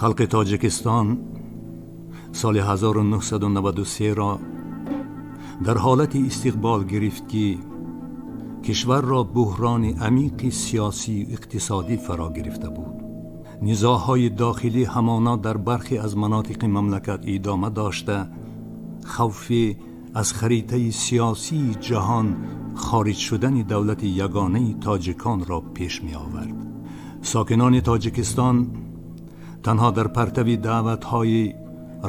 Халқи Тоҷикистон соли 1993-ро дар ҳолати истиқбол гирифт, ки кишварро буҳрони амиқи сиёсию иқтисодӣ фаро гирифта буд. Низоъҳои дохилӣ ҳамона дар бархе аз манотиқи мамлакат идома дошта, хавфи аз харитаи сиёсии ҷаҳон хориҷ шудани давлати ягонаи тоҷиконро пеш меовард. Сокинони Тоҷикистон танҳо дар партави даъватҳои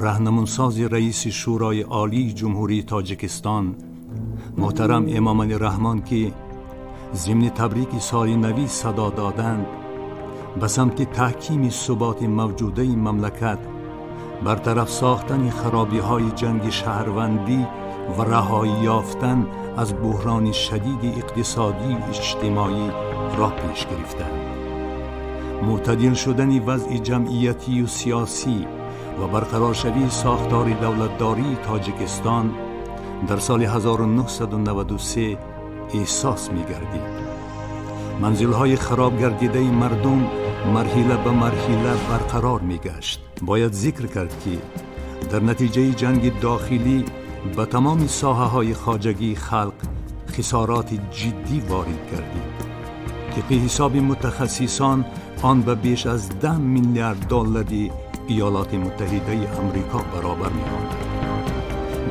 раҳнамунсози раиси Шӯрои Олии Ҷумҳурии Тоҷикистон муҳтарам Эмомалӣ Раҳмон, ки зимни табрики соли навӣ садо доданд, ба самти таҳкими суботи мавҷудаи мамлакат, бартараф сохтани харобиҳои ҷанги шаҳрвандӣ ва раҳоӣ ёфтан аз буҳрони шадиди иқтисодию иҷтимоӣ роҳ пеш гирифтанд. Мӯътадил шудани вазъи ҷамъиятию сиёсӣ ва барқароршавии сохтори давлатдории Тоҷикистон дар соли 1993 эҳсос мегардид. Манзилҳои хароб гардидаи мардум марҳила ба марҳила барқарор мегашт. Бояд зикр кард, ки дар натиҷаи ҷанги дохилӣ ба тамоми соҳаҳои хоҷагии халқ хисороти ҷиддӣ ворид гардид. Тибқи ҳисоби мутахассисон, он ба беш аз 10 миллиард доллари Иёлоти Муттаҳидаи Амрико баробар меомад.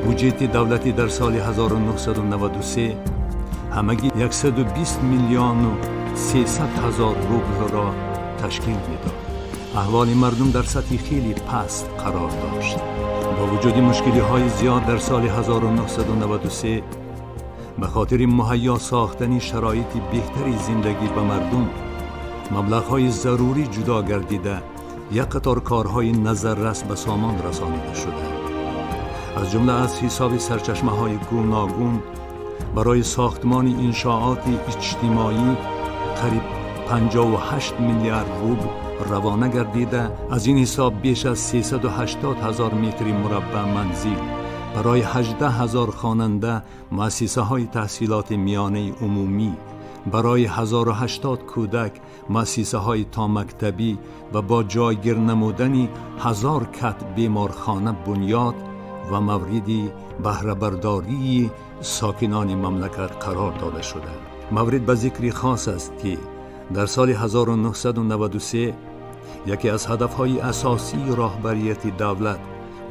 Буҷети давлатӣ дар соли 1993 ҳамагӣ 120 миллиону 300 ҳазор рублро ташкил медод. Аҳволи мардум дар сатҳи хеле паст қарор дошт. Бо вуҷуди мушкилиҳои зиёд, дар соли 1993 ба хотири муҳайё сохтани шароити беҳтари зиндагӣ ба мардум маблағҳои зарурӣ ҷудо гардида, як қатор корҳои назаррас ба сомон расонида шуданд. Аз ҷумла аз ҳисоби сарчашмаҳои гуногун барои сохтмони иншооти иҷтимоӣ қариб 58 миллиард рубл равона гардида, аз ин ҳисоб беш аз 380 ҳазор метри мураббаъ манзил барои 18 ҳазор хонанда муассисаҳои таҳсилоти миёнаи умумӣ, барои 1080 кӯдак муассисаҳои томактабӣ ва бо ҷойгир намудани 1000 кат беморхона бунёд ва мавриди баҳрабардории сокинони мамлакат қарор дода шуданд. Маврид ба зикри хос аст, ки дар соли 1993 яке аз ҳадафҳои асосии роҳбарияти давлат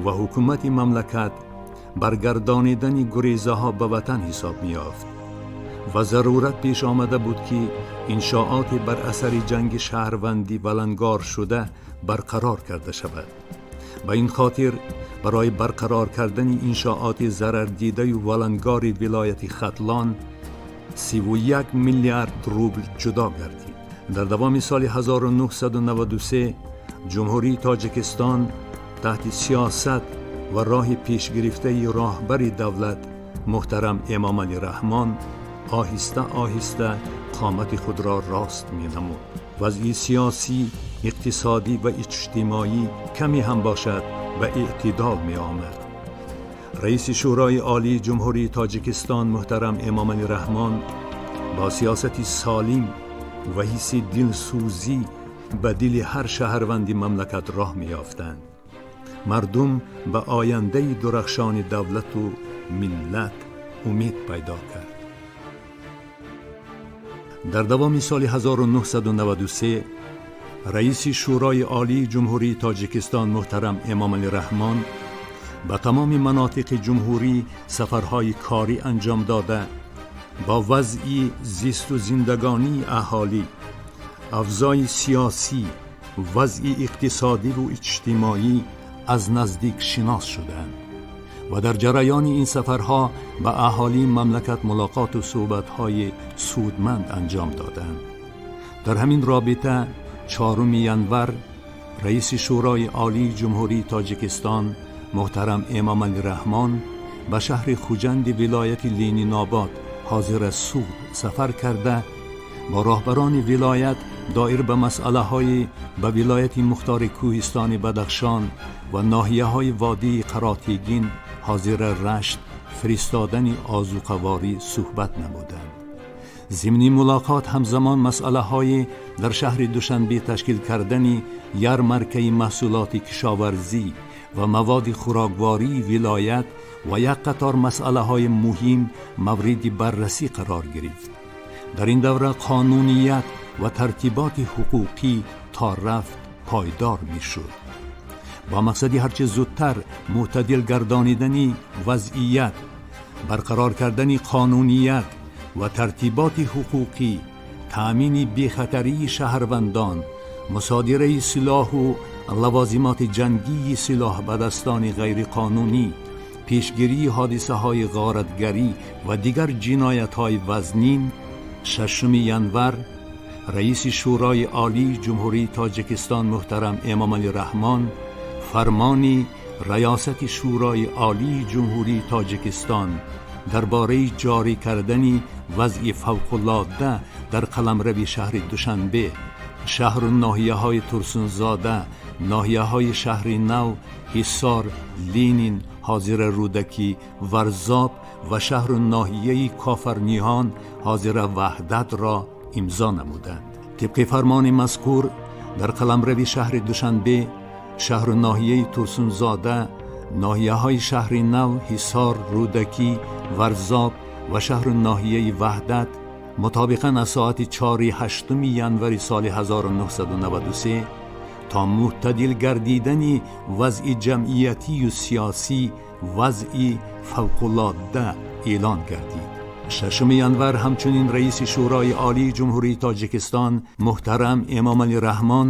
ва ҳукумати мамлакат баргардонидани гурезаҳо ба ватан ҳисоб меёфт ва зарурат пеш омада буд, ки иншооте бар асари ҷанги шаҳрвандӣ валангор шуда барқарор карда шавад. Ба ин хотир барои барқарор кардани иншооти зарардидаю валангори вилояти Хатлон 31 миллиард рубл ҷудо гардид. Дар давоми соли 1993 Ҷумҳурии Тоҷикистон таҳти сиёсат ва роҳи пешгирифтаи роҳбари давлат муҳтарам Эмомалӣ Раҳмон оҳиста оҳиста қомати худро рост менамуд. Вазъи сиёсӣ, иқтисодӣ ва иҷтимоӣ каме ҳам бошад, ба эътидол меомад. Раиси Шӯрои Олии Ҷумҳурии Тоҷикистон муҳтарам Эмомалӣ Раҳмон бо сиёсати солим ва ҳисси дилсӯзӣ ба дили ҳар шаҳрванди мамлакат роҳ меёфтанд. Мардум ба ояндаи дурахшони давлату миллат умед пайдо кард. Дар давоми соли 1993 раиси Шӯрои Олии Ҷумҳурии Тоҷикистон муҳтарам Эмомалӣ Раҳмон ба тамоми манотиқи ҷумҳурӣ сафарҳои корӣ анҷом дода, бо вазъи зисту зиндагонии аҳолӣ, авзои сиёсӣ, вазъи иқтисодиву иҷтимоӣ аз наздик шинос шуданд ва дар ҷараёни ин сафарҳо ба аҳолии мамлакат мулоқоту суҳбатҳои судманд анҷом доданд. Дар ҳамин робита 4 январ раиси Шӯрои Олии Ҷумҳурии Тоҷикистон муҳтарам Эмомалӣ Раҳмон ба шаҳри Хуҷанди вилояти Ленинобод, ҳозира Суғд, сафар карда, бо роҳбарони вилоят доир ба масъалаҳои ба вилояти мухтори кӯҳистони Бадахшон ва ноҳияҳои водии Қаротегин, ҳозира Рашт, фиристодани озуқаворӣ суҳбат намуданд. Зимни мулоқот ҳамзамон масъалаҳои дар шаҳри Душанбе ташкил кардани ярмаркаи маҳсулоти кишоварзӣ ва маводи хӯроквории вилоят ва як қатор масъалаҳои муҳим мавриди баррасӣ қарор гирифт. Дар ин давра қонуният ва тартиботи ҳуқуқӣ то рафт пойдор мешуд. Бо мақсади ҳарчи зудтар мӯътадил гардонидани вазъият, барқарор кардани қонуният ва тартиботи ҳуқуқӣ, таъмини бехатарии шаҳрвандон, мусодираи силоҳу лавозимоти ҷангии силоҳбадастони ғайриқонунӣ, пешгирии ҳодисаҳои ғоратгарӣ ва дигар ҷиноятҳои вазнин, 6 январ раиси Шӯрои Олии Ҷумҳурии Тоҷикистон муҳтарам Эмомалӣ Раҳмон фармони Раёсати Шӯрои Олии Ҷумҳурии Тоҷикистон дар бораи ҷорӣ кардани вазъи фавқулодда дар қаламрави шаҳри Душанбе, шаҳру ноҳияҳои Турсунзода, ноҳияҳои Шаҳри Нав, Ҳисор, Ленин, ҳозира Рӯдакӣ, Варзоб ва шаҳру ноҳияи Кофарниҳон, ҳозира Ваҳдатро имзо намуданд. Тибқи фармони мазкур, дар қаламрави шаҳри Душанбе, шаҳру ноҳияи Турсунзода, ноҳияҳои Шаҳри Нав, Ҳисор, Рӯдакӣ, Варзоб ва шаҳру ноҳияи Ваҳдат мутобиқан аз соати 4 8 январи соли 1993 то мӯътадил гардидани вазъи ҷамъиятию сиёсӣ вазъи фавқулодда эълон гардид. 6 январ ҳамчунин раиси Шӯрои Олии Ҷумҳурии Тоҷикистон муҳтарам Эмомалӣ Раҳмон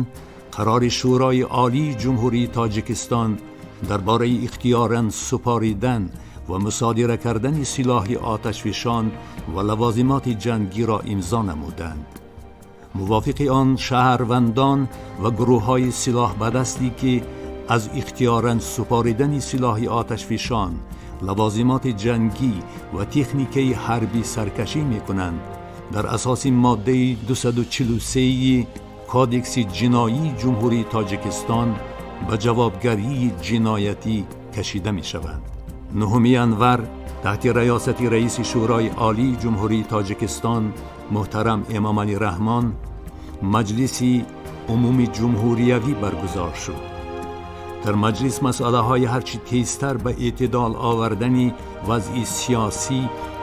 қарори Шӯрои Олии Ҷумҳурии Тоҷикистон дар бораи ихтиёран супоридан ва мусодира кардани силоҳи оташфишон ва лавозимоти ҷангиро имзо намуданд. Мувофиқи он, шаҳрвандон ва гурӯҳҳои силоҳбадастӣ, ки аз ихтиёран супоридани силоҳи оташфишон, лавозимоти ҷангӣ ва техникаи ҳарбӣ саркашӣ мекунанд, дар асоси моддаи 243 Кодекси ҷиноии Ҷумҳурии Тоҷикистон ба ҷавобгарии ҷиноятӣ кашида мешаванд. 9 январ таҳти раёсати раиси Шӯрои Олии Ҷумҳурии Тоҷикистон муҳтарам Эмомалӣ Раҳмон Маҷлиси умуми ҷумҳуриявӣ баргузор шуд. Дар маҷлис масъалаҳои ҳарчи тезтар ба эътидол овардани вазъи сиёсӣ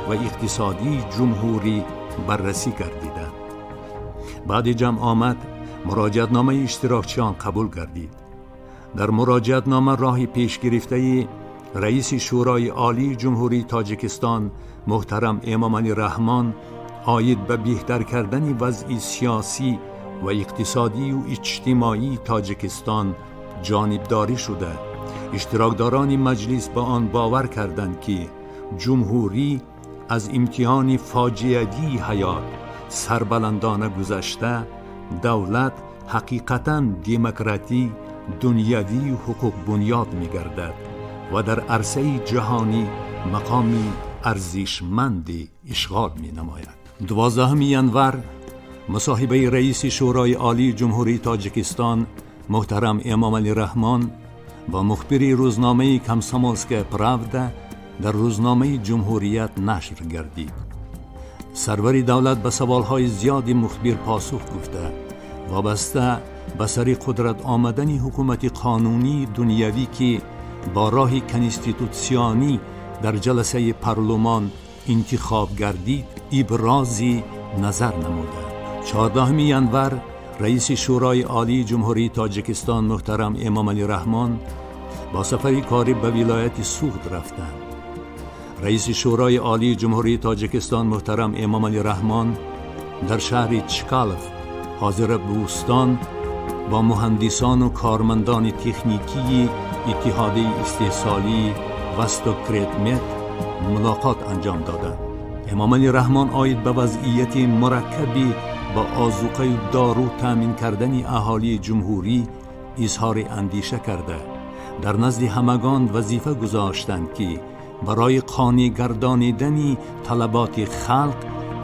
ва иқтисодии ҷумҳурӣ баррасӣ гардиданд. Баъди ҷамъ омад муроҷиатномаи иштирокчиён қабул гардид. Дар муроҷиатнома роҳи пешгирифтаи раиси Шӯрои Олии Ҷумҳурии Тоҷикистон муҳтарам Эмомалӣ Раҳмон оид ба беҳтар кардани вазъи сиёсӣ ва иқтисодию иҷтимоии Тоҷикистон ҷонибдорӣ шуда, иштирокдорони маҷлис ба он бовар карданд, ки ҷумҳурӣ аз имтиҳони фоҷиавии ҳаёт сарбаландона гузашта, давлат ҳақиқатан демократӣ, дунявию ҳуқуқбунёд мегардад ва дар арсаи ҷаҳонӣ мақоми арзишманде ишғол менамояд. 12 январ мусоҳибаи раиси Шӯрои Олии Ҷумҳурии Тоҷикистон муҳтарам Эмомалӣ Раҳмон бо мухбири рӯзномаи «Комсомольская правда» дар рӯзномаи «Ҷумҳурият» нашр гардид. Сарвари давлат ба саволҳои зиёди мухбир посух гуфта, вобаста ба сари қудрат омадани ҳукумати қонунии дунявӣ, ки бо роҳи конститутсионӣ дар ҷаласаи парлумон интихоб гардид, ибрози назар намуда. 14 январ раиси Шӯрои Олии Ҷумҳурии Тоҷикистон муҳтарам Эмомалӣ Раҳмон бо сафари корӣ ба вилояти Суғд рафтанд. Раиси Шӯрои Олии Ҷумҳурии Тоҷикистон муҳтарам Эмомалӣ Раҳмон дар шаҳри Чкалов, ҳозира Бӯстон, бо муҳандисону кормандони техникии иттиҳодияи истеҳсолии «Востокредмет» мулоқот анҷом доданд. Эмомалӣ Раҳмон оид ба вазъияти мураккаби ба озуқаю дору таъмин кардани аҳолии ҷумҳурӣ изҳори андеша карда, дар назди ҳамагон вазифа гузоштанд, ки барои қонеъ гардонидани талаботи халқ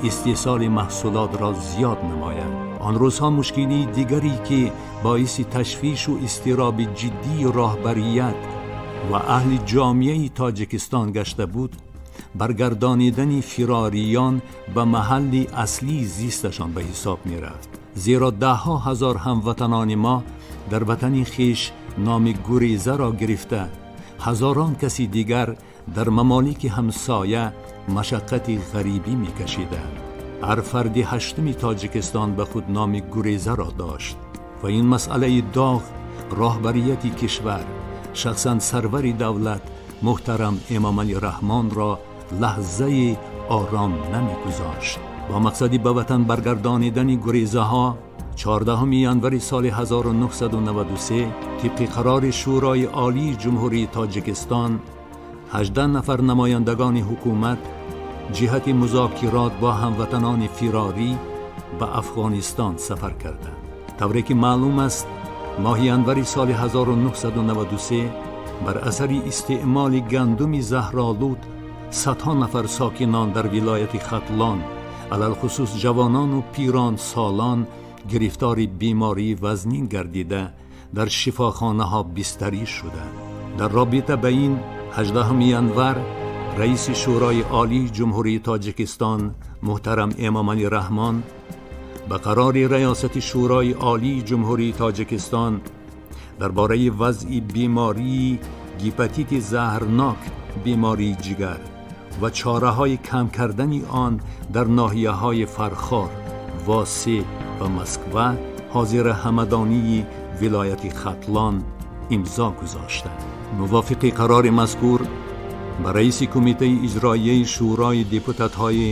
истеҳсоли маҳсулотро зиёд намоянд. Он рӯзҳо мушкилии дигаре, ки боиси ташвишу изтироби ҷиддии роҳбарият ва аҳли ҷомеаи Тоҷикистон гашта буд, баргардонидани фирориён ба маҳалли аслии зисташон ба ҳисоб мерафт, зеро даҳҳо ҳазор ҳамватанони мо дар ватани хеш номи гурезаро гирифта, ҳазорон каси дигар дар мамолики ҳамсоя машаққати ғарибӣ мекашиданд. Ҳар фарди ҳаштуми Тоҷикистон ба худ номи гурезаро дошт ва ин масъалаи доғ роҳбарияти кишвар, шахсан сарвари давлат муҳтарам Эмомалӣ Раҳмонро лаҳзаи ором намегузошт. Бо мақсади ба ватан баргардонидани гурезаҳо 14 январи соли 1993 тибқи қарори Шӯрои Олии Ҷумҳурии Тоҷикистон 18 нафар намояндагони ҳукумат ҷиҳати музокирот бо ҳамватанони фирорӣ ба Афғонистон сафар карданд. Тавре ки маълум аст, моҳи январи соли 1993 бар асари истеъмоли гандуми заҳролуд садҳо нафар сокинон дар вилояти Хатлон, алалхусус ҷавонону пиронсолон, гирифтори бемории вазнин гардида, дар шифохонаҳо бистарӣ шуданд. Дар робита ба ин 18 январ раиси Шӯрои Олии Ҷумҳурии Тоҷикистон муҳтарам Эмомалӣ Раҳмон ба қарори Раёсати Шӯрои Олии Ҷумҳурии Тоҷикистон дар бораи вазъи бемории гепатити заҳрнок, бемории ҷигар ва чораҳои кам кардани он дар ноҳияҳои Фархор, Восеъ ва Москва, ҳозира Ҳамадонии вилояти Хатлон имзо гузоштанд. Мувофиқи қарори мазкур ба раиси Кумитаи иҷроияи Шӯрои депутатҳои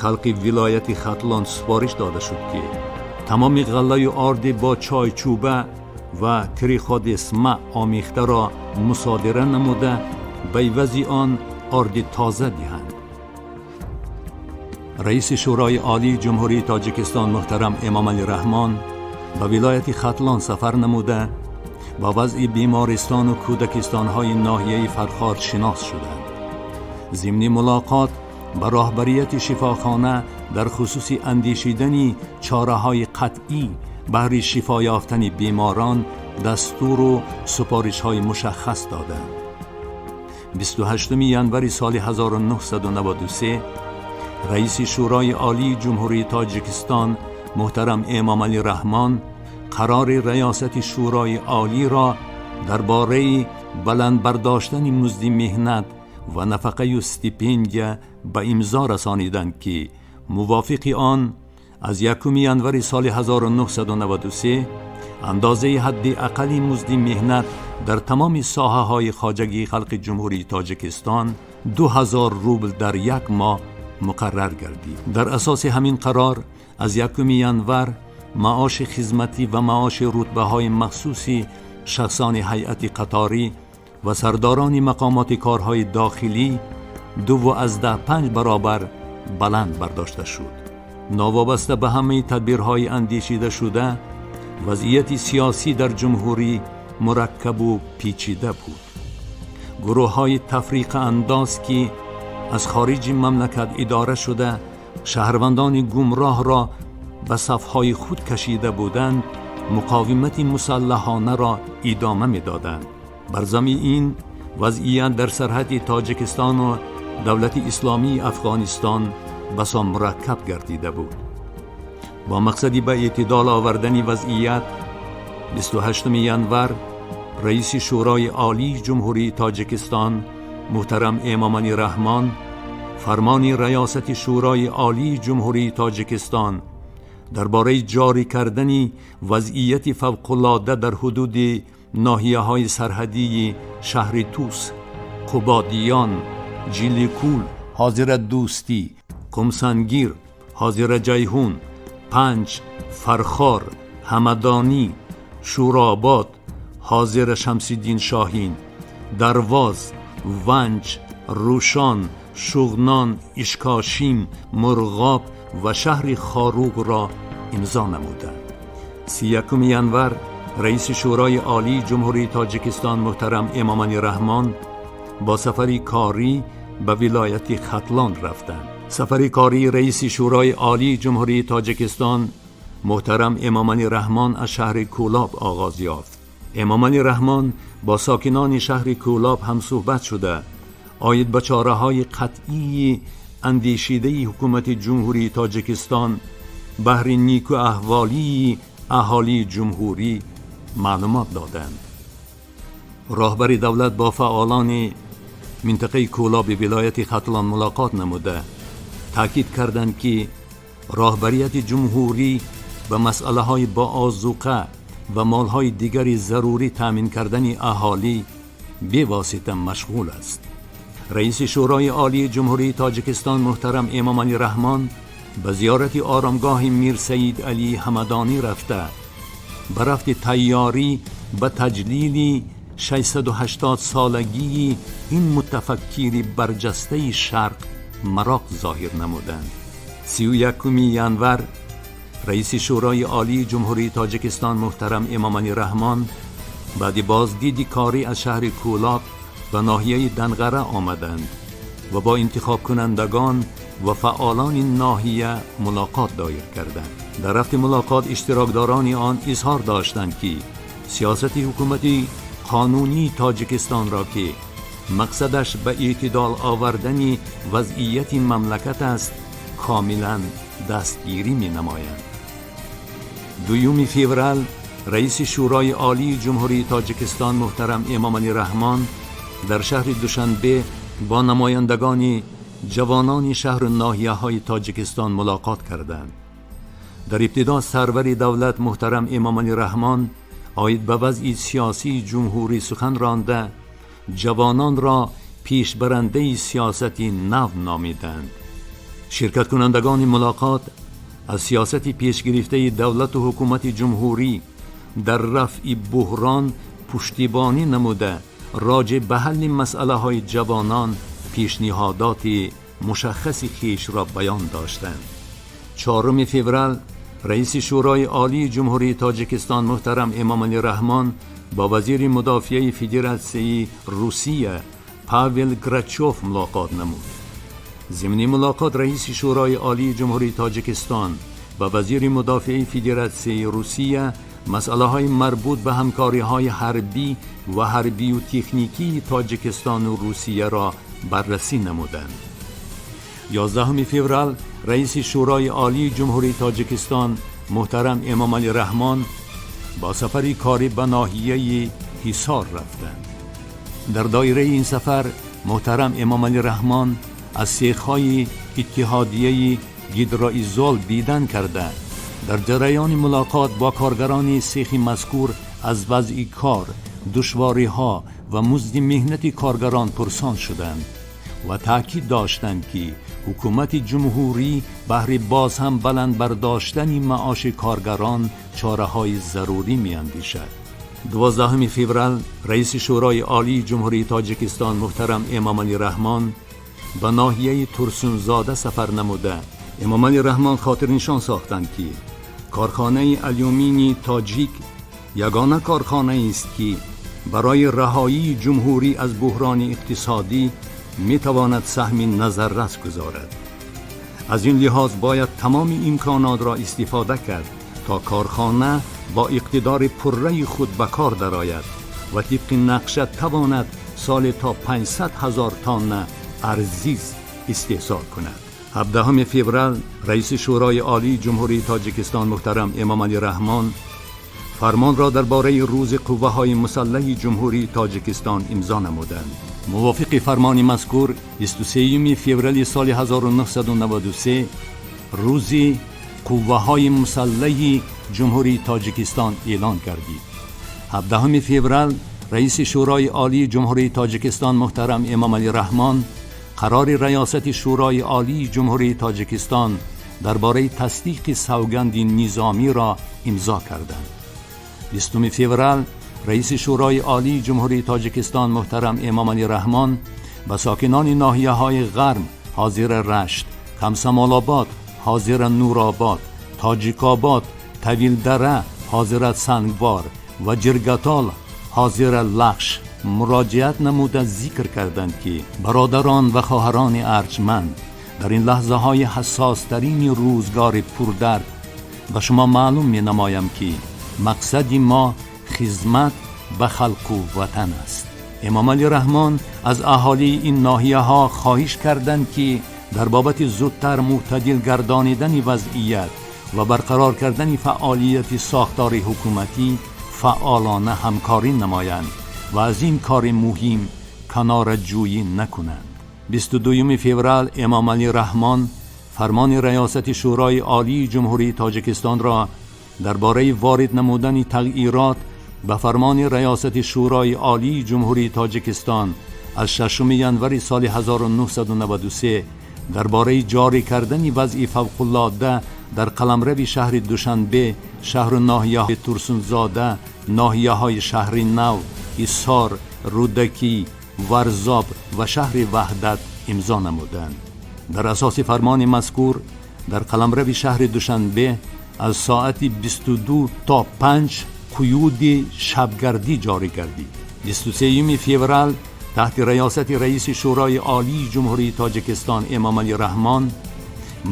халқи вилояти Хатлон супориш дода шуд, ки тамоми ғаллаю орди бо чойчӯба ва триходерма омехтаро мусодира намуда, ба ивази он орди тоза диҳанд. Раиси Шӯрои Олии Ҷумҳурии Тоҷикистон муҳтарам Эмомалӣ Раҳмон ба вилояти Хатлон сафар намуда, ба вазъи бемористону кӯдакистонҳои ноҳияи Фархор шинос шуданд. Зимни мулоқот ба роҳбарияти шифохона дар хусуси андешидани чораҳои қатъӣ баҳри шифо ёфтани беморон дастуру супоришҳои мушаххас доданд. 28 январи соли 1993 раиси Шӯрои Олии Ҷумҳурии Тоҷикистон муҳтарам Эмомалӣ Раҳмон қарори Раёсати Шӯрои Олиро дар бораи баланд бардоштани музди меҳнат ва нафақаю стипендия ба имзо расониданд, ки мувофиқи он аз 1 январи соли 1993 андозаи ҳадди аққали музди меҳнат дар тамоми соҳаҳои хоҷагии халқи Ҷумҳурии Тоҷикистон 2000 рубл дар як моҳ муқаррар гардид. Дар асоси ҳамин қарор аз 1 январ маоши хизматӣ ва маоши рутбаҳои махсуси шахсони ҳайати қаторӣ ва сардорони мақомоти корҳои дохилӣ 2,5 баробар баланд бардошта шуд. Новобаста ба ҳамаи тадбирҳои андешидашуда, вазъияти сиёсӣ дар ҷумҳурӣ мураккабу печида буд. Гурӯҳҳои тафриқаандоз, ки аз хориҷи мамлакат идора шуда, шаҳрвандони гумроҳро ба сафҳои худ кашида буданд, муқовимати мусаллаҳонаро идома медоданд. Бар зами ин вазъият дар сарҳади Тоҷикистону Давлати Исломии Афғонистон басо мураккаб гардида буд. Бо мақсади ба эътидол овардани вазъият 28 январ раиси Шӯрои Олии Ҷумҳурии Тоҷикистон муҳтарам Эмомалӣ Раҳмон фармони Раёсати Шӯрои Олии Ҷумҳурии Тоҷикистон дар бораи ҷорӣ кардани вазъияти фавқулода дар ҳудуди ноҳияҳои сарҳадии шаҳри Тус, Қубодиён, Ҷиликул, ҳозира Дӯстӣ, Қумсангир, ҳозира Ҷайҳун, Панҷ, Фархор, Ҳамадонӣ, Шӯробод, ҳозира Шамсиддин Шоҳин, Дарвоз, Ванҷ, Рӯшон, Шуғнон, Ишкошим, Мурғоб ва шаҳри Хоруғро имзо намуданд. 31 январ раиси Шӯрои Олии Ҷумҳурии Тоҷикистон муҳтарам Эмомалӣ Раҳмон бо сафари корӣ ба вилояти Хатлон рафтанд. Сафари кории раиси Шӯрои Олии Ҷумҳурии Тоҷикистон муҳтарам Эмомалӣ Раҳмон аз шаҳри Кӯлоб оғоз ёфт. Эмомалӣ Раҳмон бо сокинони шаҳри Кӯлоб ҳамсӯҳбат шуда, Оид ба чораҳои қатъии андешидаи ҳукумати Ҷумҳурии Тоҷикистон баҳри нику аҳволии аҳолии ҷумҳурӣ маълумот доданд. Роҳбари давлат бо фаъолони минтақаи Кӯлоби вилояти Хатлон мулоқот намуда, таъкид карданд, ки роҳбарияти ҷумҳурӣ ба масъалаҳои бо озуқа ва молҳои дигари зарурӣ таъмин кардани аҳолӣ бевосита машғул аст. Раиси Шӯрои Олии Ҷумҳурии Тоҷикистон муҳтарам Эмомалӣ Раҳмон ба зиёрати оромгоҳи Мирсаид Алӣ Ҳамадонӣ рафта, ба рафти тайёрӣ ба таҷлили 680 солагии ин мутафаккири барҷастаи Шарқ мароқ зоҳир намуданд. 31-уми январ раиси Шӯрои Олии Ҷумҳурии Тоҷикистон муҳтарам Эмомалӣ Раҳмон баъди боздиди корӣ аз шаҳри Кӯлоб ба ноҳияи Данғара омаданд ва бо интихобкунандагон ва фаъолони ноҳия мулоқот доир карданд. Дар рафти мулоқот иштирокдорони он изҳор доштанд, ки сиёсати ҳукумати қонунии Тоҷикистонро, ки мақсадаш ба эътидол овардани вазъияти мамлакат аст, комилан дастгирӣ менамоянд. 2-юми феврал раиси Шӯрои Олии Ҷумҳурии Тоҷикистон муҳтарам Эмомалӣ Раҳмон дар шаҳри Душанбе бо намояндагони ҷавонони шаҳру ноҳияҳои Тоҷикистон мулоқот карданд. Дар ибтидо сарвари давлат муҳтарам Эмомалӣ Раҳмон оид ба вазъи сиёсии ҷумҳурӣ сухан ронда, ҷавононро пешбарандаи сиёсати нав номиданд. Ширкаткунандагони мулоқот аз сиёсати пешгирифтаи давлату ҳукумати ҷумҳурӣ дар рафъи буҳрон пуштибонӣ намуда, роҷеъ ба ҳалли масъалаҳои ҷавонон пешниҳодоти мушаххаси хешро баён доштанд. 4-уми феврал раиси Шӯрои Олии Ҷумҳурии Тоҷикистон муҳтарам Эмомалӣ Раҳмон бо вазири мудофиаи Федератсияи Русия Павел Грачов мулоқот намуд. Зимни мулоқот раиси Шӯрои Олии Ҷумҳурии Тоҷикистон ва вазири мудофиаи Федератсияи Русия масъалаҳои марбут ба ҳамкориҳои ҳарбӣ ва ҳарбию техникии Тоҷикистону Русияро баррасӣ намуданд. 11 феврал раиси Шӯрои Олии Ҷумҳурии Тоҷикистон муҳтарам Эмомалӣ Раҳмон бо сафари корӣ ба ноҳияи Ҳисор рафтанд. Дар доираи ин сафар муҳтарам Эмомалӣ Раҳмон аз сехҳои иттиҳодияи Гидроизол дидан карда, дар ҷараёни мулоқот бо коргарони сехи мазкур аз вазъи кор, душвориҳо ва музди меҳнати коргарон пурсон шуданд ва таъкид доштанд, ки ҳукумати ҷумҳурӣ баҳри боз ҳам баланд бардоштани маоши коргарон чораҳои зарурӣ меандешад. 12-уми феврал раиси Шӯрои Олии Ҷумҳурии Тоҷикистон муҳтарам Эмомалӣ Раҳмон ба ноҳияи Турсунзода сафар намуда, Эмомалӣ Раҳмон хотирнишон сохтанд, ки корхонаи Алюмини Тоҷик ягона корхонаест, ки барои раҳоии ҷумҳурӣ аз буҳрони иқтисодӣ метавонад саҳми назаррас гузорад. Аз ин лиҳоз бояд тамоми имконотро истифода кард, то корхона бо иқтидори пурраи худ ба кор дарояд ва тибқи нақша тавонад соли то 500 ҳазор тонна арзиз истеҳсол кунад. 17 феврал раиси Шӯрои Олии Ҷумҳурии Тоҷикистон муҳтарам Эмомалӣ Раҳмон фармонро дар бораи Рӯзи Қувваҳои Мусаллаҳи Ҷумҳурии Тоҷикистон имзо намуданд. Мувофиқи фармони мазкур, 23 феврали соли 1993 Рӯзи Қувваҳои Мусаллаҳи Ҷумҳурии Тоҷикистон эълон гардид. 17 феврал раиси Шӯрои Олии Ҷумҳурии Тоҷикистон муҳтарам Эмомалӣ Раҳмон қарори Раёсати Шӯрои Олии Ҷумҳурии Тоҷикистон дар бораи тасдиқи савганди низомиро имзо карданд. 20 феврал раиси Шӯрои Олии Ҷумҳурии Тоҷикистон муҳтарам Эмомалӣ Раҳмон ба сокинони ноҳияҳои Ғарм, ҳозира Рашт, Комсомолобод, ҳозира Нуробод, Тоҷикобод, Тавилдара, ҳозира Сангвор ва Ҷиргатол, ҳозира Лахш муроҷиат намуда, зикр карданд, ки бародарон ва хоҳарони арҷманд, дар ин лаҳзаҳои ҳассостарини рӯзгори пурдард ба шумо маълум менамоям, ки мақсади мо хизмат ба халқу ватан аст. Эмомалӣ Раҳмон аз аҳолии ин ноҳияҳо хоҳиш карданд, ки дар бобати зудтар мӯътадил гардонидани вазъият ва барқарор кардани фаъолияти сохтори ҳукуматӣ фаъолона ҳамкорӣ намоянд ва аз ин кори муҳим канораҷӯӣ накунанд. 22 феврал Эмомалӣ Раҳмон фармони Раёсати Шӯрои Олии Ҷумҳурии Тоҷикистонро дар бораи ворид намудани тағйирот ба фармони Раёсати Шӯрои Олии Ҷумҳурии Тоҷикистон аз 6 январи соли 1993 дар бораи ҷорӣ кардани вазъи фавқулода дар қаламрави шаҳри Душанбе, шаҳру ноҳияҳои Турсунзода, ноҳияҳои Шаҳри Нав, Ҳисор, Рӯдакӣ, Варзоб ва шаҳри Ваҳдат имзо намуданд. Дар асоси фармони мазкур дар қаламрави шаҳри Душанбе аз соати 22 то 5 қуюди шабгардӣ ҷорӣ гардид. 23 феврал таҳти раёсати раиси Шӯрои Олии Ҷумҳурии Тоҷикистон Эмомалӣ Раҳмон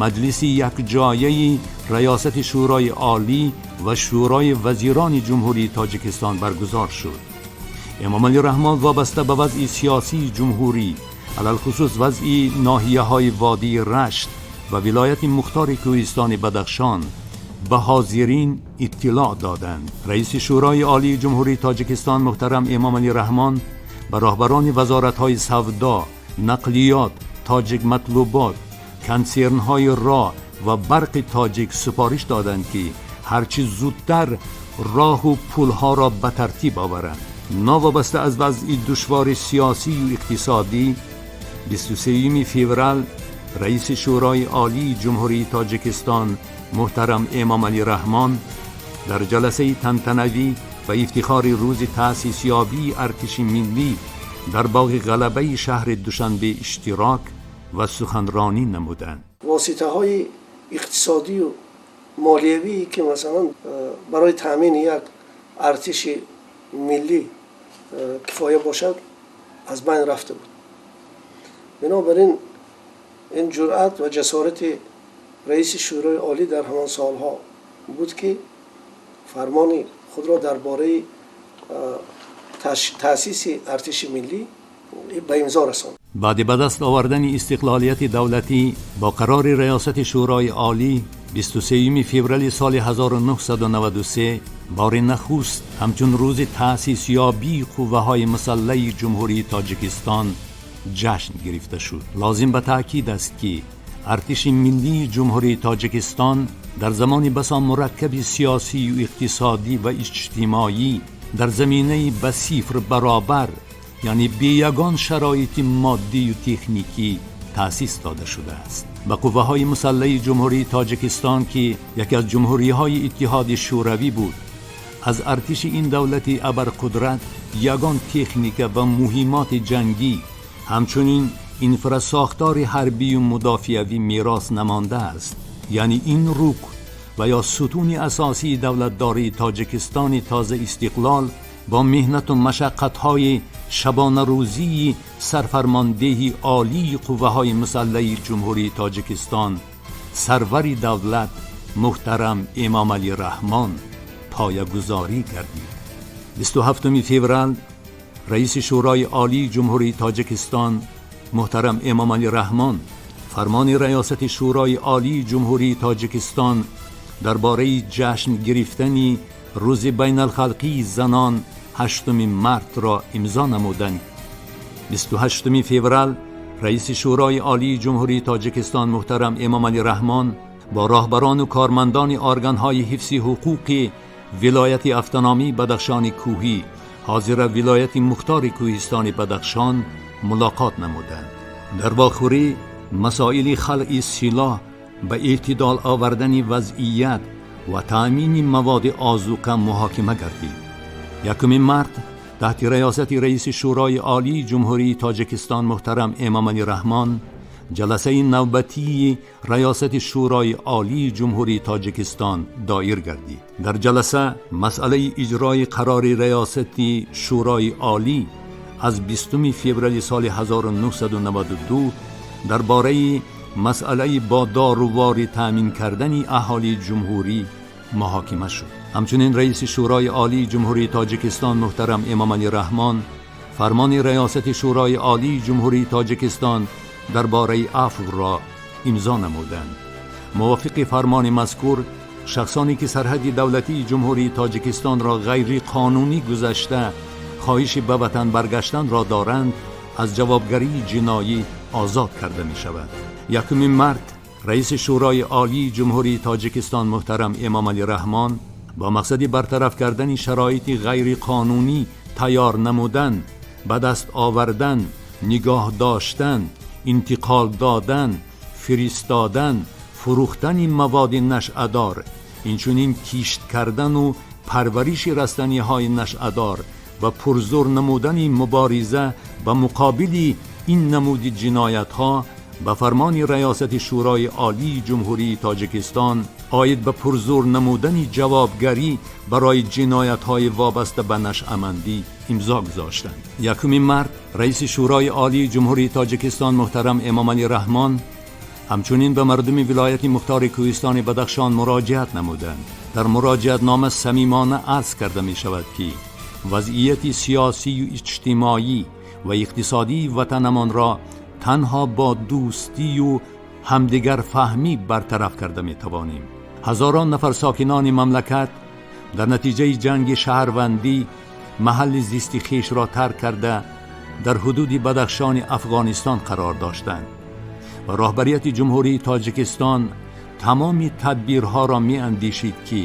маҷлиси якҷояи Раёсати Шӯрои Олӣ ва Шӯрои Вазирони Ҷумҳурии Тоҷикистон баргузор шуд. Эмомалӣ Раҳмон вобаста ба вазъи сиёсии ҷумҳурӣ, алалхусус вазъи ноҳияҳои водии Рашт ва вилояти мухтори Кӯҳистони Бадахшон ба ҳозирин иттилоъ доданд. Раиси Шӯрои Олии Ҷумҳурии Тоҷикистон муҳтарам Эмомалӣ Раҳмон ба роҳбарони вазоратҳои савдо, нақлиёт, Тоҷикматлубот, консернҳои роҳ ва Барқи Тоҷик супориш доданд, ки ҳарчи зудтар роҳу пулҳоро ба тартиб оваранд. Новобаста аз вазъи душвори сиёсию иқтисодӣ, 23 феврал раиси Шӯрои Олии Ҷумҳурии Тоҷикистон муҳтарам Эмомалӣ Раҳмон дар ҷаласаи тантанавӣ ва ифтихори рӯзи таъсисёбии Артиши Миллӣ дар боғи Ғалабаи шаҳри Душанбе иштирок ва суханронӣ намуданд. Воситаҳои иқтисодию молиявие, ки масалан барои таъмини як артиши миллӣ кифоя бошад, аз байн рафта буд. Бинобар ин ин ҷуръат ва ҷасорати раиси Шӯрои Олӣ дар ҳамон солҳо буд, ки фармони худро дар бораи таъсиси артиши миллӣ ба имзо расонд. Баъди ба даст овардани истиқлолияти давлатӣ бо қарори Раёсати Шӯрои Олӣ 23 феврали соли 1993 бори нахуст ҳамчун рӯзи таъсисёбии қувваҳои мусаллаи Ҷумҳурии Тоҷикистон ҷашн гирифта шуд. Лозим ба таъкид аст, ки Артиши Миллии Ҷумҳурии Тоҷикистон дар замони басо мураккаби сиёсию иқтисодӣ ва иҷтимоӣ, дар заминаи ба сифр баробар, яъне бе ягон шароити моддию техникӣ таъсис дода шудааст. Ба қувваҳои мусаллаи Ҷумҳурии Тоҷикистон, ки яке аз ҷумҳуриҳои Иттиҳоди Шӯравӣ буд, аз артиши ин давлати абарқудрат ягон техника ва муҳиммоти ҷангӣ, ҳамчунин инфрасохтори ҳарбию мудофиавӣ мерос намондааст. Яъне ин рукн ва ё сутуни асосии давлатдории Тоҷикистони тоза истиқлол бо меҳнату машаққатҳои шабонарӯзии сарфармондеҳи олии қувваҳои мусаллаи Ҷумҳурии Тоҷикистон, сарвари давлат муҳтарам Эмомалӣ Раҳмон поягузорӣ гардид. 27 феврал раиси Шӯрои Олии Ҷумҳурии Тоҷикистон муҳтарам Эмомалӣ Раҳмон фармони Раёсати Шӯрои Олии Ҷумҳурии Тоҷикистон дар бораи ҷашн гирифтани Рӯзи байналхалқии занон 8 мартро имзо намуданд. 28 феврал раиси Шӯрои Олии Ҷумҳурии Тоҷикистон муҳтарам Эмомалӣ Раҳмон бо роҳбарону кормандони органҳои ҳифзи ҳуқуқи вилояти автономии Бадахшони Кӯҳӣ, ҳозира вилояти мухтори Кӯҳистони Бадахшон, мулоқот намуданд. Дар вохӯрӣ масоили халъи силоҳ, ба эътидол овардани вазъият ва таъмини маводи озуқа муҳокима гардид. 1 март таҳти раёсати раиси Шӯрои Олии Ҷумҳурии Тоҷикистон муҳтарам Эмомалӣ Раҳмон ҷаласаи навбатии Раёсати Шӯрои Олии Ҷумҳурии Тоҷикистон доир гардид. Дар ҷаласа масъалаи иҷрои қарори Раёсати Шӯрои Олӣ аз 20 феврали соли 1992 дар бораи масъалаи бо доруворӣ таъмин кардани аҳолии ҷумҳурӣ муҳокима шуд. Ҳамчунин раиси Шӯрои Олии Ҷумҳурии Тоҷикистон муҳтарам Эмомалӣ Раҳмон Фармони Раёсати Шӯрои Олии Ҷумҳурии Тоҷикистон дар бораи афв ро имзо намуданд. Мувофиқи фармони мазкур, шахсоне ки сарҳади давлатии Ҷумҳурии Тоҷикистонро ғайриқонунӣ гузашта, хоҳиши ба ватан баргаштанро доранд, аз ҷавобгарии ҷиноӣ озод карда мешавад. 1 март раиси Шӯрои Олии Ҷумҳурии Тоҷикистон муҳтарам Эмомалӣ Раҳмон бо мақсади бартараф кардани шароити ғайриқонунӣ тайёр намудан, ба даст овардан, нигоҳ доштан, интиқол додан, фиристодан, фурӯхтани маводи нашъадор, инчунин кишт кардану парвариши растаниҳои нашъадор ва пурзур намудани мубориза ба муқобили ин намуди ҷиноятҳо ба фармони Раёсати Шӯрои Олии Ҷумҳурии Тоҷикистон оид ба пурзур намудани ҷавобгарӣ барои ҷиноятҳои вобаста ба нашъамандӣ имзо гузоштанд. 1 март раиси Шӯрои Олии Ҷумҳурии Тоҷикистон муҳтарам Эмомалӣ Раҳмон ҳамчунин ба мардуми вилояти мухтори Кӯҳистони Бадахшон муроҷиат намуданд. Дар муроҷиатнома самимона арз карда мешавад, ки вазъияти сиёсию иҷтимоӣ ва иқтисодии ватанамонро танҳо бо дӯстию ҳамдигарфаҳмӣ бартараф карда метавонем. Ҳазорон нафар сокинони мамлакат дар натиҷаи ҷанги шаҳрвандӣ маҳалли зисти хешро тарк карда, дар ҳудуди Бадахшони Афғонистон қарор доштанд ва роҳбарияти Ҷумҳурии Тоҷикистон тамоми тадбирҳоро меандешид, ки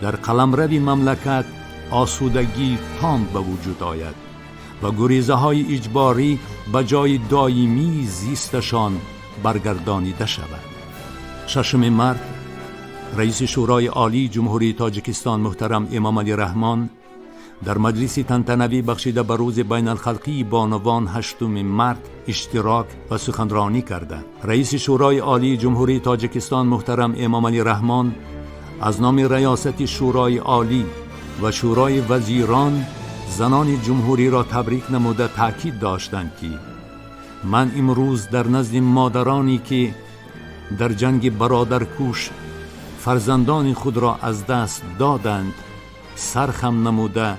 дар қаламрави мамлакат осудагии том ба вуҷуд ояд ва гурезаҳои иҷборӣ ба ҷои доимии зисташон баргардонида шавад. 6 март раиси Шӯрои Олии Ҷумҳурии Тоҷикистон муҳтарам Эмомалӣ Раҳмон дар маҷлиси тантанавӣ, бахшида ба Рӯзи байналхалқии бонувон, 8 март, иштирок ва суханронӣ карданд. Раиси Шӯрои Олии Ҷумҳурии Тоҷикистон муҳтарам Эмомалӣ Раҳмон аз номи Раёсати Шӯрои Олӣ ва Шӯрои вазирон занони ҷумҳуриро табрик намуда, таъкид доштанд, ки ман имрӯз дар назди модароне, ки дар ҷанги бародаркуш фарзандони худро аз даст доданд, сархам намуда,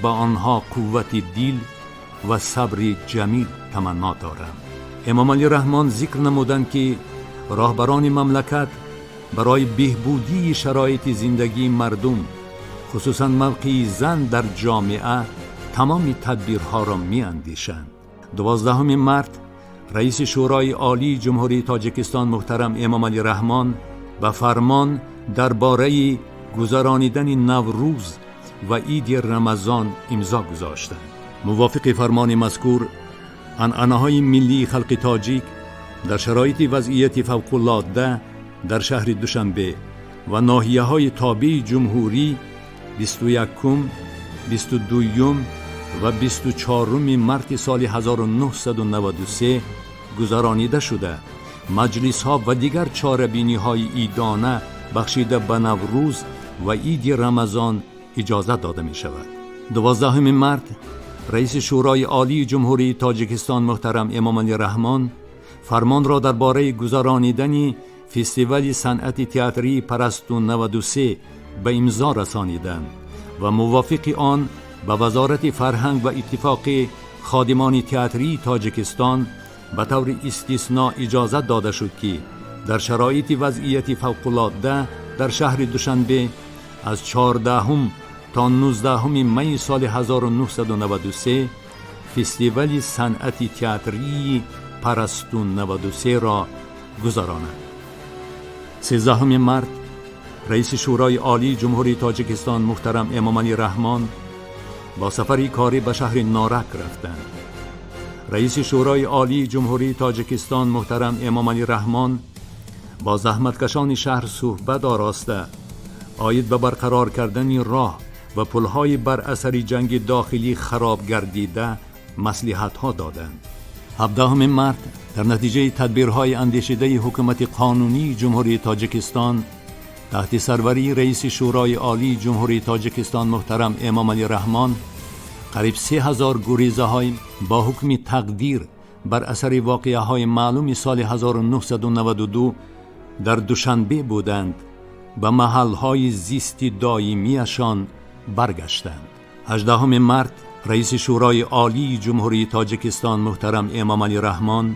ба онҳо қуввати дил ва сабри ҷамил таманно дорам. Эмомалӣ Раҳмон зикр намуданд, ки роҳбарони мамлакат барои беҳбудии шароити зиндагии мардум, хусусан мавқеи зан дар ҷомеа, тамоми тадбирҳоро меандешанд. 12 март раиси Шӯрои Олии Ҷумҳурии Тоҷикистон муҳтарам Эмомалӣ Раҳмон ба фармон дар бораи гузаронидани Наврӯз ва Иди Рамазон имзо гузоштанд. Мувофиқи фармони мазкур, анъанаҳои миллии халқи тоҷик дар шароити вазъияти фавқулодда дар шаҳри Душанбе ва ноҳияҳои тобеи ҷумҳурӣ 21-ум, 22-юм ва 24-уми марти соли 1993 гузаронида шуда, маҷлисҳо ва дигар чорабиниҳои идона, бахшида ба Наврӯз ва Иди Рамазон, иҷозат дода мешавад. 12 март раиси Шӯрои Олии Ҷумҳурии Тоҷикистон муҳтарам Эмомалӣ Раҳмон фармонро дар бораи гузаронидани фестивали санъати театрии «Парасту 93» ба имзо расониданд ва мувофиқи он ба Вазорати фарҳанг ва Иттифоқи ходимони театрии Тоҷикистон ба таври истисно иҷозат дода шуд, ки дар шароити вазъияти фавқулодда дар шаҳри Душанбе аз 14 то 19 майи соли 1993 фестивали санъати театрии «Парасту 93» ро гузаронад. 13 март раиси Шӯрои Олии Ҷумҳурии Тоҷикистон муҳтарам Эмомалӣ Раҳмон бо сафари корӣ ба шаҳри Норак рафтанд. Раиси Шӯрои Олии Ҷумҳурии Тоҷикистон муҳтарам Эмомалӣ Раҳмон бо заҳматкашони шаҳр суҳбат ороста, оид ба барқарор кардани роҳ ва пулҳои бар асари ҷанги дохилӣ хароб гардида маслиҳатҳо доданд. 17 март дар натиҷаи тадбирҳои андешидаи ҳукумати қонунии Ҷумҳурии Тоҷикистон таҳти сарварии раиси Шӯрои Олии Ҷумҳурии Тоҷикистон муҳтарам Эмомалӣ Раҳмон қариб 3000 гурезаҳои бо ҳукми тақдир бар асари воқеаҳои маълуми соли 1992 дар Душанбе буданд, ба маҳалҳои зисти доимиашон баргаштанд. 18 март. Раиси Шӯрои Олии Ҷумҳурии Тоҷикистон муҳтарам Эмомалӣ Раҳмон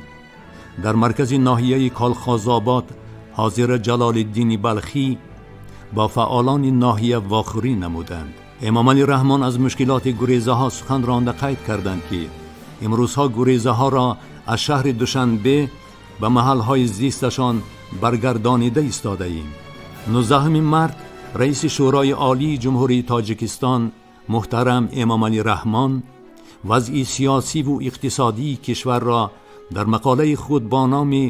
дар маркази ноҳияи Колхозобод ҳозира Ҷалолиддини Балхӣ бо фаъолони ноҳия вохӯрӣ намуданд. Эмомалӣ Раҳмон аз мушкилоти гурезаҳо сухан ронда қайд карданд, ки имрӯзҳо гурезаҳоро аз шаҳри Душанбе ба маҳалҳои зисташон баргардонида истодаем. 19 март Раиси Шӯрои Олии Ҷумҳурии Тоҷикистон муҳтарам Эмомалӣ Раҳмон вазъи сиёсиву иқтисодии кишварро дар мақолаи худ бо номи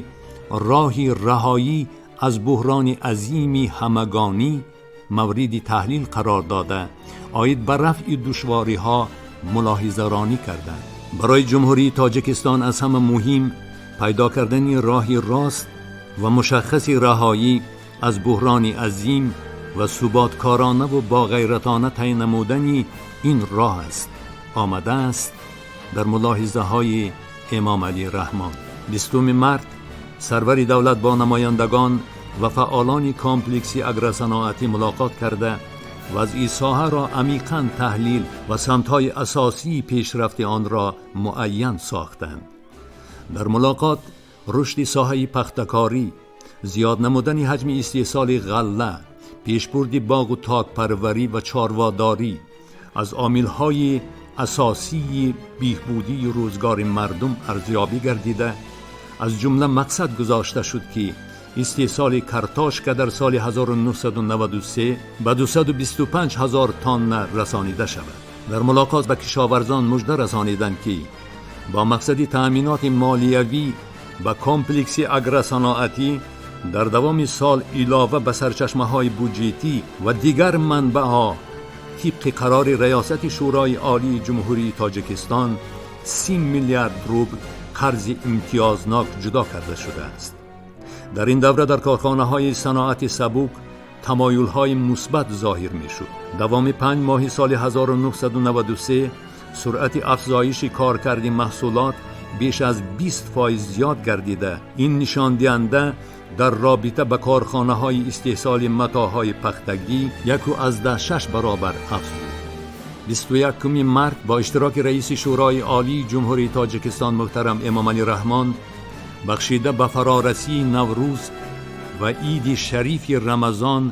«Роҳи раҳоӣ аз буҳрони азими ҳамагонӣ» мавриди таҳлил қарор дода, оид ба рафъи душвориҳо мулоҳизаронӣ карданд. Барои Ҷумҳурии Тоҷикистон аз ҳама муҳим пайдо кардани роҳи рост ва мушаххаси раҳоӣ аз буҳрони азим ва суботкоронаву боғайратона тай намудани ин роҳ аст, омадааст дар мулоҳизаҳои Эмомалӣ Раҳмон. 20 март сарвари давлат бо намояндагон ва фаъолони комплекси агросаноатӣ мулоқот карда, вазъи соҳаро амиқан таҳлил ва самтҳои асосии пешрафти онро муайян сохтанд. Дар мулоқот рушди соҳаи пахтакорӣ, зиёд намудани ҳаҷми истеҳсоли ғалла, пешбурди боғу токпарварӣ ва чорводорӣ аз омилҳои асосии беҳбудии рӯзгори мардум арзёбӣ гардида, аз ҷумла мақсад гузошта шуд, ки истеҳсоли картошка дар соли 1993 ба 225 ҳазор тонна расонида шавад. Дар мулоқот ба кишоварзон мужда расониданд, ки бо мақсади таъминоти молиявӣ ба комплекси агросаноатӣ дар давоми сол илова ба сарчашмаҳои буҷетӣ ва дигар манбаъҳо тибқи қарори Раёсати Шӯрои Олии Ҷумҳурии Тоҷикистон 30 миллиард рубл қарзи имтиёзнок ҷудо карда шудааст. Дар ин давра дар корхонаҳои саноати сабук тамоюлҳои мусбат зоҳир мешуд. Давоми 5 моҳи соли 1993 суръати афзоиши коркарди маҳсулот беш аз 20% зиёд гардида, ин нишондиҳанда дар робита ба корхонаҳои истеҳсоли матоъҳои пахтагӣ 1,6 баробар афзуд. 21 март бо иштироки Раиси Шӯрои Олии Ҷумҳурии Тоҷикистон муҳтарам Эмомалӣ Раҳмон бахшида ба фарорасии Наврӯз ва иди шарифи Рамазон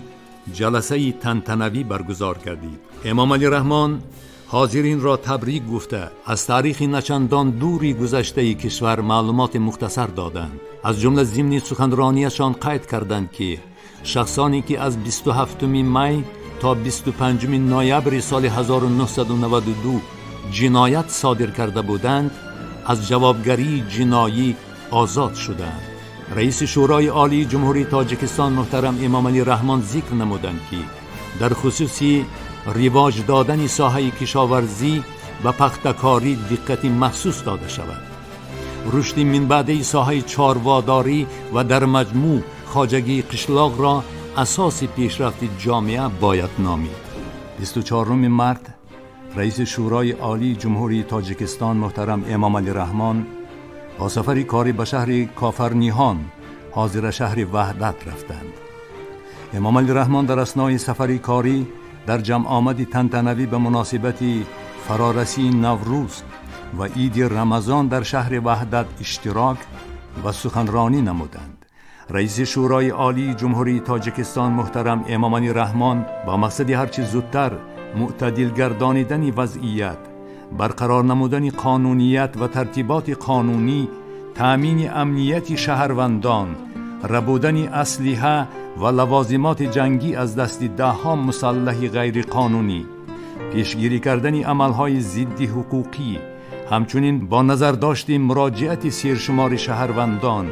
ҷаласаи тантанавӣ баргузор гардид. Эмомалӣ Раҳмон ҳозиринро табрик гуфта, аз таърихи начандон дури гузаштаи кишвар маълумоти мухтасар доданд. Аз ҷумла зимни суханронияшон қайд карданд, ки шахсоне ки аз 27 май то 25 ноябри соли 1992 ҷиноят содир карда буданд, аз ҷавобгарии ҷиноӣ озод шуданд. Раиси Шӯрои Олии Ҷумҳурии Тоҷикистон муҳтарам Эмомалӣ Раҳмон зикр намуданд, ки дар хусуси ривоҷ додани соҳаи кишоварзӣ ва пахтакорӣ диққати махсус дода шавад. Рушди минбаъдаи соҳаи чорводорӣ ва дар маҷмӯъ хоҷагии қишлоқро асоси пешрафти ҷомеа бояд номид. 24 март Раиси Шӯрои Олии Ҷумҳурии Тоҷикистон муҳтарам Эмомалӣ Раҳмон бо сафари корӣ ба шаҳри Кофарниҳон, ҳозира шаҳри Ваҳдат, рафтанд. Эмомалӣ Раҳмон дар аснои сафари корӣ дар ҷамъомади тантанавӣ ба муносибати фарорасии Наврӯз ва иди Рамазон дар шаҳри Ваҳдат иштирок ва суханронӣ намуданд. Раиси Шӯрои Олии Ҷумҳурии Тоҷикистон муҳтарам Эмомалӣ Раҳмон бо мақсади ҳарчи зудтар мӯътадил гардонидани вазъият, барқарор намудани қонуният ва тартиботи қонунӣ, таъмини амнияти шаҳрвандон, рабудани аслиҳа ва лавозимоти ҷангӣ аз дасти даҳҳо мусаллаҳи ғайриқонунӣ, пешгирӣ кардани амалҳои зидди ҳуқуқӣ, ҳамчунин бо назардошти муроҷиати сершумори шаҳрвандон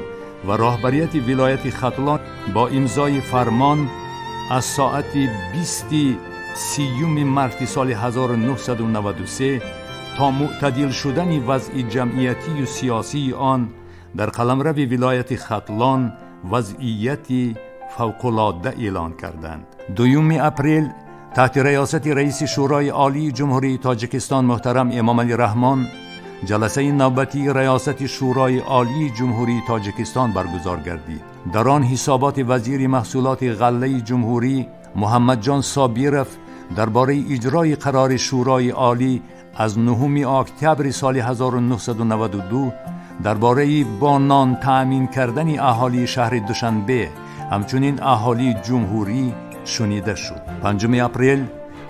ва роҳбарияти вилояти Хатлон бо имзои фармон аз соати 20-и 30 марти соли 1993 то мӯътадил шудани вазъи ҷамъиятию сиёсии он дар қаламрави вилояти Хатлон вазъияти фавқулодда эълон карданд. 2 апрел таҳти раёсати Раиси Шӯрои Олии Ҷумҳурии Тоҷикистон муҳтарам Эмомалӣ Раҳмон ҷаласаи навбатии Раёсати Шӯрои Олии Ҷумҳурии Тоҷикистон баргузор гардид. Дар он ҳисоботи вазири маҳсулоти ғаллаи ҷумҳурӣ Муҳаммадҷон Собиров дар бораи иҷрои қарори Шӯрои Олӣ Аз 9 октябри соли 1992 дар бораи бо нон таъмин кардани аҳолии шаҳри Душанбе, ҳамчунин аҳолии ҷумҳурӣ шунида шуд. 5 апрел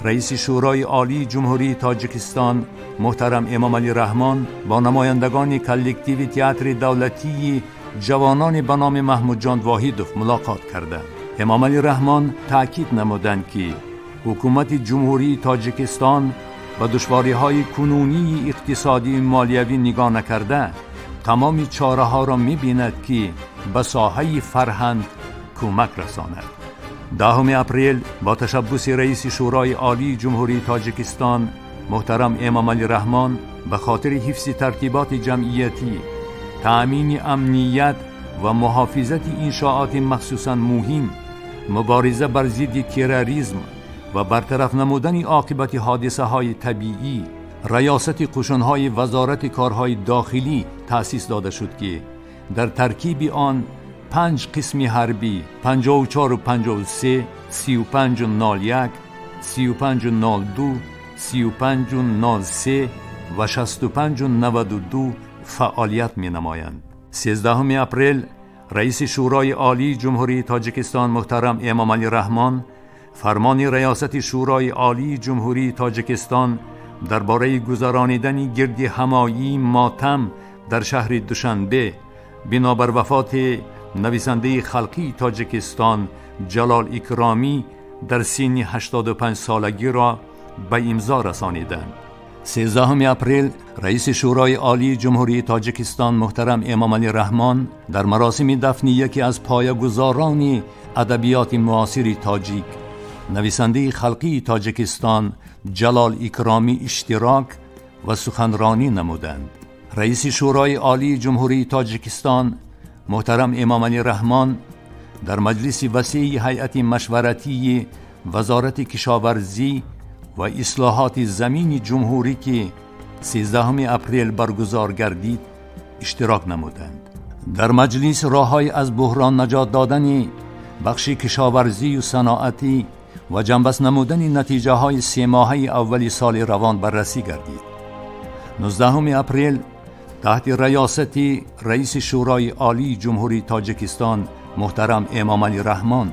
раиси Шӯрои Олии Ҷумҳурии Тоҷикистон муҳтарам Эмомалӣ Раҳмон бо намояндагони коллективи Театри давлатии ҷавонони ба номи Маҳмудҷон Воҳидов мулоқот карданд. Эмомалӣ Раҳмон таъкид намуданд, ки ҳукумати Ҷумҳурии Тоҷикистон ба душвориҳои кунунии иқтисодию молиявӣ нигоҳ накарда, тамоми чораҳоро мебинад, ки ба соҳаи фарҳанг кӯмак расонад. 10 апрел бо ташаббуси раиси Шӯрои Олии Ҷумҳурии Тоҷикистон муҳтарам Эмомалӣ Раҳмон ба хотири ҳифзи тартиботи ҷамъиятӣ, таъмини амният ва муҳофизати иншооти махсусан муҳим, мубориза бар зидди терроризм ва бартараф намудани оқибати ҳодисаҳои табиӣ Раёсати қушунҳои Вазорати корҳои дохилӣ таъсис дода шуд, ки дар таркиби он панҷ қисми ҳарбӣ 54,53, 35,01, 35,02, 35,03 ва 65,92 фаъолият менамоянд. 13 апрел раиси Шӯрои Олии Ҷумҳурии Тоҷикистон муҳтарам Эмомалӣ Раҳмон фармони Раёсати Шӯрои Олии Ҷумҳурии Тоҷикистон дар бораи гузаронидани гирди ҳамоии мотам дар шаҳри Душанбе бинобар вафоти нависандаи халқии Тоҷикистон Ҷалол Икромӣ дар синни 85 солагиро ба имзо расониданд. 13 апрел раиси Шӯрои Олии Ҷумҳурии Тоҷикистон муҳтарам Эмомалӣ Раҳмон дар маросими дафни яке аз поягузорони адабиёти муосири тоҷик, нависандаи халқии Тоҷикистон Ҷалол Икромӣ иштирок ва суханронӣ намуданд. Раиси Шӯрои Олии Ҷумҳурии Тоҷикистон муҳтарам Эмомалӣ Раҳмон дар маҷлиси васеи ҳайати машваратии Вазорати кишоварзӣ ва ислоҳоти замини ҷумҳурӣ, ки 13 апрел баргузор гардид, иштирок намуданд. Дар маҷлис роҳҳои аз буҳрон наҷот додани бахши кишоварзию саноатӣ ва ҷамъбаст намудани натиҷаҳои семоҳаи аввали соли равон баррасӣ гардид. 19 апрел таҳти раёсати раиси Шӯрои Олии Ҷумҳурии Тоҷикистон муҳтарам Эмомалӣ Раҳмон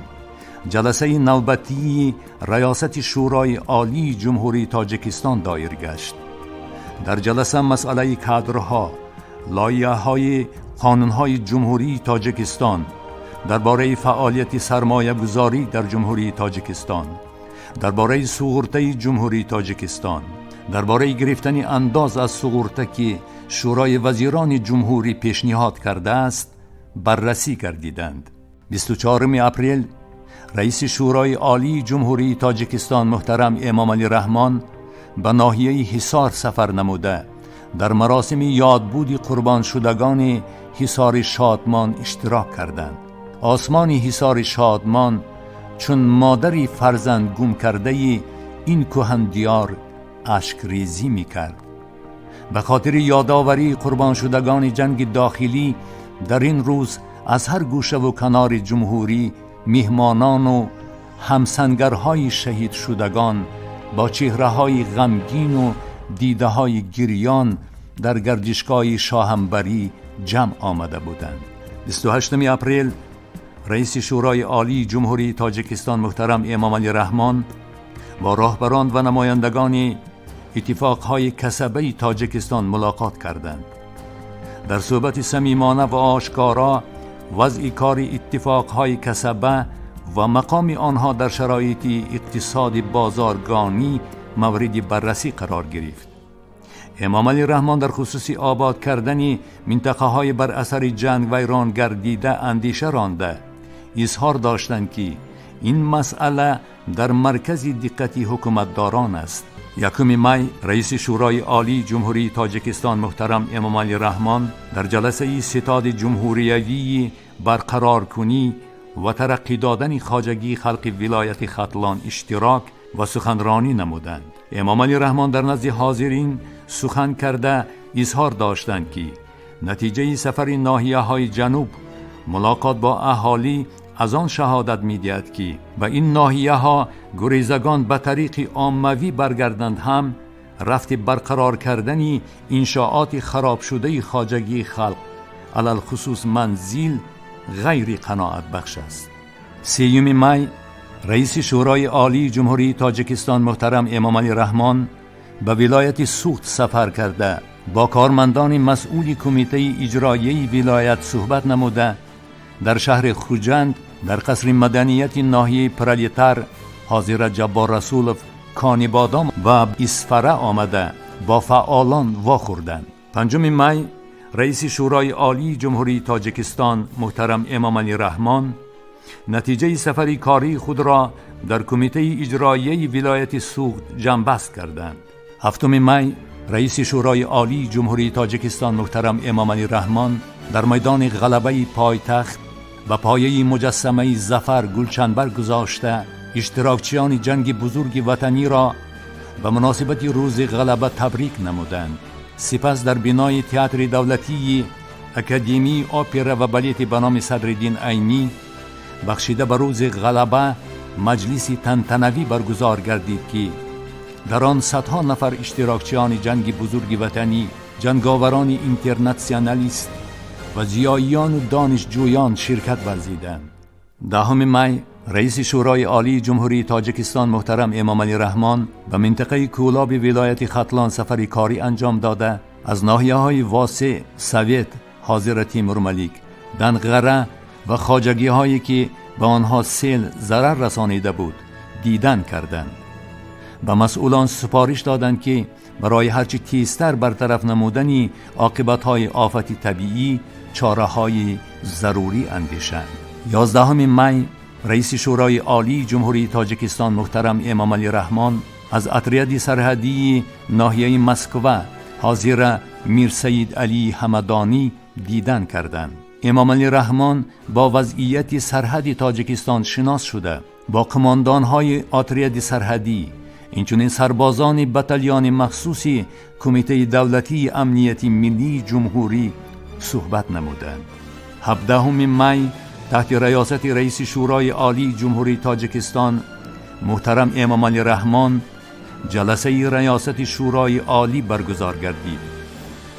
ҷаласаи навбатии Раёсати Шӯрои Олии Ҷумҳурии Тоҷикистон доир гашт. Дар ҷаласа масъалаи кадрҳо, лоиҳаҳои қонунҳои Ҷумҳурии Тоҷикистон дар бораи фаъолияти сармоягузорӣ дар Ҷумҳурии Тоҷикистон, дар бораи суғуртаи Ҷумҳурии Тоҷикистон, дар бораи гирифтани андоз аз суғурта, ки Шӯрои вазирони ҷумҳурӣ пешниҳод кардааст, баррасӣ гардиданд. 24 апрел раиси Шӯрои Олии Ҷумҳурии Тоҷикистон муҳтарам Эмомалӣ Раҳмон ба ноҳияи Ҳисор сафар намуда, дар маросими ёдбуди қурбоншудагони Ҳисори Шодмон иштирок карданд. Осмони Ҳисори Шодмон чун модари фарзанд гум кардаи ин кӯҳандиёр ашкрезӣ мекард. Ба хотири ёдоварии қурбоншудагони ҷанги дохилӣ дар ин рӯз аз ҳар гӯшаву канори ҷумҳурӣ меҳмонону ҳамсангарҳои шаҳидшудагон бо чеҳраҳои ғамгину дидаҳои гирён дар гардишгоҳи Шоҳамбарӣ ҷамъ омада буданд. 28 апрел раиси Шӯрои Олии Ҷумҳурии Тоҷикистон муҳтарам Эмомалӣ Раҳмон бо роҳбарон ва намояндагони иттифоқҳои касабаи Тоҷикистон мулоқот карданд. Дар суҳбати самимона ва ошкоро вазъи кори иттифоқҳои касаба ва мақоми онҳо дар шароити иқтисоди бозоргонӣ мавриди баррасӣ қарор гирифт. Эмомалӣ Раҳмон дар хусуси обод кардани минтақаҳои бар асари ҷанг вайрон гардида андеша ронда, изҳор доштанд, ки ин масъала дар маркази диққати ҳукуматдорон аст. 1 май раиси Шӯрои Олии Ҷумҳурии Тоҷикистон муҳтарам Эмомалӣ Раҳмон дар ҷаласаи Ситоди ҷумҳуриявии барқароркунӣ ва тараққӣ додани хоҷагии халқи вилояти Хатлон иштирок ва суханронӣ намуданд. Эмомалӣ Раҳмон дар назди ҳозирин сухан карда изҳор доштанд, ки натиҷаи сафари ноҳияҳои ҷануб, мулоқот бо аҳолӣ аз он шаҳодат медиҳад, ки ба ин ноҳияҳо гурезагон ба тариқи оммавӣ баргарданд ҳам рафти барқарор кардани иншооти харобшудаи хоҷагии халқ, алалхусус манзил, ғайри қаноатбахш аст. 3 май раиси Шӯрои Олии Ҷумҳурии Тоҷикистон муҳтарам Эмомалӣ Раҳмон ба вилояти Суғд сафар карда, бо кормандони масъули кумитаи иҷроияи вилоят суҳбат намуда, дар шаҳри Хуҷанд, дар қасри маданияти ноҳияи Пролетар ҳозира Ҷаббор Расулов, Конибодом ва Исфара омада, бо фаъолон вохӯрданд. 5 май раиси Шӯрои Олии Ҷумҳурии Тоҷикистон муҳтарам Эмомалӣ Раҳмон натиҷаи сафари кории худро дар кумитаи иҷроияи вилояти Суғд ҷамъбаст карданд. 7 май раиси Шӯрои Олии Ҷумҳурии Тоҷикистон муҳтарам Эмомалӣ Раҳмон дар майдони Ғалабаи пойтахт ба пояи муҷассамаи Зафар гулчанбар гузошта, иштирокчиёни ҷанги бузурги ватаниро ба муносибати Рӯзи Ғалаба табрик намуданд. Сипас дар бинои Театри давлатии Академияи опера ва балети ба номи Садриддин Айнӣ бахшида ба Рӯзи Ғалаба маҷлиси тантанавӣ баргузор гардид, ки дар он садҳо нафар иштирокчиёни ҷанги бузурги ватанӣ, ҷанговарони интернатсионалист ва зиёиёну донишҷӯён ширкат варзиданд. 10 май раиси Шӯрои Олии Ҷумҳурии Тоҷикистон муҳтарам Эмомалӣ Раҳмон ба минтақаи Кӯлоби вилояти Хатлон сафари корӣ анҷом дода, аз ноҳияҳои Восеъ, Совет ҳозира Тимурмалик, Данғара ва хоҷагиҳое, ки ба онҳо сел зарар расонида буд, дидан карданд. Ба масъулон супориш доданд, ки барои ҳарчи тезтар бартараф намудани оқибатҳои офати табиӣ чораҳои зарурӣ андешанд. 11 май раиси Шӯрои Олии Ҷумҳурии Тоҷикистон муҳтарам Эмомалӣ Раҳмон аз отряди сарҳадии ноҳияи Москва ҳозира Мирсаид Алӣ Ҳамадонӣ дидан карданд. Эмомалӣ Раҳмон бо вазъияти сарҳади Тоҷикистон шинос шуда, бо қумондонҳои отряди сарҳадӣ, инчунин сарбозони батальони махсуси Кумитаи давлатии амнияти миллии ҷумҳурӣ суҳбат намуданд. 17 май таҳти раёсати раиси Шӯрои Олии Ҷумҳурии Тоҷикистон муҳтарам Эмомалӣ Раҳмон ҷаласаи раёсати Шӯрои Олӣ баргузор гардид.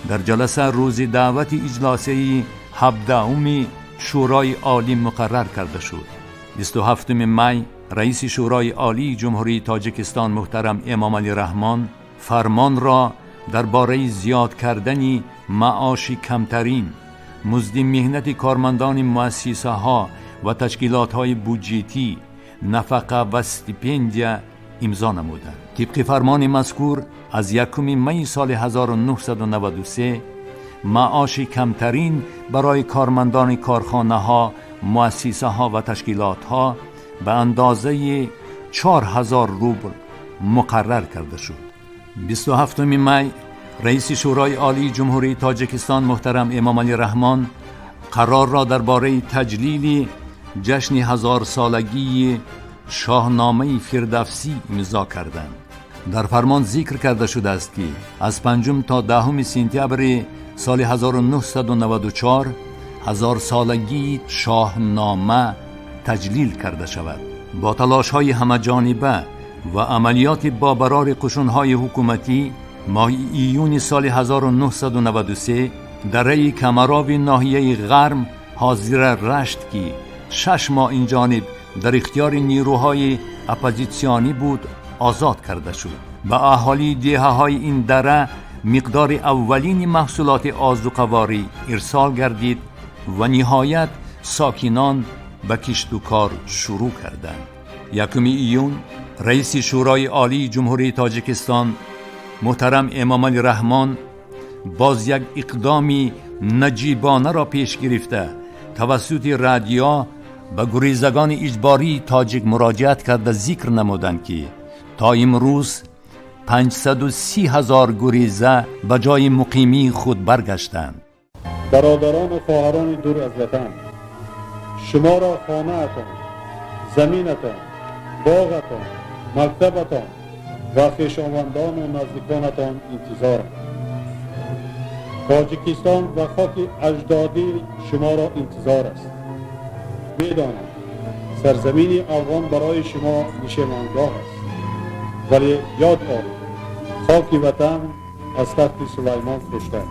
Дар ҷаласа рӯзи даъвати иҷлосияи 17-уми Шӯрои Олӣ муқаррар карда шуд. 27 май раиси Шӯрои Олии Ҷумҳурии Тоҷикистон муҳтарам Эмомалӣ Раҳмон фармонро дар бораи зиёд кардани маоши камтарин музди меҳнати кормандони муассисаҳо ва ташкилотҳои буҷетӣ, нафақа ва стипендия имзо намуданд. Тибқи фармони мазкур, аз 1 майи соли 1993 маоши камтарин барои кормандони корхонаҳо, муассисаҳо ва ташкилотҳо ба андозаи 4000 рубл муқаррар карда шуд. 27 май раиси Шӯрои Олии Ҷумҳурии Тоҷикистон муҳтарам Эмомалӣ Раҳмон қарорро дар бораи таҷлили ҷашни ҳазорсолагии Шоҳномаи Фирдавсӣ имзо карданд. Дар фармон зикр карда шудааст, ки аз 5 то 10 сентябри соли 1994 ҳазорсолагии Шоҳнома таҷлил карда шавад. Бо талошҳои ҳамаҷониба ва амалиёти бобарори қушунҳои ҳукуматӣ, моҳи июни соли 1993 дараи Камарови ноҳияи Ғарм ҳозира Рашт, ки 6 моҳ инҷониб дар ихтиёри нерӯҳои оппозитсионӣ буд, озод карда шуд. Ба аҳолии деҳаҳои ин дара миқдори аввалини маҳсулоти озуқаворӣ ирсол гардид ва ниҳоят сокинон ба кишту кор шурӯъ карданд. 1 июн раиси Шӯрои Олии Ҷумҳурии Тоҷикистон муҳтарам Эмомалӣ Раҳмон боз як иқдоми наҷибонаро пеш гирифта, тавассути радио ба гурезагони иҷбории тоҷик муроҷиат карда, зикр намуданд, ки то имрӯз 530 ҳазор гуреза ба ҷои муқимии худ баргаштанд. Бародарону хоҳарони дур аз ватан, шуморо хонаатон, заминатон, боғатон, мактабатон ва хешовандону наздиконатон интизоранд. Тоҷикистон ва хоки аҷдодӣ шуморо интизор аст. Медонам, сарзамини Афғон барои шумо нишемангоҳ аст, вале ёд оред. Хоки ватан аз тахти Сулаймон хуштар.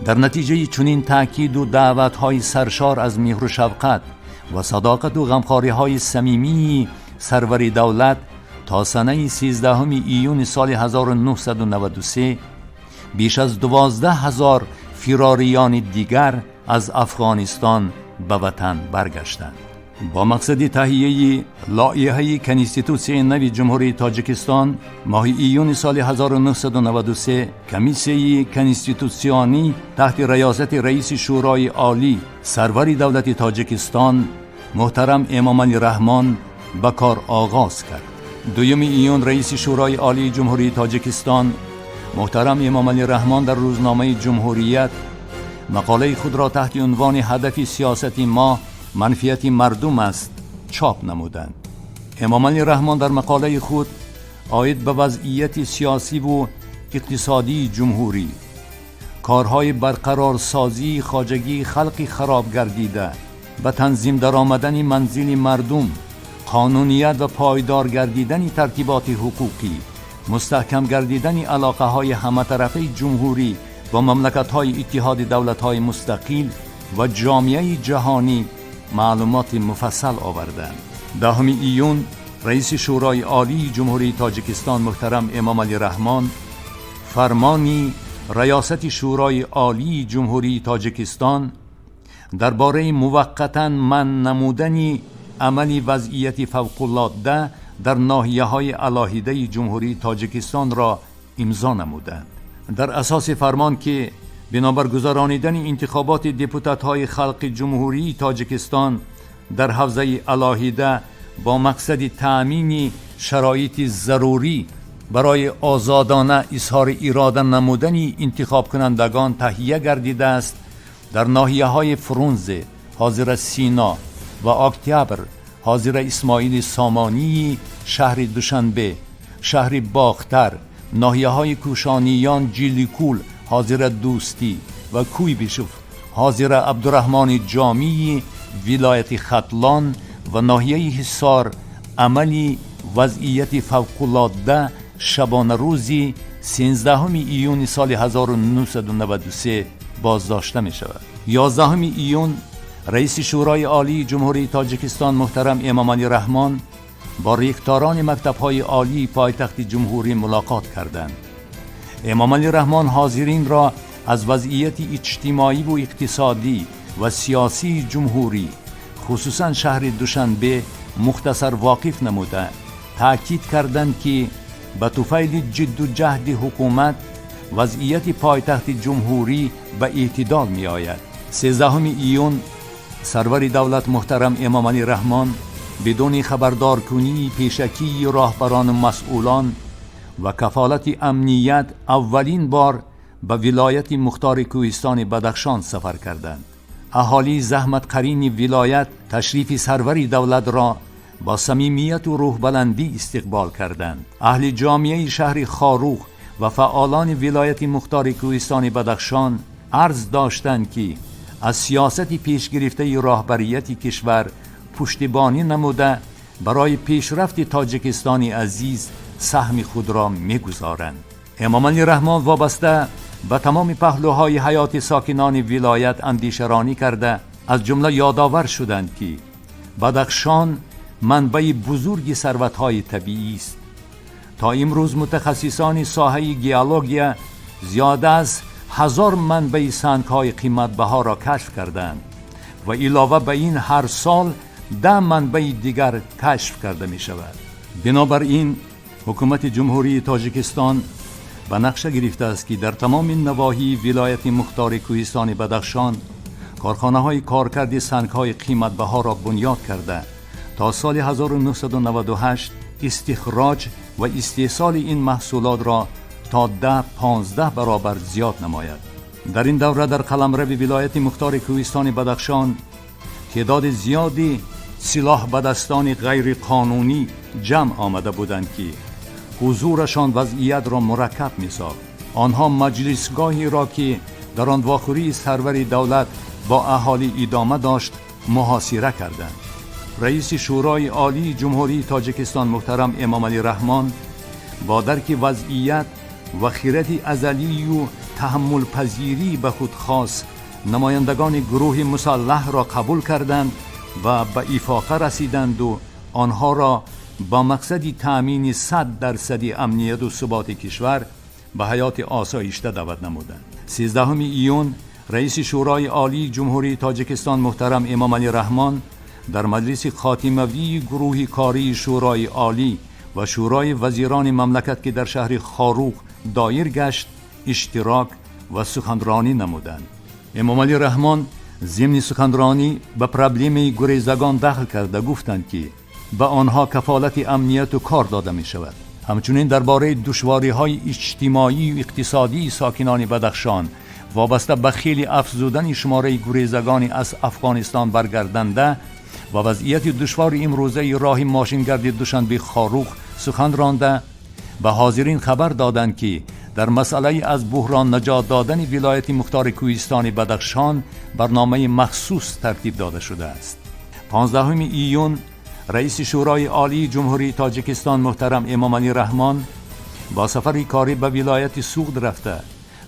Дар натиҷаи чунин таъкиду даъватҳои саршор аз меҳру шафқат ва садоқату ғамхориҳои самимии сарвари давлат то санаи 13 июни соли 1993 беш аз 12 000 фирориёни дигар аз Афғонистон ба ватан баргаштанд. Бо мақсади таҳияи лоиҳаи Конститутсияи нави Ҷумҳурии Тоҷикистон моҳи июни соли 1993 комиссияи конститутсионӣ таҳти раёсати раиси Шӯрои Олӣ, сарвари давлати Тоҷикистон муҳтарам Эмомалӣ Раҳмон ба кор оғоз кард. 2 июн раиси Шӯрои Олии Ҷумҳурии Тоҷикистон муҳтарам Эмомалӣ Раҳмон дар рӯзномаи Ҷумҳурият мақолаи худро таҳти унвони «Ҳадафи сиёсати мо манфиати мардум аст» чоп намуданд. Эмомалӣ Раҳмон дар мақолаи худ оид ба вазъияти сиёсиву иқтисодии ҷумҳурӣ, корҳои барқарорсозии хоҷагии халқи хароб гардида, ба танзим даромадани манзили мардум, қонуният ва пойдор гардидани тартиботи ҳуқуқӣ, мустаҳкам гардидани алоқаҳои ҳаматарафаи ҷумҳурӣ бо мамлакатҳои Иттиҳоди Давлатҳои Мустақил ва ҷомеаи ҷаҳонӣ маълумоти муфассал оварданд. 10 июн раиси Шӯрои Олии Ҷумҳурии Тоҷикистон муҳтарам Эмомалӣ Раҳмон фармони Раёсати Шӯрои Олии Ҷумҳурии Тоҷикистон дар бораи муваққатан манъ намудани амали вазъияти фавқулодда дар ноҳияҳои алоҳидаи Ҷумҳурии Тоҷикистонро имзо намуданд. Дар асоси фармон, ки бинобар гузаронидани интихоботи депутатҳои халқи Ҷумҳурии Тоҷикистон дар ҳавзаи алоҳида бо мақсади таъмини шароити зарурӣ барои озодона изҳори ирода намудани интихобкунандагон таҳия гардидааст, дар ноҳияҳои Фрунзе, ҳозира Сино, ва Октябр, ҳозира Исмоили Сомонии шаҳри Душанбе, шаҳри Бохтар, ноҳияҳои Кӯшониён, Ҷиликул, ҳозира Дӯстӣ, ва Куйбишев, ҳозира Абдураҳмони Ҷомии вилояти Хатлон ва ноҳияи Ҳисор амали вазъияти фавқулодда шабонарӯзи 13 июни соли 1993 боздошта мешавад. 11 июн раиси Шӯрои Олии Ҷумҳурии Тоҷикистон муҳтарам Эмомалӣ Раҳмон бо ректорони мактабҳои олии пойтахти ҷумҳурӣ мулоқот карданд. Эмомалӣ Раҳмон ҳозиринро аз вазъияти иҷтимоиву иқтисодӣ ва сиёсии ҷумҳурӣ, хусусан шаҳри Душанбе, мухтасар воқиф намуда, таъкид карданд, ки ба туфайли ҷидду ҷаҳди ҳукумат вазъияти пойтахти ҷумҳурӣ ба эътидол меояд. 13 июн сарвари давлат муҳтарам Эмомалӣ Раҳмон бидуни хабардоркунии пешакии роҳбарону масъулон ва кафолати амният аввалин бор ба вилояти мухтори Кӯҳистони Бадахшон сафар карданд. Аҳолии заҳматқарини вилоят ташрифи сарвари давлатро бо самимияту рӯҳбаландӣ истиқбол карданд. Аҳли ҷомеаи шаҳри Хоруғ ва фаъолони вилояти мухтори Кӯҳистони Бадахшон арз доштанд, ки аз сиёсати пешгирифтаи роҳбарияти кишвар пуштибонӣ намуда, барои пешрафти Тоҷикистони азиз саҳми худро мегузоранд. Эмомалӣ Раҳмон вобаста ба тамоми паҳлӯҳои ҳаёти сокинони вилоят андешаронӣ карда, аз ҷумла ёдовар шуданд, ки Бадахшон манбаи бузурги сарватҳои табиӣ аст. То имрӯз мутахассисони соҳаи геология зиёда аз 1000 манбаи сангҳои қиматбаҳоро кашф карданд ва илова ба ин ҳар сол 10 манбаи дигар кашф карда мешавад. Бинобар ин ҳукумати Ҷумҳурии Тоҷикистон ба нақша гирифтааст, ки дар тамоми навоҳии вилояти мухтори Кӯҳистони Бадахшон корхонаҳои коркарди сангҳои қиматбаҳоро бунёд карда, то соли 1998 истихроҷ ва истеҳсоли ин маҳсулотро то 10-15 баробар зиёд намояд. Дар ин давра дар қаламрави вилояти мухтори Кӯҳистони Бадахшон теъдоди зиёди силоҳ ба дастони ғайриқонунӣ ҷамъ омада буданд, ки ҳузурашон вазъиятро мураккаб месохт. Онҳо маҷлисгоҳеро, ки дар он вохӯрии сарвари давлат бо аҳолӣ идома дошт, муҳосира карданд. Раиси Шӯрои Олии Ҷумҳурии Тоҷикистон муҳтарам Эмомалӣ Раҳмон با درک وضعیت و خیرت ازلی و تحمل پذیری به خود خاص نمایندگان گروه مسلح را قبول کردند و به افاقه رسیدند و آنها را با مقصد تأمین 100% امنیت و ثبات کشور به حیات آسایشته دعوت نمودند. 13 ایون رئیس شورای عالی جمهوری تاجیکستان محترم امام علی رحمان در مجلس خاتموی گروه کاری شورای عالی و شورای وزیران مملکت که در شهر خاروغ دایر گشت اشتراک و سخنرانی نمودند. امام علی رحمان ضمن سخنرانی به پرابلم گریزگان دخل کرده گفتند که به آنها کفالت امنیت و کار داده می شود. همچنین درباره دشواری های اجتماعی و اقتصادی ساکنان بدخشان وابسته به خیلی افزودن شماره گریزگان از افغانستان برگردنده و وضعیت دشوار امروزه راه ماشینگرد دوشنبه خاروغ سخن رانده به حاضرین خبر دادند که در مسئله از بحران نجات دادن ولایت مختار کوهستان بدخشان برنامه مخصوص ترتیب داده شده است. 15 ایون رئیس شورای عالی جمهوری تاجیکستان محترم امام علی رحمان با سفر کاری به ولایت سوغد رفته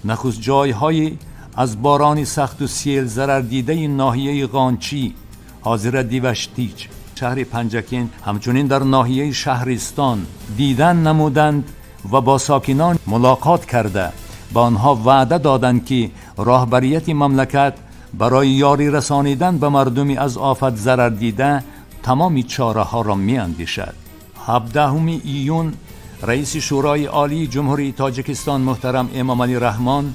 نخست جایهای از باران سخت و سیل ضرر دیده ناحیه غانچی حاضر دیوشتیچ شهر پنجکین همچنین در ناحیه شهرستان دیدن نمودند و با ساکنان ملاقات کرده با آنها وعده دادند که راهبریت مملکت برای یاری رسانیدن به مردمی از آفت ضرر دیده تمام چاره ها را می اندیشد. 17 ایون رئیس شورای عالی جمهوری تاجیکستان محترم امام علی رحمان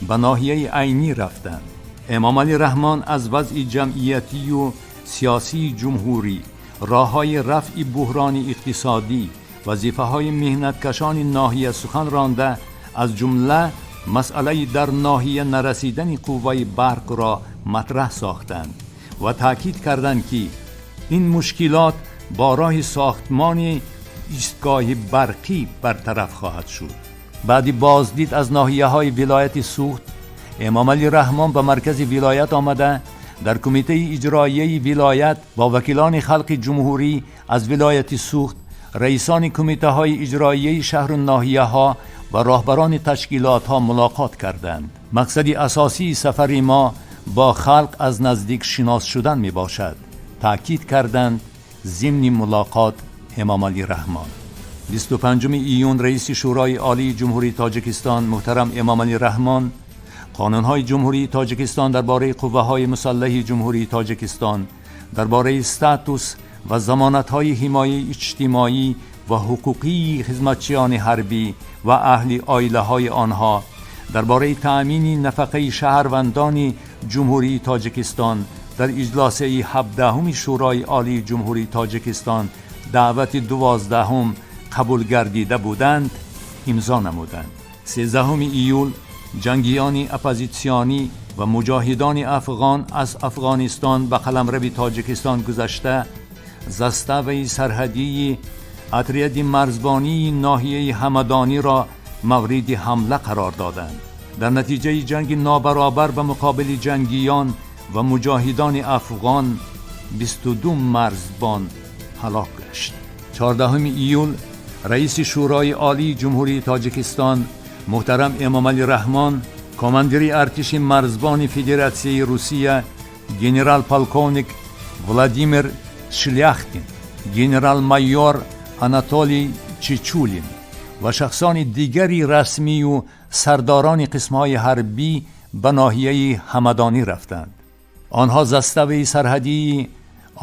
به ناحیه عینی رفتند. امام علی رحمان از وضع جمعیتی و سیاسی جمهوری، راههای رفع بحران اقتصادی، وظیفه های مهنتکشان ناحیه سخن رانده از جمله مسئله در ناحیه نرسیدن قوه برق را مطرح ساختند و تاکید کردند که این مشکلات با راه ساختمان ایستگاه برقی برطرف خواهد شد. بعد بازدید از ناحیه های ولایت سوخت، امام علی رحمان به مرکز ولایت آمده در کمیته اجرایی ولایت با وکیلان خلق جمهوری از ولایت سوخت، رئیسان کمیته های اجرایی شهر و ناحیه ها و راهبران تشکیلات ها ملاقات کردند. مقصد اساسی سفر ما با خلق از نزدیک شناس شدن می باشد، تاکید کردند ضمن ملاقات امام علی رحمان. 25 ایون رئیس شورای عالی جمهوری تاجیکستان محترم امام علی رحمان قانونهای جمهوری تاجیکستان درباره قوه های مسلح جمهوری تاجیکستان، درباره استاتوس و ضمانت‌های حمایه اجتماعی و حقوقی خدمتچیان حربی و اهل عایله های آنها، درباره تأمین نفقه شهروندان جمهوری تاجیکستان در اجلاسه 17 شورای عالی جمهوری تاجیکستان دعوت 12 قبول گردیده بودند امضا نمودند. 13 ایول جنگیان اپوزیسیونی و مجاهدان افغان از افغانستان به قلمرو تاجیکستان گذشته заставаи сарҳадии отряди марзбонии ноҳияи ҳамадонӣ را мавриди ҳамла қарор доданд. Дар натиҷаи ҷанги нобаробар ба муқобили ҷангиён ва муҷоҳидони афғон 22 марзбон ҳалок гашт. 14 июл раиси Шӯрои Олии Ҷумҳурии Тоҷикистон муҳтарам Эмомалӣ Раҳмон командири артиши марзбони Федератсияи Русия генерал-полковник Владимир Шляхтин, генерал-майор Анатолий Чичулин ва шахсони дигари расмию сардорони қисмҳои ҳарбӣ ба ноҳияи ҳамадонӣ рафтанд. Онҳо заставаи сарҳадии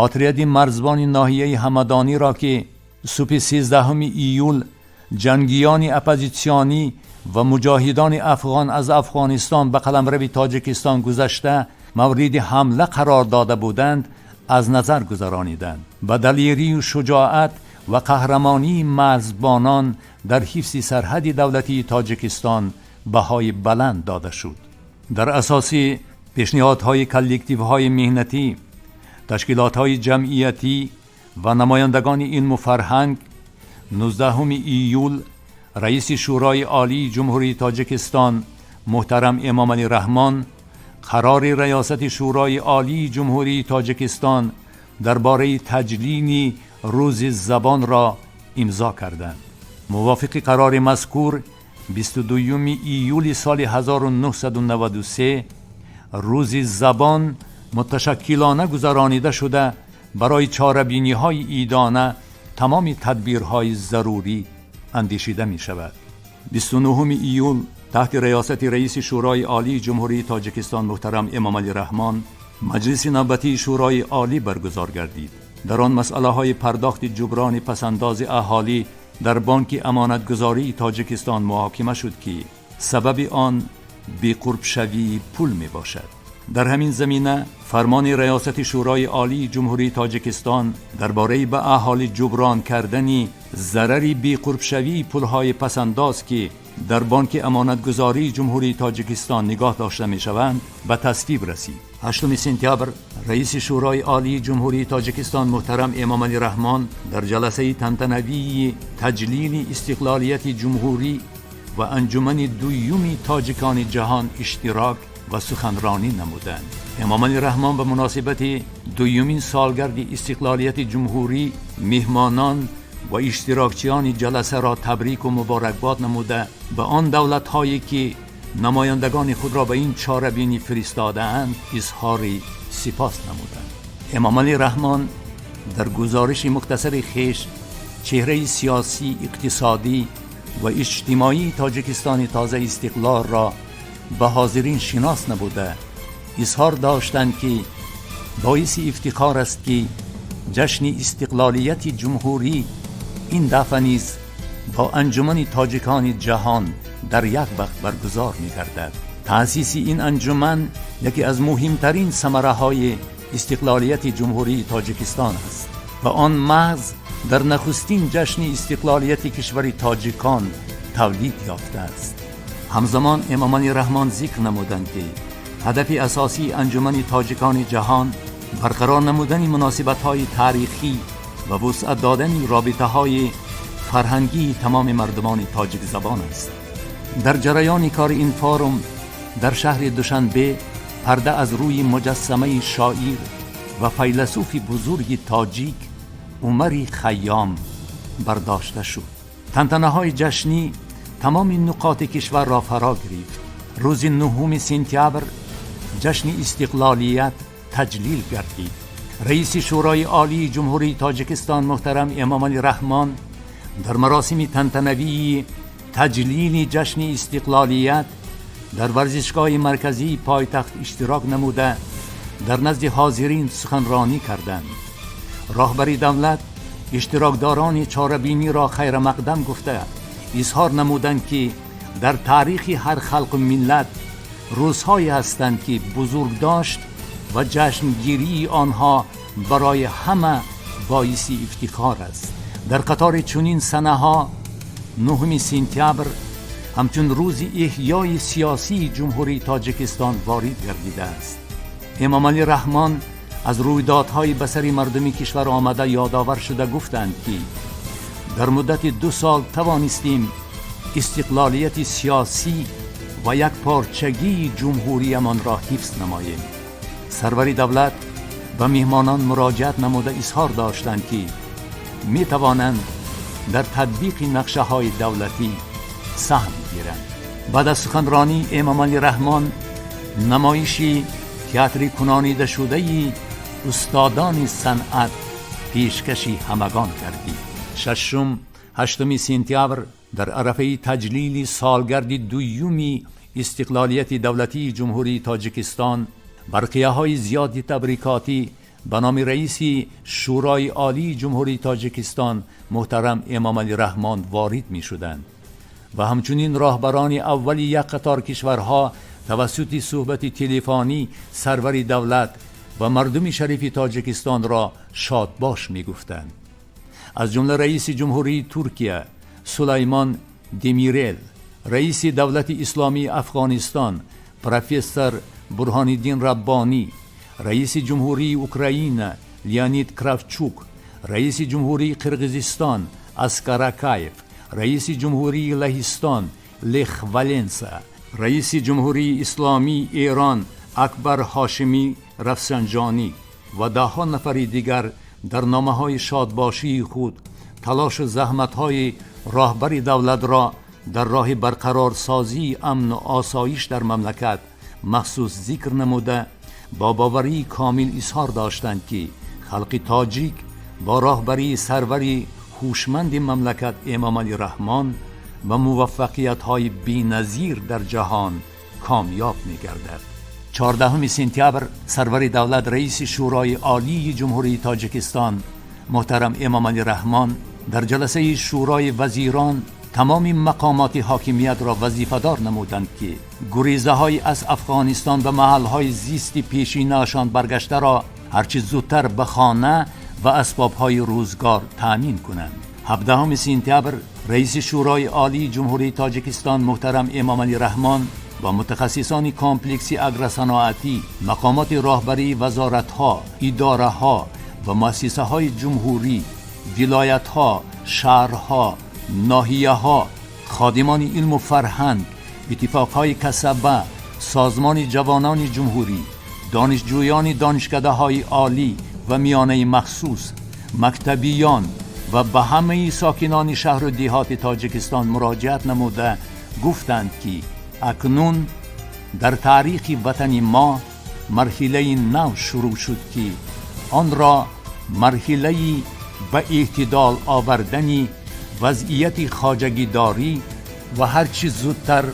отряди марзбони ноҳияи ҳамадониро, ки субҳи 13 июл ҷангиёни оппозитсионӣ ва муҷоҳидони афғон аз Афғонистон ба қаламрави Тоҷикистон гузашта мавриди ҳамла қарор дода буданд, аз назар гузарониданд. Ба далерию шуҷоат ва қаҳрамонии марзбонон дар ҳифзи сарҳади давлатии Тоҷикистон баҳои баланд дода шуд. Дар асоси пешниҳодҳои коллективҳои меҳнатӣ, ташкилотҳои ҷамъиятӣ ва намояндагони илму фарҳанг, 19 июл раиси Шӯрои Олии Ҷумҳурии Тоҷикистон муҳтарам Эмомалӣ Раҳмон қарори Раёсати Шӯрои Олии Ҷумҳурии Тоҷикистон дар бораи таҷлили Рӯзи забонро имзо карданд. Мувофиқи қарори мазкур, 22 июли соли 1993 рӯзи забон муташаккилона гузаронида шуда, барои чорабиниҳои идона тамоми тадбирҳои зарурӣ андешида мешавад. 29 июл таҳти риёсати раиси Шӯрои Олии Ҷумҳурии Тоҷикистон муҳтарам Эмомалӣ Раҳмон маҷлиси навбатии Шӯрои Олӣ баргузор гардид. Дар он масъалаҳои пардохти ҷуброни пасандози аҳолӣ дар Бонки Амонатгузории Тоҷикистон муҳокима шуд, ки сабаби он беқурбшавии пул мебошад. Дар ҳамин замина фармони Раёсати Шӯрои Олии Ҷумҳурии Тоҷикистон дар бораи ба аҳолӣ ҷуброн кардани зарари беқурбшавии пулҳои пасандоз, ки дар Бонки Амонатгузории Ҷумҳурии Тоҷикистон нигоҳ дошта мешаванд, ба тасвиб расид. 8 сентябр раиси Шӯрои Олии Ҷумҳурии Тоҷикистон муҳтарам Эмомалӣ Раҳмон дар ҷаласаи тантанавии таҷлили истиқлолияти ҷумҳурӣ ва анҷумани дуюми тоҷикони ҷаҳон иштирок ва суханронӣ намуданд. Эмомалӣ Раҳмон ба муносибати дуюмин солгарди истиқлолияти ҷумҳурӣ меҳмонон ва иштирокчиёни ҷаласаро табрику муборакбод намуда, ба он давлатҳое, ки намояндагони худро ба ин чорабинӣ фиристодаанд, изҳори сипос намуданд. Эмомалӣ Раҳмон дар гузориши мухтасари хеш чеҳраи сиёсӣ, иқтисодӣ ва иҷтимоии Тоҷикистони тоза истиқлолро ба ҳозирин шинос набуда, изҳор доштанд, ки боиси ифтихор аст, ки ҷашни истиқлолияти ҷумҳурӣ ин дафъа низ бо анҷумани тоҷикони ҷаҳон дар як вақт баргузор мегардад. Таъсиси ин анҷуман яке аз муҳимтарин самараҳои истиқлолияти Ҷумҳурии Тоҷикистон аст ва он маҳз дар нахустин ҷашни истиқлолияти кишвари тоҷикон тавлид ёфтааст. Ҳамзамон Эмомалӣ Раҳмон зикр намуданд, ки ҳадафи асосии анҷумани тоҷикони ҷаҳон барқарор намудани муносибатҳои таърихӣ ва вусъат додани робитаҳои фарҳангии тамоми мардумони тоҷикзабон аст. Дар ҷараёни кори ин форум дар шаҳри Душанбе парда аз рӯи муҷассамаи шоир ва файласуфи бузурги тоҷик Умари Хайём бардошта шуд. Тантанаҳои ҷашнӣ тамоми нуқоти кишварро фаро гирифт. Рӯзи 9 сентябр ҷашни истиқлолият таҷлил гардид. Раиси Шӯрои Олии Ҷумҳурии Тоҷикистон муҳтарам Эмомалӣ Раҳмон дар маросими тантанавии таҷлили ҷашни истиқлолият дар варзишгоҳи марказии пойтахт иштирок намуда, дар назди ҳозирин суханронӣ карданд. Роҳбари давлат иштирокдорони чорабиниро хайрамақдам гуфта, изҳор намуданд, ки дар таърихи ҳар халқу миллат рӯзҳое ҳастанд, ки бузургдошт ва ҷашнгирии онҳо барои ҳама боиси ифтихор аст. Дар қатори чунин санаҳо 9 сентябр ҳамчун рӯзи эҳёи сиёсии Ҷумҳурии Тоҷикистон ворид гардидааст. Эмомалӣ Раҳмон аз рӯйдодҳои ба сари мардуми кишвар омада ёдовар шуда, гуфтанд, ки дар муддати 2 сол тавонистем истиқлолияти сиёсӣ ва якпорчагии ҷумҳуриямонро ҳифз намоем. Сарвари давлат ба меҳмонон муроҷиат намуда, изҳор доштанд, ки метавонанд дар татбиқи нақшаҳои давлатӣ саҳм гиранд. Баъд аз суханронии Эмомалӣ Раҳмон намоиши театри кунонидашудаи устодони санъат пешкаши ҳамагон гардид. 6, 8 сентябр дар арафаи таҷлили солгарди дуюми истиқлолияти давлатии Ҷумҳурии Тоҷикистон барқияҳои зиёди табрикотӣ ба номи раиси Шӯрои Олии Ҷумҳурии Тоҷикистон муҳтарам Эмомалӣ Раҳмон ворид мешуданд ва ҳамчунин роҳбарони аввали як қатор кишварҳо тавассути суҳбати телефонӣ сарвари давлат ва мардуми шарифи Тоҷикистонро шодбош мегуфтанд. Аз ҷумла раиси Ҷумҳурии Туркия Сулаймон Демирел, раиси Давлати Исломии Афғонистон профессор Бурҳониддин Раббонӣ, раиси Ҷумҳурии Украина Леонид Кравчук, раиси Ҷумҳурии Қирғизистон Аскар Акаев, раиси Ҷумҳурии Лаҳистон Лех Валенса, раиси Ҷумҳурии Исломии Эрон Акбар Ҳошимӣ Рафсанҷонӣ ва даҳҳо нафари дигар дар номаҳои шодбошии худ талошу заҳматҳои роҳбари давлатро дар роҳи барқарорсозии амну осоиш дар мамлакат махсус зикр намуда, бо боварии комил изҳор доштанд, ки халқи тоҷик бо роҳбарии сарвари ҳушманди мамлакат Эмомалӣ Раҳмон ба муваффақиятҳои беназир дар ҷаҳон комёб мегардад. 14 сентябр сарвари давлат, раиси Шӯрои Олии Ҷумҳурии Тоҷикистон муҳтарам Эмомалӣ Раҳмон дар ҷаласаи Шӯрои вазирон тамоми мақомоти ҳокимиятро вазифадор намуданд, ки гурезаҳои аз Афғонистон ба маҳалҳои зисти пешинаашон баргаштаро ҳарчи зудтар ба хона ва асбобҳои рӯзгор таъмин кунанд. 17 сентябр раиси Шӯрои Олии Ҷумҳурии Тоҷикистон муҳтарам Эмомалӣ Раҳмон бо мутахассисони комплекси агросаноатӣ, мақомоти роҳбарии вазоратҳо, идораҳо ва муассисаҳои ҷумҳурӣ, вилоятҳо, шаҳрҳо, ноҳияҳо, ходимони илму фарҳанг, иттифоқҳои касаба, созмони ҷавонони ҷумҳурӣ, донишҷӯёни донишкадаҳои олӣ ва миёнаи махсус, мактабиён ва ба ҳамаи сокинони шаҳру деҳоти Тоҷикистон муроҷиат намуда гуфтанд, ки акнун дар таърихи ватани мо марҳилаи нав шурӯъ шуд, ки онро марҳилаи ба эътидол овардани вазъияти хоҷагидорӣ ва ҳарчи зудтар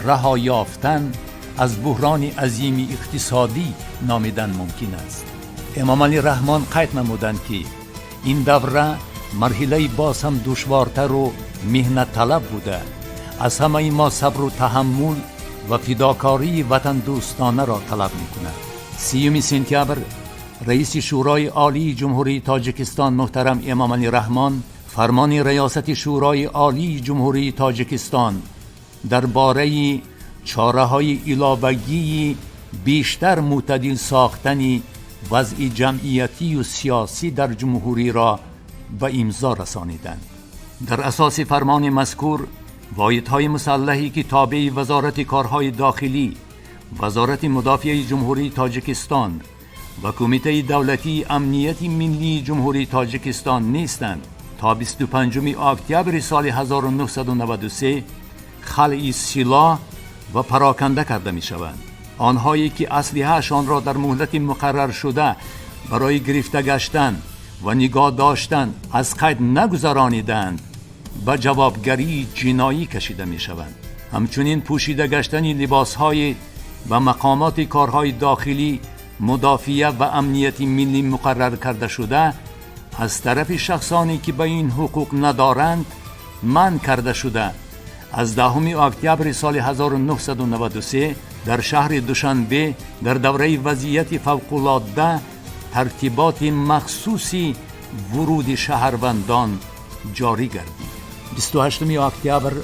раҳо ёфтан аз буҳрони азими иқтисодӣ номидан мумкин аст. Эмомалӣ Раҳмон қайд намуданд, ки ин давра марҳилаи боз ҳам душвортару меҳнатталаб буда, аз ҳамаи мо сабру таҳаммул ва фидокории ватандӯстонаро талаб мекунад. 30 сентябр раиси Шӯрои Олии Ҷумҳурии Тоҷикистон муҳтарам Эмомалӣ Раҳмон фармони Раёсати Шӯрои Олии Ҷумҳурии Тоҷикистон дар бораи чораҳои иловагии бештар мӯътадил сохтани вазъи ҷамъиятию сиёсӣ дар ҷумҳуриро ба имзо расониданд. Дар асоси фармони мазкур, воҳидҳои мусаллаҳе, ки тобеи Вазорати корҳои дохилӣ, Вазорати мудофиаи Ҷумҳурии Тоҷикистон ва Кумитаи давлатии амнияти миллии Ҷумҳурии Тоҷикистон нестанд, то 25 октябри соли 1993 халъи силоҳ ва пароканда карда мешаванд. Онҳое, ки аслиҳаашонро дар муҳлати муқарраршуда барои гирифта гаштан ва нигоҳ доштан аз қайд нагузарониданд, ба ҷавобгарии ҷиноӣ кашида мешаванд. Ҳамчунин пӯшида гаштани либосҳои ба мақомоти корҳои дохилӣ, мудофиа ва амнияти миллӣ муқаррар карда шуда аз тарафи шахсоне, ки ба ин ҳуқуқ надоранд, манъ карда шуда, аз 10 октябри соли 1993 дар шаҳри Душанбе дар давраи вазъияти фавқулодда тартиботи махсуси вуруди шаҳрвандон ҷорӣ гардид. 28 октябр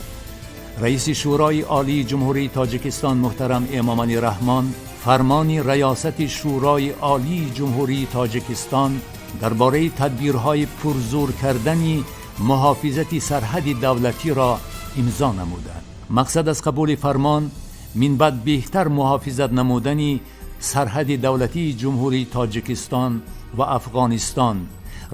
раиси Шӯрои Олии Ҷумҳурии Тоҷикистон муҳтарам Эмомалӣ Раҳмон фармони Раёсати Шӯрои Олии Ҷумҳурии Тоҷикистон дар бораи тадбирҳои пурзур кардани муҳофизати сарҳади давлатиро имзо намуданд. Мақсад аз қабули фармон минбаъд беҳтар муҳофизат намудани сарҳади давлатии Ҷумҳурии Тоҷикистон ва Афғонистон,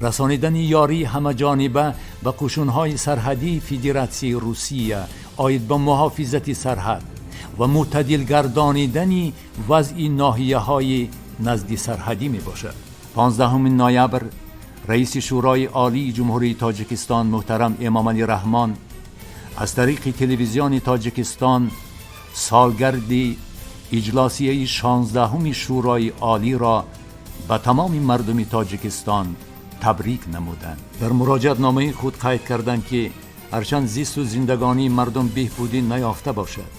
расонидани ёрии ҳамаҷониба ба қушунҳои сарҳадии Федератсияи Русия оид ба муҳофизати сарҳад ва мӯътадил гардонидани вазъи ноҳияҳои назди сарҳадӣ мебошад. 15 ноябр раиси Шӯрои Олии Ҷумҳурии Тоҷикистон муҳтарам Эмомалӣ Раҳмон аз тариқи Телевизиони Тоҷикистон солгарди иҷлосияи 16-уми Шӯрои Олиро ба тамоми мардуми Тоҷикистон табрик намуданд. Дар муроҷиатномаи худ қайд карданд, ки ҳарчанд зисту зиндагонии мардум беҳбудӣ наёфта бошад,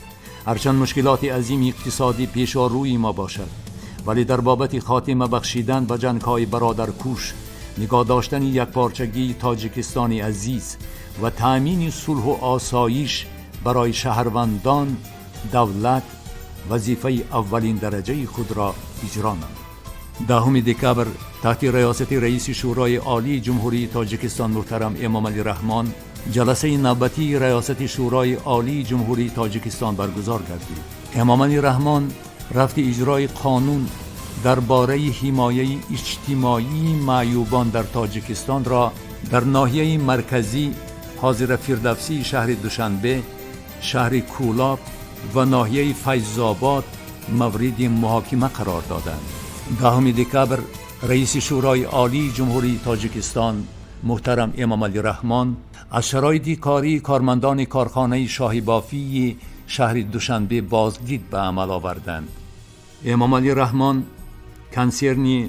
ҳарчанд мушкилоти азими иқтисодӣ пешорӯи мо бошад, вале дар бобати хотима бахшидан ба ҷангҳои бародаркуш, нигоҳ доштани якпорчагии Тоҷикистони азиз ва таъмини сулҳу осоиш барои шаҳрвандон давлат вазифаи аввалин дараҷаи худро иҷро намуд. 10 декабр таҳти раёсати раиси Шӯрои Олии Ҷумҳурии Тоҷикистон муҳтарам Эмомалӣ Раҳмон ҷаласаи навбатии Раёсати Шӯрои Олии Ҷумҳурии Тоҷикистон баргузор гардид. Эмомалӣ Раҳмон рафти иҷрои қонун дар бораи ҳимояи иҷтимоии маъюбон дар Тоҷикистонро дар ноҳияи марказӣ, ҳозира Фирдавсии шаҳри Душанбе, шаҳри Кӯлоб ва ноҳияи Файзобод мавриди муҳокима қарор доданд. 10 декабр раиси Шӯрои Олии Ҷумҳурии Тоҷикистон муҳтарам Эмомалӣ Раҳмон аз шароити кории кормандони корхонаи шоҳибофии шаҳри Душанбе боздид ба амал оварданд. Эмомалӣ Раҳмон консерни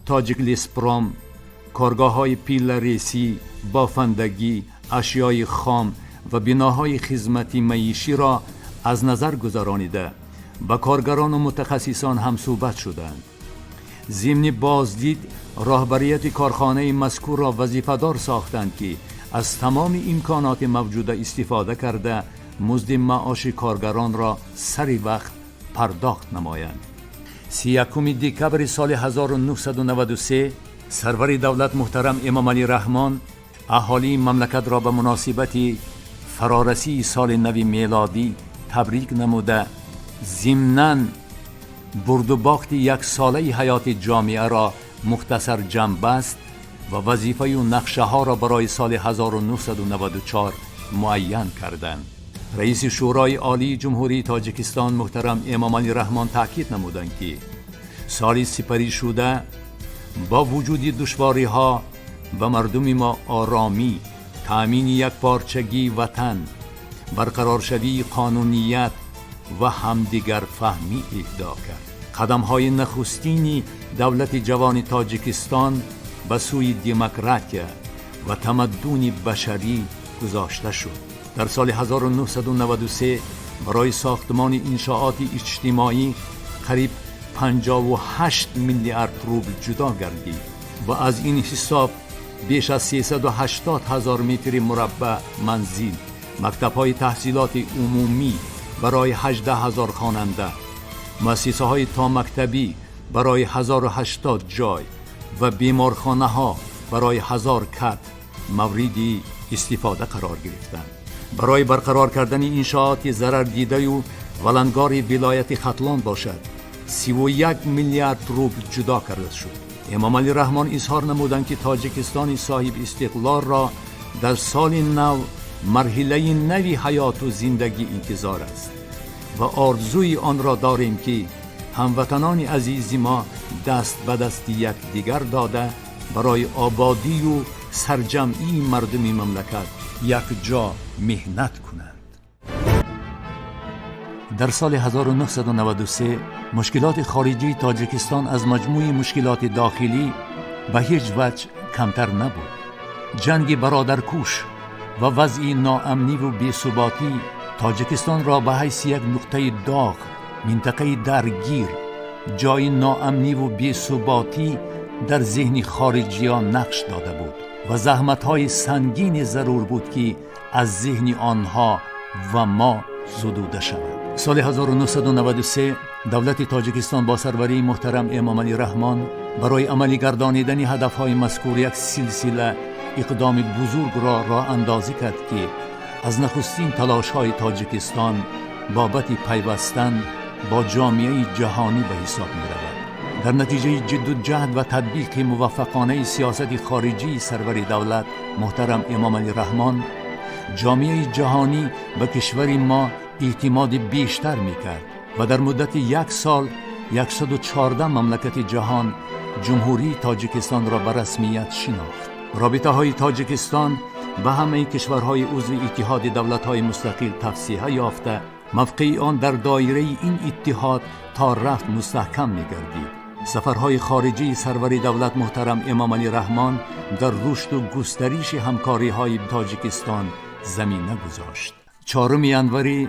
Тоҷиклеспром, коргоҳҳои пилларесӣ, бофандагӣ, ашёи хом ва биноҳои хизмати маиширо аз назар гузаронида, ба коргарону мутахассисон ҳамсӯҳбат шуданд. Зимни боздид роҳбарияти корхонаи мазкурро вазифадор сохтанд, ки аз тамоми имконоти мавҷуда истифода карда, музди маоши коргаронро сари вақт пардохт намоянд. 31 декабри соли 1993 сарвари давлат муҳтарам Эмомалӣ Раҳмон аҳолии мамлакатро ба муносибати фарорасии соли нави мелодӣ табрик намуда, зимнан бурдубохти яксолаи ҳаёти ҷомеаро мухтасар ҷамъбаст ва вазифаю нақшаҳоро барои соли 1994 муайян карданд. Раиси Шӯрои Олии Ҷумҳурии Тоҷикистон муҳтарам Эмомалӣ Раҳмон таъкид намуданд, ки соли сипаришуда бо вуҷуди душвориҳо ба мардуми мо оромӣ, таъмини якпорчагии ватан, барқароршавии қонуният ва ҳамдигарфаҳмӣ иҳдо кард. Қадамҳои нахустини давлати ҷавони Тоҷикистон ба сӯи демократия ва тамаддуни башарӣ гузошта шуд. Дар соли 1993 барои сохтмони иншооти иҷтимоӣ қариб 58 миллиард рубл ҷудо гардид ва аз ин ҳисоб беш аз 380 ҳазор метри мураббаъ манзил, мактабҳои таҳсилоти умумӣ барои 18 ҳазор хонанда, муассисаҳои томактабӣ барои 1080 ҷой ва беморхонаҳо барои 1000 кат мавриди истифода қарор гирифтанд. Барои барқарор кардани иншооти зарардидаю валангори вилояти Хатлон бошад, 31 миллиард рубл ҷудо карда шуд. Эмомалӣ Раҳмон изҳор намуданд, ки Тоҷикистони соҳиби истиқлолро дар соли нав марҳилаи нави ҳаёту зиндагӣ интизор аст ва орзуи онро дорем, ки ҳамватанони азизи мо даст ба дасти якдигар дода, барои ободию сарҷамъии мардуми мамлакат якҷо меҳнат кунанд. Дар соли 1993 мушкилоти хориҷии Тоҷикистон аз маҷмӯи мушкилоти дохилӣ ба ҳеҷ ваҷҳ камтар набуд. Ҷанги бародаркуш ва вазъи ноамниву бесуботӣ Тоҷикистонро ба ҳайси як нуқтаи доғ, минтақаи даргир, ҷои ноамниву бесуботӣ дар зеҳни хориҷиён нақш дода буд ва заҳматҳои сангине зарур буд, ки аз зеҳни онҳо ва мо зудуда шавад. Соли 1993 давлати Тоҷикистон бо сарварии муҳтарам Эмомалӣ Раҳмон барои амалӣ гардонидани ҳадафҳои мазкур як силсила иқдоми бузургро роҳандозӣ кард, ки аз нахустин талошҳои Тоҷикистон бобати пайвастан бо ҷомеаи ҷаҳонӣ ба ҳисоб меравад. Дар натиҷаи ҷидду ҷаҳд ва татбиқи муваффақонаи сиёсати хориҷии сарвари давлат муҳтарам Эмомалӣ Раҳмон ҷомеаи ҷаҳонӣ ба кишвари мо эътимоди бештар мекард ва дар муддати як сол 114 мамлакати ҷаҳон Ҷумҳурии Тоҷикистонро ба расмият шинохт. Робитаҳои Тоҷикистон ба ҳамаи кишварҳои узви Иттиҳоди Давлатҳои Мустақил тавсеа ёфта, мавқеи он дар доираи ин иттиҳод то рафт мустаҳкам мегардид. Сафарҳои хориҷии сарвари давлат муҳтарам Эмомалӣ Раҳмон дар рушду густариши ҳамкориҳои Тоҷикистон замина гузошт. 4 январи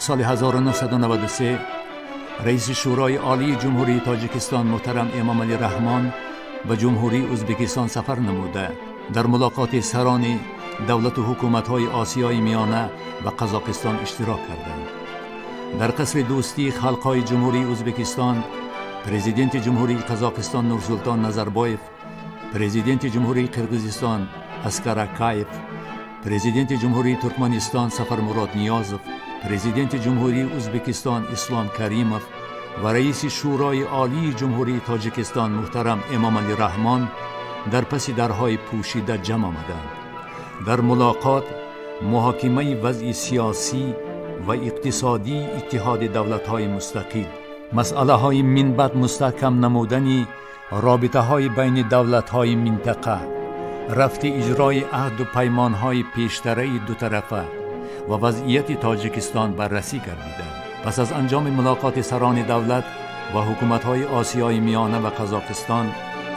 соли 1993 раиси Шӯрои Олии Ҷумҳурии Тоҷикистон муҳтарам Эмомалӣ Раҳмон ба Ҷумҳурии Ӯзбекистон сафар намуда, дар мулоқоти сарони давлату ҳукуматҳои Осиёи Миёна ва Қазоқистон иштирок карданд. Дар қасри дӯстии халқҳои Ҷумҳурии Ӯзбекистон Президенти Ҷумҳурии Қазоқистон Нурсултон Назарбоев, Президенти Ҷумҳурии Қирғизистон Аскар Акаев, Президенти Ҷумҳурии Туркманистон Сафармурод Ниёзов, Президенти Ҷумҳурии Ӯзбекистон Ислом Каримов ва раиси Шӯрои Олии Ҷумҳурии Тоҷикистон муҳтарам Эмомалӣ Раҳмон дар паси дарҳои пӯшида ҷамъ омаданд. Дар мулоқот Муҳокимаи вазъи сиёсӣ ва иқтисодии Иттиҳоди давлатҳои мустақил, масъалаҳои минбаъд мустаҳкам намудани робитаҳои байни давлатҳои минтақа, рафти иҷрои аҳду паймонҳои пештараи дутарафа ва вазъияти Тоҷикистон баррасӣ гардиданд. Пас аз анҷоми мулоқоти сарони давлат ва ҳукуматҳои Осиёи Миёна ва Қазоқистон,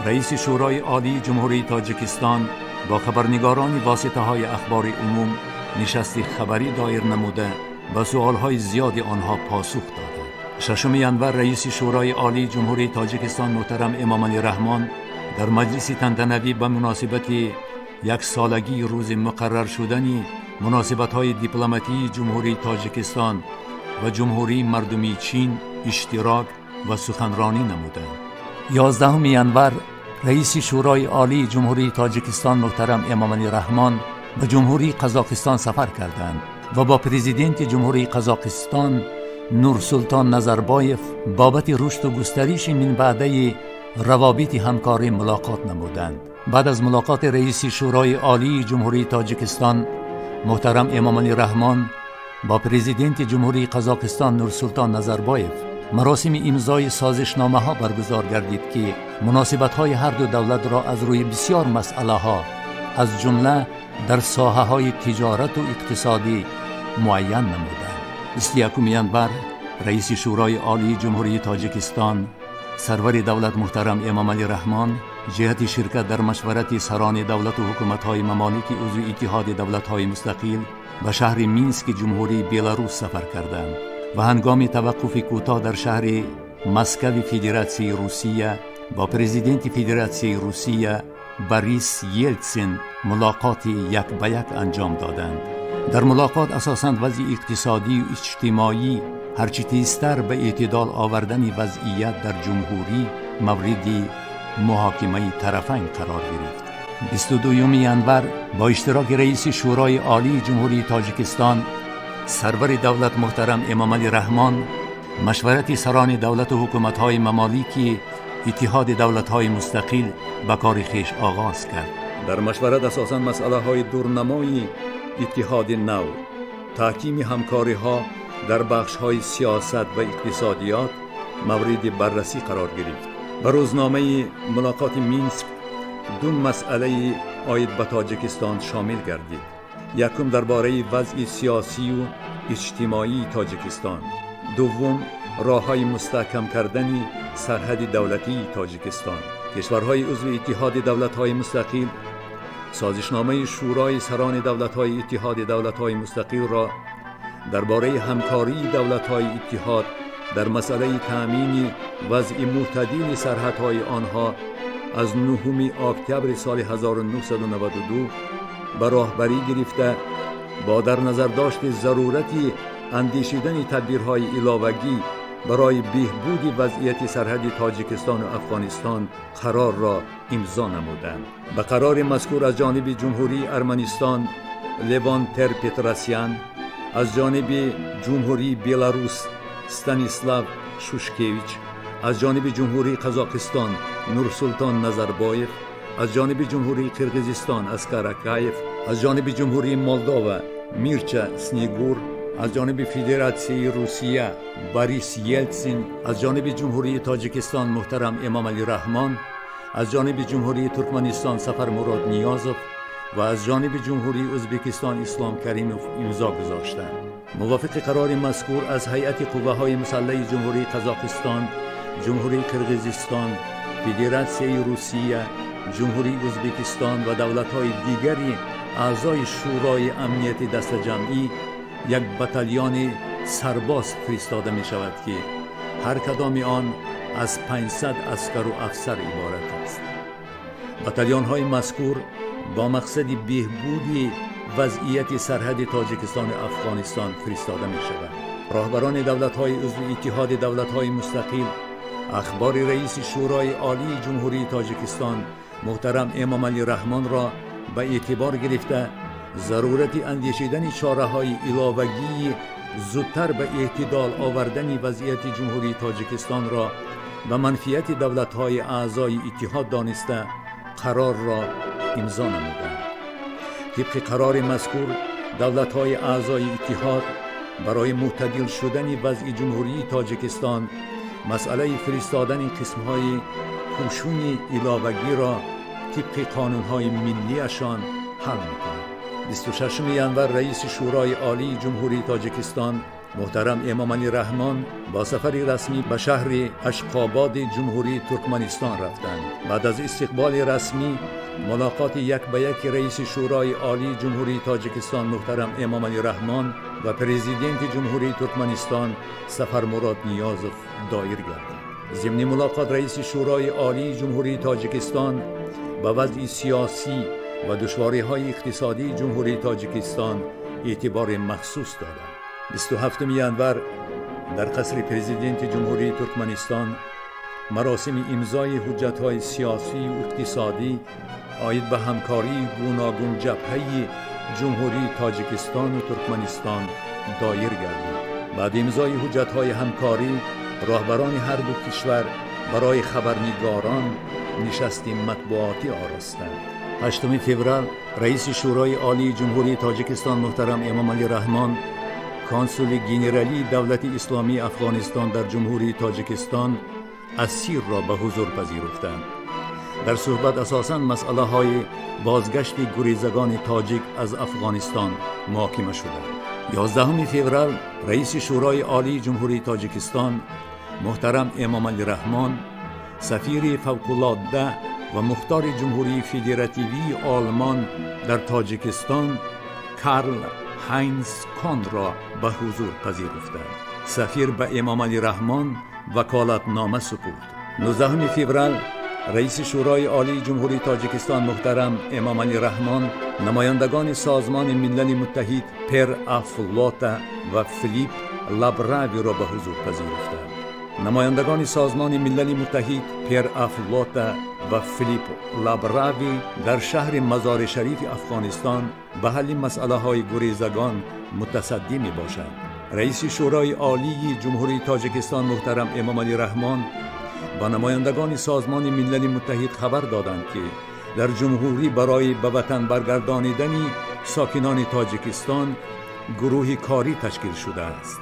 раиси Шӯрои Олии Ҷумҳурии Тоҷикистон бо хабарнигорони воситаҳои ахбори умум нишасти хабарӣ доир намуда, ба суолҳои зиёди онҳо посух доданд. 6 январ раиси Шӯрои Олии Ҷумҳурии Тоҷикистон муҳтарам Эмомалӣ Раҳмон дар маҷлиси тантанавӣ ба муносибати яксолагии рӯзи муқаррар шудани муносибатҳои дипломатии Ҷумҳурии Тоҷикистон ва Ҷумҳурии Мардумии Чин иштирок ва суханронӣ намуданд. 11 январ раиси Шӯрои Олии Ҷумҳурии Тоҷикистон муҳтарам Эмомалӣ Раҳмон ба Ҷумҳурии Қазоқистон сафар карданд ва бо президенти Ҷумҳурии Қазоқистон Нурсултон Назарбоев бобати рушду густариши минбаъдаи равобити ҳамкорӣ мулоқот намуданд. Баъд аз мулоқоти раиси Шӯрои Олии Ҷумҳурии Тоҷикистон муҳтарам Эмомалӣ Раҳмон бо президенти Ҷумҳурии Қазоқистон Нурсултон Назарбоев маросими имзои созишномаҳо баргузор гардид, ки муносибатҳои ҳарду давлатро аз рӯи бисёр масъалаҳо, аз ҷумла дар соҳаҳои тиҷорату иқтисодӣ, муайян намуданд. 21 январ раиси Шӯрои Олии Ҷумҳурии Тоҷикистон, сарвари давлат муҳтарам Эмомалӣ Раҳмон ҷиҳати ширкат дар машварати сарони давлату ҳукуматҳои мамолики узви Иттиҳоди давлатҳои мустақил ба шаҳри Мински Ҷумҳурии Беларус сафар карданд ва ҳангоми таваққуфи кӯтоҳ дар шаҳри Москави Федератсияи Русия бо президенти Федератсияи Русия Борис Елтсин мулоқоти як ба як анҷом доданд. Дар мулоқот асосан вазъи иқтисодию иҷтимоӣ, ҳарчи тезтар ба эътидол овардани вазъият дар ҷумҳурӣ мавриди муҳокимаи тарафайн қарор гирифт. 22 январ бо иштироки раиси Шӯрои Олии Ҷумҳурии Тоҷикистон, сарвари давлат муҳтарам Эмомалӣ Раҳмон машварати сарони давлату ҳукуматҳои мамолики Иттиҳоди давлатҳои мустақил ба кори хеш оғоз кард. Дар машварат асосан масъалаҳои дурнамои иттиҳоди нав, таҳкими ҳамкориҳо дар бахшҳои сиёсат ва иқтисодиёт мавриди баррасӣ қарор гирифт. Ба рӯзномаи мулоқоти Минск ду масъалаи оид ба Тоҷикистон шомил гардид: якум, дар бораи вазъи сиёсию иҷтимоии Тоҷикистон, дуввум, роҳҳои мустаҳкам кардани сарҳади давлатии Тоҷикистон. Кишварҳои узви Иттиҳоди давлатҳои мустақил созишномаи Шӯрои сарони давлатҳои Иттиҳоди давлатҳои мустақилро дар бораи ҳамкории давлатҳои иттиҳод дар масъалаи таъмини вазъи мӯътадили сарҳадҳои онҳо аз 9 октябри соли 1992 ба роҳбарӣ гирифта, бо дар назардошти зарурати андешидани тадбирҳои иловагӣ барои беҳбуди вазъияти сарҳади Тоҷикистону Афғонистон қарорро имзо намуданд. Ба қарори мазкур аз ҷониби Ҷумҳурии Арманистон Левон Тер Петросян, аз ҷониби Ҷумҳурии Беларус Станислав Шушкевич, аз ҷониби Ҷумҳурии Қазоқистон Нурсултон Назарбоев, аз ҷониби Ҷумҳурии Қирғизистон Аскар Акаев, аз ҷониби Ҷумҳурии Молдова Мирча Снегур, аз ҷониби Федератсияи Русия Борис Елтсин, аз ҷониби Ҷумҳурии Тоҷикистон муҳтарам Эмомалӣ Раҳмон, аз ҷониби Ҷумҳурии Туркманистон Сафармурод Ниёзов ва аз ҷониби Ҷумҳурии Ӯзбекистон Ислом Каримов имзо гузоштанд. Мувофиқи қарори мазкур аз ҳайати қувваҳои мусаллаҳи Ҷумҳурии Қазоқистон, Ҷумҳурии Қирғизистон, Федератсияи Русия, Ҷумҳурии Ӯзбекистон ва давлатҳои дигари аъзои Шӯрои Амнияти Дастаҷамъӣ як батальони сарбоз фиристода мешавад, ки ҳар кадоми он аз 500 аскару афсар иборат аст. Батальонҳои мазкур бо мақсади беҳбуди вазъияти сарҳади Тоҷикистону Афғонистон фиристода мешаванд. Роҳбарони давлатҳои узви Иттиҳоди давлатҳои мустақил ахбори раиси Шӯрои Олии Ҷумҳурии Тоҷикистон муҳтарам Эмомалӣ Раҳмонро ба эътибор гирифта, зарурати андешидани чораҳои иловагии зудтар ба эътидол овардани вазъияти Ҷумҳурии Тоҷикистонро ба манфиати давлатҳои аъзои иттиҳод дониста, қарорро имзо намуданд. Тибқи қарори мазкур, Давлатҳои аъзои иттиҳод барои мӯътадил шудани вазъи Ҷумҳурии Тоҷикистон масъалаи фиристодани қисмҳои кӯшуни иловагиро тибқи қонунҳои миллиашон ҳал мекунанд. 26 январ раиси Шӯрои Олии Ҷумҳурии Тоҷикистон муҳтарам Эмомалӣ Раҳмон бо сафари расмӣ ба шаҳри Ашқободи Ҷумҳурии Туркманистон рафтанд. Баъд аз истиқболи расмӣ мулоқоти як ба яки раиси Шӯрои Олии Ҷумҳурии Тоҷикистон муҳтарам Эмомалӣ Раҳмон ва президенти Ҷумҳурии Туркманистон Сафармурод Ниёзов доир гардид. Зимни мулоқот раиси Шӯрои Олии Ҷумҳурии Тоҷикистон ба вазъи сиёсӣ ва душвориҳои иқтисодии Ҷумҳурии Тоҷикистон эътибори махсус доданд. 27 январ дар қасри президенти Ҷумҳурии Туркманистон маросими имзои ҳуҷҷатҳои сиёсию иқтисодӣ оид ба ҳамкории гуногунҷабҳаи Ҷумҳурии Тоҷикистону Туркманистон доир гардид. Баъди имзои ҳуҷҷатҳои ҳамкорӣ роҳбарони ҳар ду кишвар барои хабарнигорон нишасти матбуотӣ оростанд. 8 феврал раиси Шӯрои Олии Ҷумҳурии Тоҷикистон муҳтарам Эмомалӣ Раҳмон консули генералии Давлати Исломии Афғонистон дар Ҷумҳурии Тоҷикистон Асирро ба ҳузур пазируфтанд. Дар суҳбат асосан масъалаҳои бозгашти гурезагони тоҷик аз Афғонистон муҳокима шуданд. 11 феврал раиси Шӯрои Олии Ҷумҳурии Тоҷикистон муҳтарам Эмомалӣ Раҳмон сафири фавқулодда ва мухтори Ҷумҳурии Федеративии Олмон дар Тоҷикистон Карл Ҳайнс Конро ба ҳузур пазируфтанд. Сафир ба Эмомалӣ Раҳмон ваколатнома супурд. 19 феврал раиси Шӯрои Олии Ҷумҳурии Тоҷикистон муҳтарам Эмомалӣ Раҳмон намояндагони Созмони Милали Муттаҳид Пер Афлота ва Филипп Лабравиро ба ҳузур пазируфтанд. Намояндагони Созмони Милали Муттаҳид Пер Афлота ва Филипп Лабрави дар шаҳри Мазори Шарифи Афғонистон ба ҳалли масъалаҳои гурезагон мутасаддӣ мебошанд. Раиси Шӯрои Олии Ҷумҳурии Тоҷикистон муҳтарам Эмомалӣ Раҳмон ба намояндагони Созмони Милали Муттаҳид хабар доданд, ки дар ҷумҳурӣ барои ба ватан баргардонидани сокинони Тоҷикистон гурӯҳи корӣ ташкил шудааст.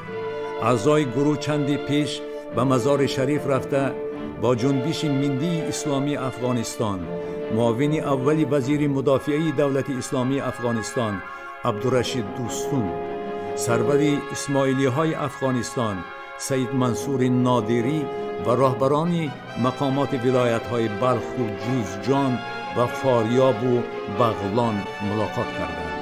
Аъзои гурӯҳ чанде пеш ба Мазори Шариф рафта бо Ҷунбиши Миллии Исломии Афғонистон, муовини аввали вазири мудофиаи Давлати Исломии Афғонистон Абдурашид Дӯстум, сарвари исмоилиҳои Афғонистон Саид Мансури Нодирӣ ва роҳбарони мақомоти вилоятҳои Балху, Ҷузҷон ва Форёбу Бағлон мулоқот карданд.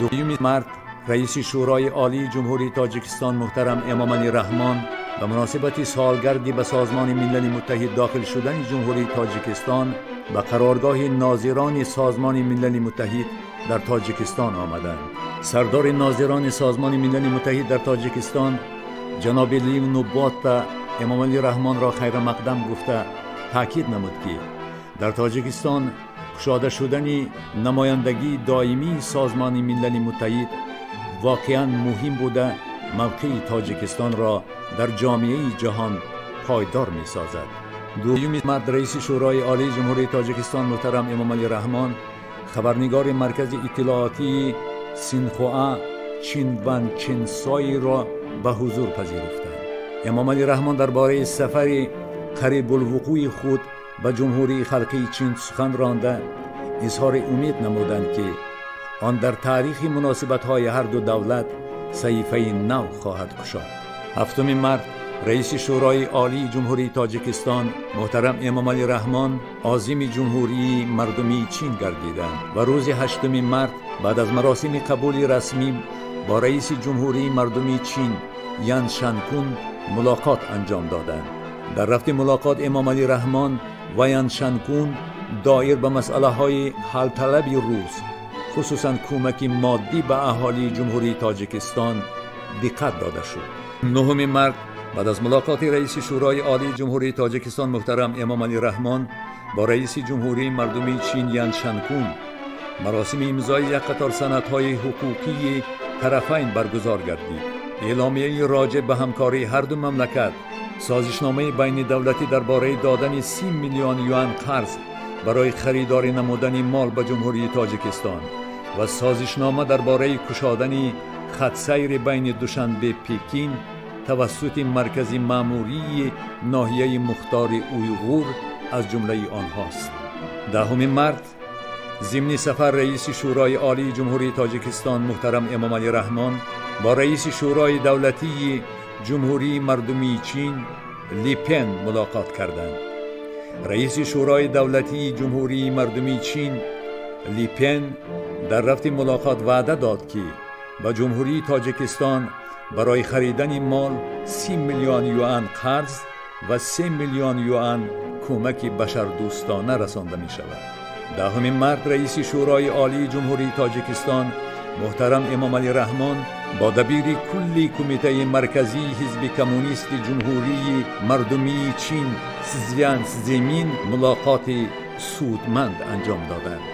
2 март раиси Шӯрои Олии Ҷумҳурии Тоҷикистон муҳтарам Эмомалӣ Раҳмон ба муносибати солгарди ба Созмони Милали Муттаҳид дохил шудани Ҷумҳурии Тоҷикистон ба қароргоҳи нозирони Созмони Милали Муттаҳид дар Тоҷикистон омаданд. Сардори нозирони Созмони Милали Муттаҳид дар Тоҷикистон ҷаноби Ливну Ботта Эмомалӣ Раҳмонро хайрамақдам гуфта таъкид намуд, ки дар Тоҷикистон кушода шудани намояндагии доимии Созмони Милали Муттаҳид воқеан муҳим буда, мавқеи Тоҷикистонро дар ҷомеаи ҷаҳон пойдор месозад. 2 март раиси Шӯрои Олии Ҷумҳурии Тоҷикистон муҳтарам Эмомалӣ Раҳмон хабарнигори Маркази иттилоотии Синхуа Чин Ван Чинсойро ба ҳузур пазируфтанд. Эмомалӣ Раҳмон дар бораи сафари қарибулвуқӯи худ ба Ҷумҳурии Халқии Чин сухан ронда изҳори умед намуданд, ки он дар таърихи муносибатҳои ҳар ду давлат саҳифаи нав хоҳад кушод. 7 март раиси Шӯрои Олии Ҷумҳурии Тоҷикистон муҳтарам Эмомалӣ Раҳмон озими Ҷумҳурии Мардумии Чин гардиданд ва рӯзи 8 март баъд аз маросими қабули расмӣ бо раиси Ҷумҳурии Мардумии Чин Ян Шанкун мулоқот анҷом доданд. Дар рафти мулоқот Эмомалӣ Раҳмон ва Ян Шанкун доир ба масъалаҳои ҳалталаби рӯз, хусусан кӯмаки моддӣ ба аҳолии Ҷумҳурии Тоҷикистон диққат дода шуд. 9 март баъд аз мулоқоти раиси Шӯрои Олии Ҷумҳурии Тоҷикистон муҳтарам Эмомалӣ Раҳмон бо раиси Ҷумҳурии Мардумии Чин Ян Шанкун маросими имзои як қатор санадҳои ҳуқуқии тарафайн баргузор гардид. Эъломияи роҷеъ ба ҳамкории ҳар ду мамлакат, созишномаи байнидавлатӣ дар бораи додани 30 миллион юан қарз барои харидорӣ намудани мол ба Ҷумҳурии Тоҷикистон ва созишнома дар бораи кушодани хатсайри байни Душанбе Пекин тавассути маркази маъмурии ноҳияи мухтори Уйғур аз ҷумлаи онҳост. 10 март зимни сафар раиси Шӯрои Олии Ҷумҳурии Тоҷикистон муҳтарам Эмомалӣ Раҳмон бо раиси Шӯрои давлатии Ҷумҳурии Мардумии Чин Ли Пен мулоқот карданд. Раиси Шӯрои давлатии Ҷумҳурии Мардумии Чин Ли Пен дар рафти мулоқот ваъда дод, ки ба Ҷумҳурии Тоҷикистон барои харидани мол 30 миллион юан қарз ва 3 миллион юан кӯмаки башардӯстона расонда мешавад. 10 март раиси Шӯрои Олии Ҷумҳурии Тоҷикистон муҳтарам Эмомалӣ Раҳмон бо дабири кулли Кумитаи Марказии Ҳизби Коммунисти Ҷумҳурии Мардумии Чин Цзян Цзэмин мулоқоти судманд анҷом доданд.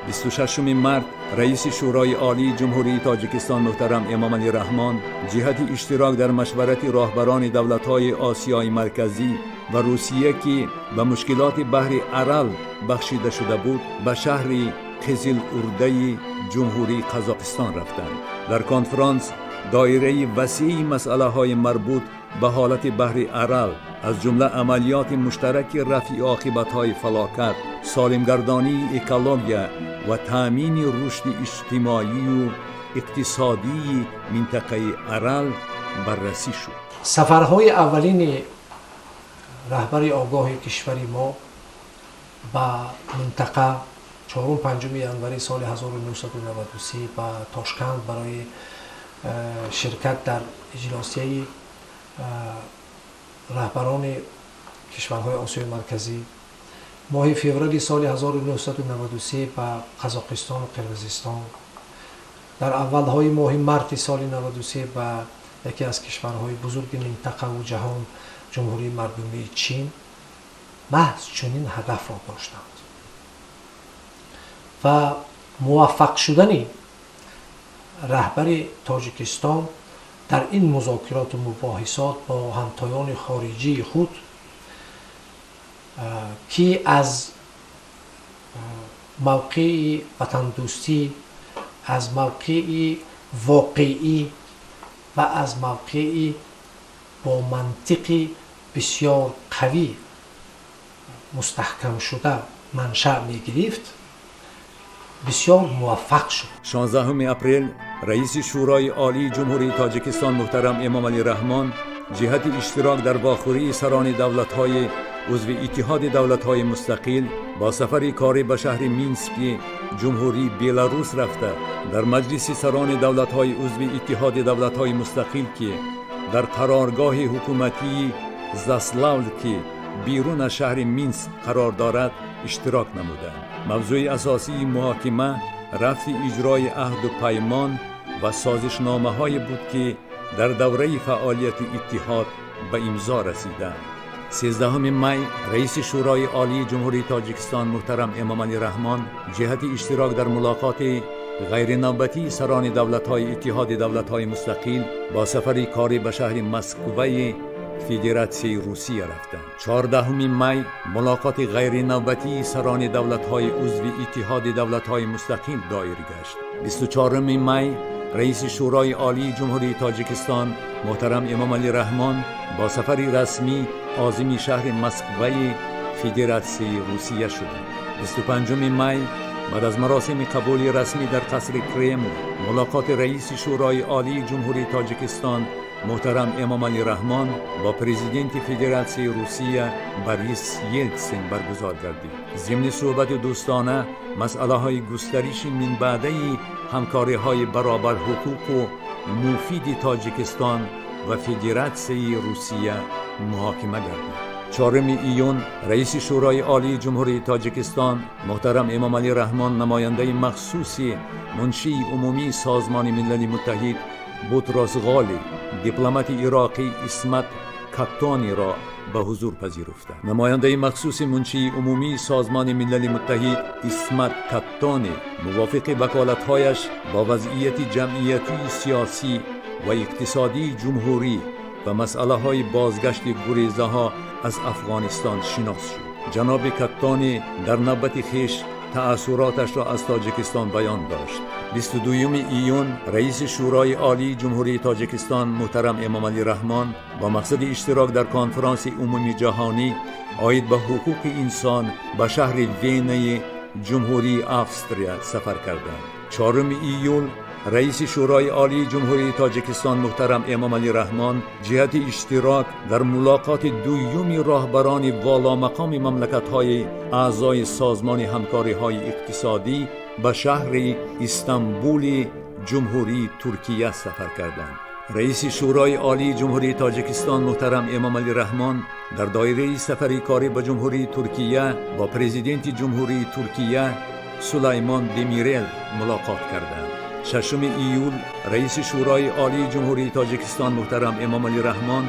26 март раиси Шӯрои Олии Ҷумҳурии Тоҷикистон муҳтарам Эмомалӣ Раҳмон ҷиҳати иштирок дар машварати роҳбарони давлатҳои Осиёи Марказӣ ва Русия, ки ба мушкилоти баҳри Арал бахшида шуда буд, ба шаҳри Қизил-Урдаи Ҷумҳурии Қазоқистон рафтанд. Дар конфронс доираи васеи масъалаҳои марбут ба ҳолати баҳри Арал, аз ҷумла амалиёти муштараки рафъи оқибатҳои фалокат, солимгардонии экология ва таъмини рушди иҷтимоию иқтисодии минтақаи Арал баррасӣ шуд. Сафарҳои аввалини раҳбари огоҳи кишвари мо ба минтақа 4-5 январи соли 1993 ба Тошканд барои ширкат дар иҷлосияи раҳбарони кишварҳои Осиёи Марказӣ, моҳи феврали соли 1993 ба Қазоқистону Қирғизистон, дар аввалҳои моҳи марти соли 93 ба яке аз кишварҳои бузурги минтақаву ҷаҳон, Ҷумҳурии Мардумии Чин, маҳз чунин ҳадафро доштанд ва муваффақ шудани раҳбари Тоҷикистон дар ин музокироту мубоҳисот бо ҳамтоёни хориҷии худ, ки аз мавқеи ватандӯстӣ, аз мавқеи воқеӣ ва аз мавқеи бо мантиқи бисёр қавӣ мустаҳкамшуда маншаъ мегирифт, бисёр муваффақ шуд. 16 апрел раиси Шӯрои Олии Ҷумҳурии Тоҷикистон муҳтарам Эмомалӣ Раҳмон ҷиҳати иштирок дар вохӯрии сарони давлатҳои узви Иттиҳоди Давлатҳои Мустақил бо сафари корӣ ба шаҳри Мински Ҷумҳурии Беларус рафта, дар маҷлиси сарони давлатҳои узви Иттиҳоди Давлатҳои Мустақил, ки дар қароргоҳи ҳукуматии Заславл, ки берун аз шаҳри Минск қарор дорад, иштирок намуданд. Мавзӯи асосии муҳокима рафти иҷрои аҳду паймон ва созишномаҳое буд, ки дар давраи фаъолияти иттиҳод ба имзо расиданд. 13 май раиси Шӯрои Олии Ҷумҳурии Тоҷикистон муҳтарам Эмомалӣ Раҳмон ҷиҳати иштирок дар мулоқоти ғайринавбатии сарони давлатҳои Иттиҳоди Давлатҳои Мустақил бо сафари корӣ ба шаҳри Москваи Федератсияи Русия рафтанд. 14 май мулоқоти ғайринавбатии сарони давлатҳои узви Иттиҳоди Давлатҳои Мустақил доир гашт. 24 май раиси Шӯрои Олии Ҷумҳурии Тоҷикистон муҳтарам Эмомалӣ Раҳмон бо сафари расмӣ озими шаҳри Москваи Федератсияи Русия шуданд. 25 май баъд аз маросими қабули расмӣ дар қасри Кремл мулоқоти раиси Шӯрои Олии Ҷумҳурии Тоҷикистон муҳтарам Эмомалӣ Раҳмон бо президенти Федератсияи Русия Борис Елтсин баргузор гардид. Зимни суҳбати дӯстона масъалаҳои густариши минбаъдаи ҳамкориҳои баробарҳуқуқу муфиди Тоҷикистон ва Федератсияи Русия муҳокима гардид. 4 июн раиси Шӯрои Олии Ҷумҳурии Тоҷикистон муҳтарам Эмомалӣ Раҳмон намояндаи махсуси муншии умумии Созмони Милали Муттаҳид Бутрос Ғоли, дипломати ироқӣ Исмат Каттониро ба ҳузур пазируфтанд. Намояндаи махсуси муншии умумии Созмони Милали Муттаҳид Исмат Каттони мувофиқи ваколатҳояш бо вазъияти ҷамъиятии, сиёсӣ ва иқтисодии ҷумҳурӣ ва масъалаҳои бозгашти гурезаҳо аз Афғонистон шинос шуд. Ҷаноби Каттонӣ дар навбати хеш таассуроташро аз Тоҷикистон баён дошт. 22 июн раиси Шӯрои Олии Ҷумҳурии Тоҷикистон муҳтарам Эмомалӣ Раҳмон бо мақсади иштирок дар конфронси умумии ҷаҳонӣ оид ба ҳуқуқи инсон ба шаҳри Венаи Ҷумҳурии Австрия сафар карданд. 4 июл раиси Шӯрои Олии Ҷумҳурии Тоҷикистон муҳтарам Эмомалӣ Раҳмон ҷиҳати иштирок дар мулоқоти дуюми роҳбарони воломақоми мамлакатҳои аъзои Созмони ҳамкориҳои иқтисодӣ ба шаҳри Истанбули Ҷумҳурии Туркия сафар карданд. Раиси Шӯрои Олии Ҷумҳурии Тоҷикистон муҳтарам Эмомалӣ Раҳмон дар доираи сафари корӣ ба Ҷумҳурии Туркия бо президенти Ҷумҳурии Туркия Сулаймон Демирел мулоқот карданд. 6 июл раиси Шӯрои Олии Ҷумҳурии Тоҷикистон муҳтарам Эмомалӣ Раҳмон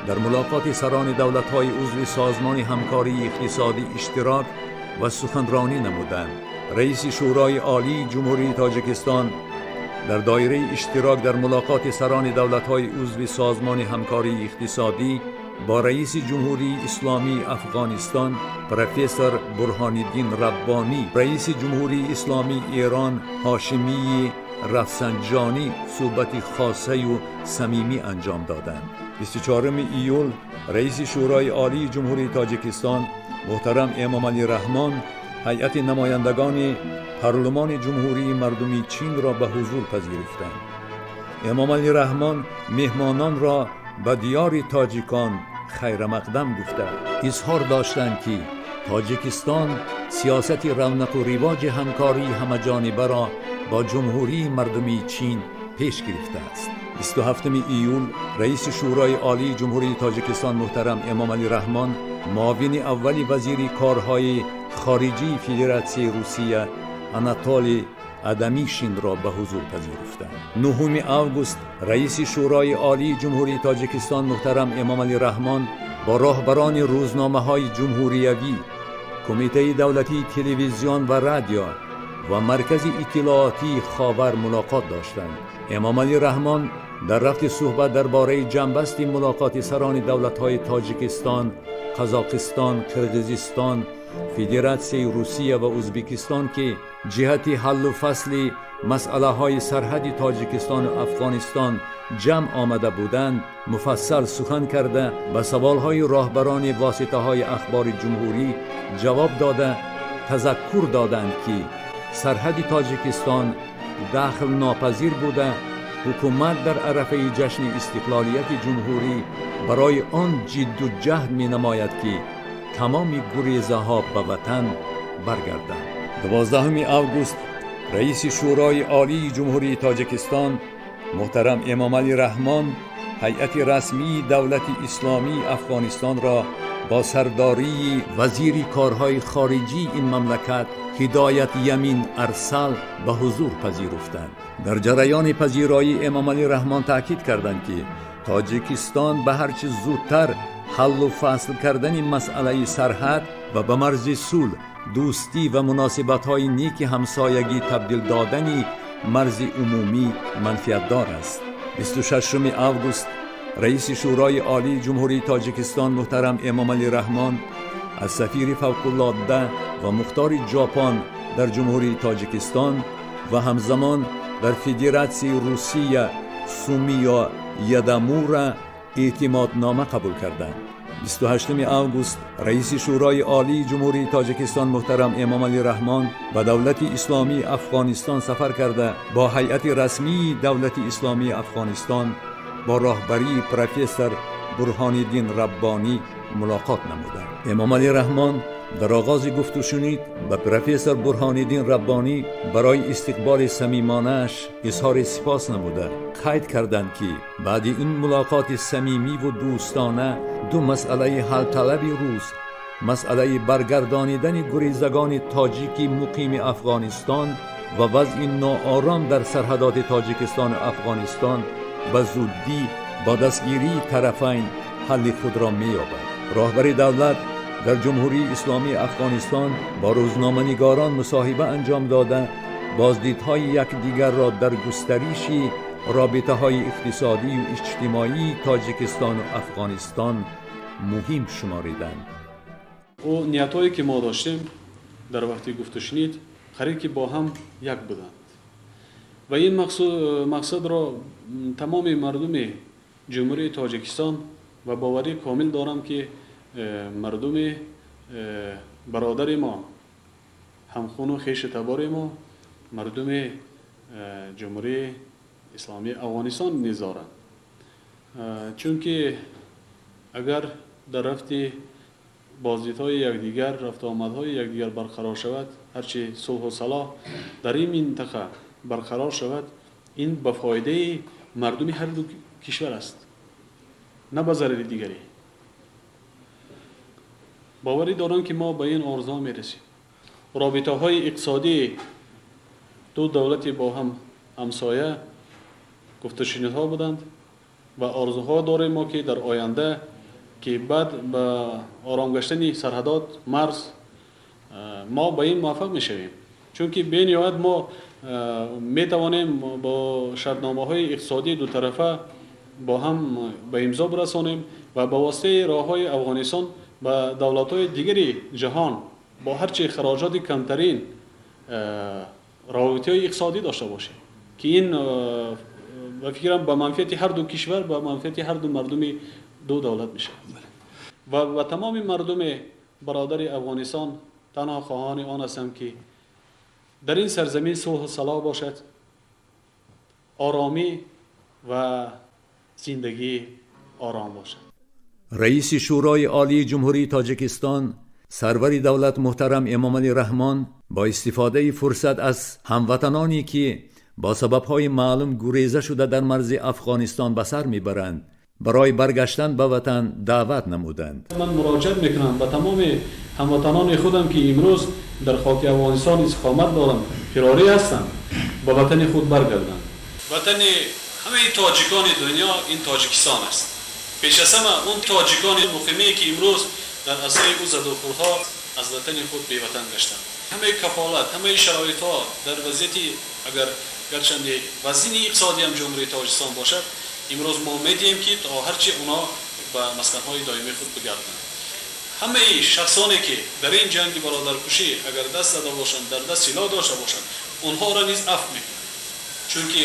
дар мулоқоти сарони давлатҳои узви Созмони ҳамкории иқтисодӣ иштирок ва суханронӣ намуданд. Раиси Шӯрои Олии Ҷумҳурии Тоҷикистон дар доираи иштирок дар мулоқоти сарони давлатҳои узви Созмони ҳамкории иқтисодӣ бо раиси Ҷумҳурии Исломии Афғонистон профессор Бурҳониддин Раббонӣ, раиси Ҷумҳурии Исломии Эрон Ҳошимии Рафсанҷонӣ суҳбати хосаю самимӣ анҷом доданд. 24 июл раиси Шӯрои Олии Ҷумҳурии Тоҷикистон муҳтарам Эмомалӣ Раҳмон ҳайати намояндагони Парлумони Ҷумҳурии Мардумии Чинро ба ҳузур пазируфтанд. Эмомалӣ Раҳмон меҳмононро ба диёри тоҷикон хайрамақдам гуфта, изҳор доштанд, ки Тоҷикистон сиёсати равнақу ривоҷи ҳамкории ҳамаҷонибаро бо Ҷумҳурии Мардумии Чин пеш гирифтааст. 27 июл раиси Шӯрои Олии Ҷумҳурии Тоҷикистон муҳтарам Эмомалӣ Раҳмон муовини аввали вазири корҳои хориҷии Федератсияи Русия Анатолий Адамишинро ба ҳузур пазируфтанд. 9 август раиси Шӯрои Олии Ҷумҳурии Тоҷикистон муҳтарам Эмомалӣ Раҳмон бо роҳбарони рӯзномаҳои ҷумҳуриявӣ, Кумитаи давлатии телевизион ва радио ва Маркази иттилоотии Ховар мулоқот доштанд. Эмомалӣ Раҳмон дар рафти суҳбат дар бораи ҷамъбасти мулоқоти сарони давлатҳои Тоҷикистон, Қазоқистон, Қирғизистон, Федератсияи Русия ва Ӯзбекистон, ки ҷиҳати ҳаллу фасли масъалаҳои сарҳади Тоҷикистону Афғонистон ҷамъ омада буданд, муфассал сухан карда, ба саволҳои роҳбарони воситаҳои ахбори ҷумҳурӣ ҷавоб дода, тазаккур доданд, ки сарҳади Тоҷикистон дахлнопазир буда, ҳукумат дар арафаи ҷашни истиқлолияти ҷумҳурӣ барои он ҷидду ҷаҳд менамояд, ки тамоми гурезаҳо ба ватан баргарданд. 12 август раиси Шӯрои Олии Ҷумҳурии Тоҷикистон муҳтарам Эмомалӣ Раҳмон ҳайати расмии Давлати Исломии Афғонистонро бо сардории вазири корҳои хориҷии ин мамлакат Ҳидоят Ямин Арсал ба ҳузур пазируфтанд. Дар ҷараёни пазироӣ Эмомалӣ Раҳмон таъкид карданд, ки Тоҷикистон ба ҳарчи зудтар ҳаллу фасл кардани масъалаи сарҳад ва ба марзи сулҳ, дӯстӣ ва муносибатҳои неки ҳамсоягӣ табдил додани марзи умумӣ манфиатдор аст. 26 август раиси Шӯрои Олии Ҷумҳурии Тоҷикистон муҳтарам Эмомалӣ Раҳмон аз сафири фавқулодда ва мухтори Ҷопон дар Ҷумҳурии Тоҷикистон ва ҳамзамон дар Федератсияи Русия Сумиё Ядамура эътимоднома қабул карданд. 28 август раиси Шӯрои Олии Ҷумҳурии Тоҷикистон муҳтарам Эмомалӣ Раҳмон ба Давлати Исломии Афғонистон сафар карда, бо ҳайати расмии Давлати Исломии Афғонистон бо роҳбарии профессор Бурҳониддин Раббонӣ мулоқот намуданд. Эмомалӣ Раҳмон дар оғози гуфтушунид ба профессор Бурҳониддин Раббонӣ барои истиқболи самимонааш изҳори сипос намуда, қайд карданд, ки баъди ин мулоқоти самимиву дӯстона ду масъалаи ҳалталаби рӯз, масъалаи баргардонидани гурезагони тоҷики муқими Афғонистон ва вазъи ноором дар сарҳадоти Тоҷикистону Афғонистон, ба зуддӣ бо дастгирии тарафайн ҳалли худро меёбад. Роҳбари давлат дар Ҷумҳурии Исломии Афғонистон бо рӯзноманигорон мусоҳиба анҷом дода, боздидҳои якдигарро дар густариши робитаҳои иқтисодию иҷтимоии Тоҷикистону Афғонистон муҳим шумориданд. Ӯ ниятҳое ки мо доштем дар вақти гуфтушунид қариб ки бо ҳам як буданд ва ин мақсадро тамоми мардуми Ҷумҳурии Тоҷикистон ва боварии комил дорам ки мардуми бародари мо, ҳамхуну хешу табори мо, мардуми Ҷумҳурии Исломии Афғонистон низ доранд. Чунки агар дар рафти боздидҳои якдигар, рафтуомадҳои якдигар барқарор шавад, ҳарчи сулҳу салоҳ дар ин минтақа барқарор шавад, ин ба фоидаи мардуми ҳар ду кишвар аст, на ба зарари дигарӣ. Боварӣ дорам ки мо ба ин орзуҳо мерасем. Робитаҳои иқтисодии ду давлати бо ҳам ҳамсоя гуфтушунидҳо буданд ва орзуҳо дорем мо ки дар оянда ки баъд ба ором гаштани сарҳадот марз мо ба ин муваффақ мешавем. Чунки бениҳоят мо метавонем бо шартномаҳои иқтисодии дутарафа бо ҳам ба имзо бирасонем ва ба воситаи роҳҳои Афғонистон ба давлатҳои дигари ҷаҳон бо ҳарчи хароҷоти камтарин робитаҳои иқтисодӣ дошта бошем, ки ин ба фикрам ба манфиати ҳар ду кишвар, ба манфиати ҳар ду мардуми ду давлат мешавад. Ва ба тамоми мардуми бародари Афғонистон танҳо хоҳони он ҳастам ки дар ин сарзамин сулҳу салоҳ бошад, оромӣ ва зиндагии ором бошад. Раиси Шӯрои Олии Ҷумҳурии Тоҷикистон, сарвари давлат муҳтарам Эмомалӣ Раҳмон бо истифодаи фурсат аз ҳамватаноне ки бо сабабҳои маълум гуреза шуда дар марзи Афғонистон ба сар мебаранд, барои баргаштан ба ватан даъват намуданд. Ман муроҷиат мекунам ба тамоми ҳамватанони худам ки имрӯз дар хоки Афғонистон истиқомат доранд, фирорӣ ҳастанд, ба ватани худ баргарданд. Ватани ҳамаи тоҷикони дунё ин Тоҷикистон аст. Пеш аз ҳама он тоҷикони муқимие ки имрӯз дар асари ӯ задухӯрдҳо аз ватани худ беватан гаштанд. Ҳамаи кафолат, ҳамаи шароитҳо дар вазъияти агар гарчанде вазъини иқтисодӣ ҳам Ҷумҳурии Тоҷикистон бошад, имрӯз мо медиҳем ки то ҳарчи онҳо ба масканҳои доимии худ бигарданд. Ҳамаи шахсоне ки дар ин ҷанги бародаркушӣ агар даст зада бошанд, дар даст силоҳ дошта бошанд, онҳоро низ афв мекунам. Чунки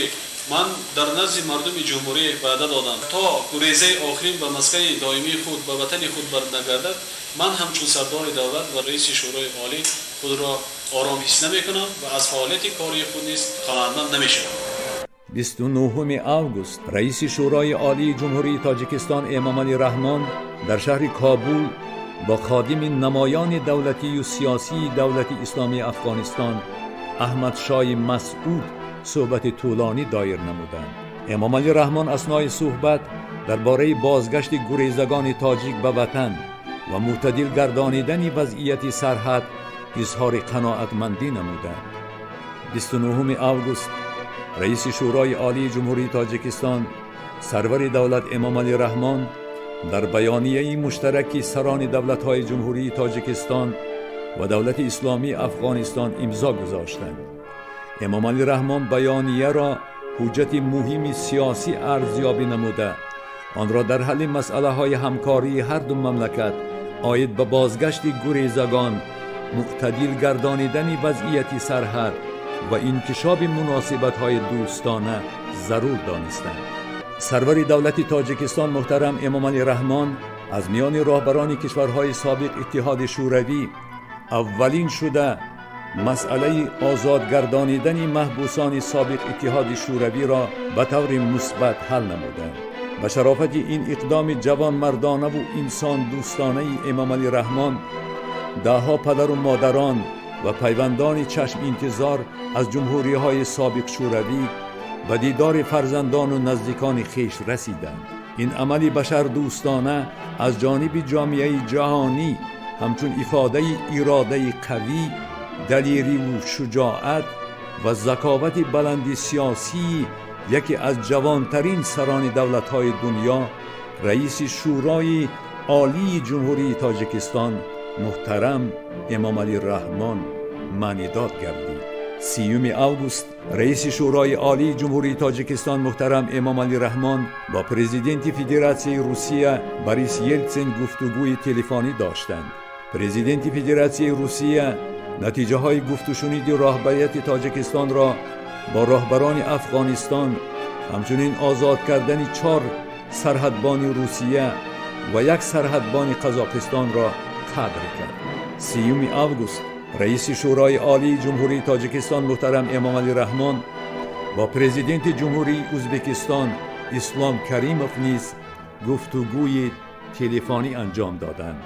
ман дар назди мардуми ҷумҳурӣ ваъда додам то гурезаи охирин ба маскани доимии худ, ба ватани худ барнагардад, ман ҳамчун сардори давлат ва раиси Шӯрои Олӣ худро ором ҳис намекунам ва аз фаъолияти кории худ низ қаноатманд намешавам. 29 август раиси Шӯрои Олии Ҷумҳурии Тоҷикистон Эмомалӣ Раҳмон дар шаҳри Кобул бо ходими намоёни давлатию сиёсии Давлати Исломии Афғонистон Аҳмадшоҳи Масъуд суҳбати тӯлонӣ доир намуданд. Эмомалӣ Раҳмон аснои суҳбат дар бораи бозгашти гурезагони тоҷик ба ватан ва мӯътадил гардонидани вазъияти сарҳад изҳори қаноатмандӣ намуданд. 29 август раиси Шӯрои Олии Ҷумҳурии Тоҷикистон, сарвари давлат Эмомалӣ Раҳмон дар баёнияи муштараки сарони давлатҳои Ҷумҳурии Тоҷикистон ва Давлати Исломии Афғонистон имзо гузоштанд. Эмомалӣ Раҳмон баёнияро ҳуҷҷати муҳими сиёсӣ арзёбӣ намуда, онро дар ҳалли масъалаҳои ҳамкории ҳар ду мамлакат оид ба бозгашти гурезагон, мӯътадил гардонидани вазъияти сарҳад ва инкишофи муносибатҳои дӯстона зарур донистанд. Сарвари давлати Тоҷикистон муҳтарам Эмомалӣ Раҳмон аз миёни роҳбарони кишварҳои собиқ Иттиҳоди Шӯравӣ аввалин шуда масъалаи озод гардонидани маҳбусони собиқ Иттиҳоди Шӯравиро ба таври мусбат ҳал намуданд. Ба шарофати ин иқдоми ҷавонмардонаву инсондӯстонаи Эмомалӣ Раҳмон даҳҳо падару модарон ва пайвандони чашминтизор аз ҷумҳуриҳои собиқ Шӯравӣ ба дидори фарзандону наздикони хеш расиданд. Ин амали башардӯстона аз ҷониби ҷомеаи ҷаҳонӣ ҳамчун ифодаи иродаи қавӣ, далериву шуҷоат ва заковати баланди сиёсии яке аз ҷавонтарин сарони давлатҳои дунё, раиси Шӯрои Олии Ҷумҳурии Тоҷикистон муҳтарам Эмомалӣ Раҳмон маънидод гардид. 30 август раиси Шӯрои Олии Ҷумҳурии Тоҷикистон муҳтарам Эмомалӣ Раҳмон бо президенти Федератсияи Русия Борис Елтсин гуфтугӯи телефонӣ доштанд. Президенти Федератсияи Русия натиҷаҳои гуфтушуниди роҳбарияти Тоҷикистонро бо роҳбарони Афғонистон, ҳамчунин озод кардани 4 сарҳадбони Русия ва 1 сарҳадбони Қазоқистонро қадр кард. 30 август раиси Шӯрои Олии Ҷумҳурии Тоҷикистон муҳтарам Эмомалӣ Раҳмон бо президенти Ҷумҳурии Ӯзбекистон Ислом Каримов низ гуфтугӯи телефонӣ анҷом доданд.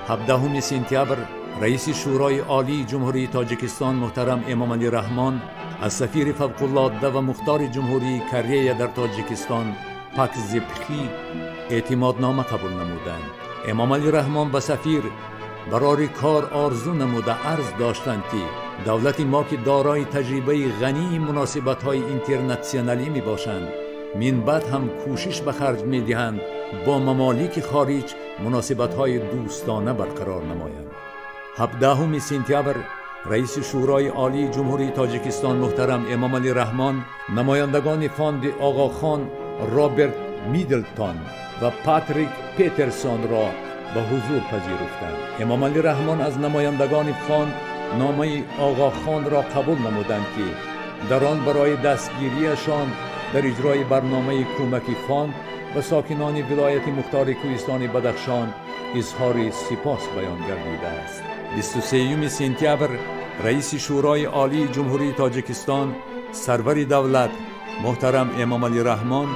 17 сентябр раиси Шӯрои Олии Ҷумҳурии Тоҷикистон муҳтарам Эмомалӣ Раҳмон аз сафири фавқулодда ва мухтори Ҷумҳурии Корея дар Тоҷикистон Пак Зипхи эътимоднома қабул намуданд. Эмомалӣ Раҳмон ба сафир барори кор орзу намуда арз доштанд, ки давлати мо, ки дорои таҷрибаи ғании муносибатҳои интернатсионалӣ мебошанд, минбаъд ҳам кӯшиш ба харҷ медиҳанд бо мамолики хориҷ муносибатҳои дӯстона барқарор намоянд. 17 сентябр раиси Шӯрои Олии Ҷумҳурии Тоҷикистон муҳтарам Эмомалӣ Раҳмон намояндагони фонди Оғохон Роберт Миддлтон ва Патрик Петерсонро ба ҳузур пазируфтанд. Эмомалӣ Раҳмон аз намояндагони фонд номаи Оғохонро қабул намуданд, ки дар он барои дастгириашон дар иҷрои барномаи кӯмаки фонд ба сокинони вилояти мухтори кӯҳистони Бадахшон изҳори сипос баён гардидааст. 23 сентябр раиси Шӯрои Олии Ҷумҳурии Тоҷикистон сарвари давлат муҳтарам Эмомалӣ Раҳмон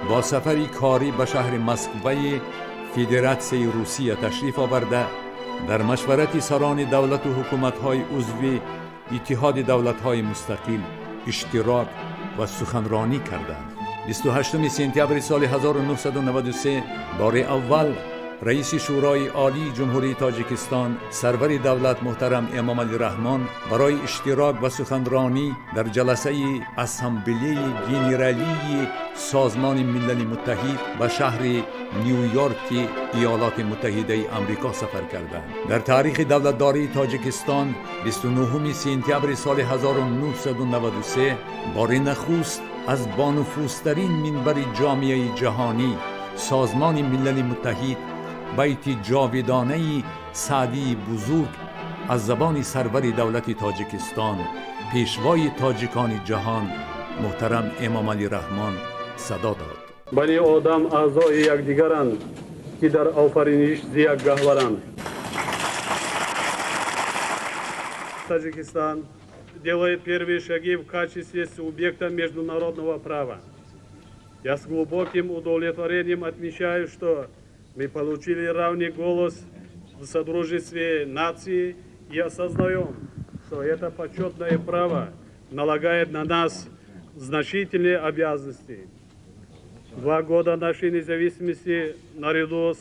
бо сафари корӣ ба шаҳри Москваи Федератсияи Русия ташриф оварда, дар машварати сарони давлату ҳукуматҳои узви Иттиҳоди давлатҳои мустақил иштирок ва суханронӣ карданд. 28 сентябри соли 1993 бори аввал раиси Шӯрои Олии Ҷумҳурии Тоҷикистон сарвари давлат муҳтарам Эмомалӣ Раҳмон барои иштирок ва суханронӣ дар ҷаласаи Ассамблеи Генералии Созмони Милали Муттаҳид ба шаҳри Ню-Йорки Иёлоти Муттаҳидаи Амрико сафар карданд. Дар таърихи давлатдории Тоҷикистон 29 сентябри соли 1993 бори нахуст аз бонуфузтарин минбари ҷомеаи ҷаҳонӣ Созмони Милали Муттаҳид байти ҷовидонаи Саъдии бузург аз забони сарвари давлати Тоҷикистон, пешвои тоҷикони ҷаҳон муҳтарам Эмомалӣ Раҳмон садо дод. Бани одам аъзои якдигаранд, ки дар офариниш зи як гаҳваранд. Таджикистан делает первые шаги в качестве субъекта международного права. Я с глубоким удовлетворением отмечаю, что мы получили равный голос в содружестве наций и осознаем, что это почетное право налагает на нас значительные обязанности. 2 года нашей независимости, наряду с,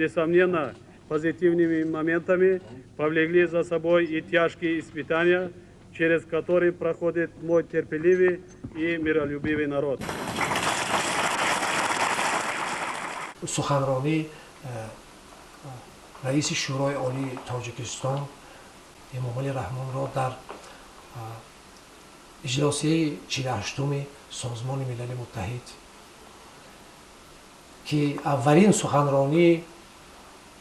несомненно, позитивными моментами, повлекли за собой и тяжкие испытания, через которые проходит мой терпеливый и миролюбивый народ. Суханронии раиси Шӯрои Олии Тоҷикистон Эмомалӣ Раҳмонро дар иҷлосияи 48-уми Созмони Милали Муттаҳид, ки аввалин суханронии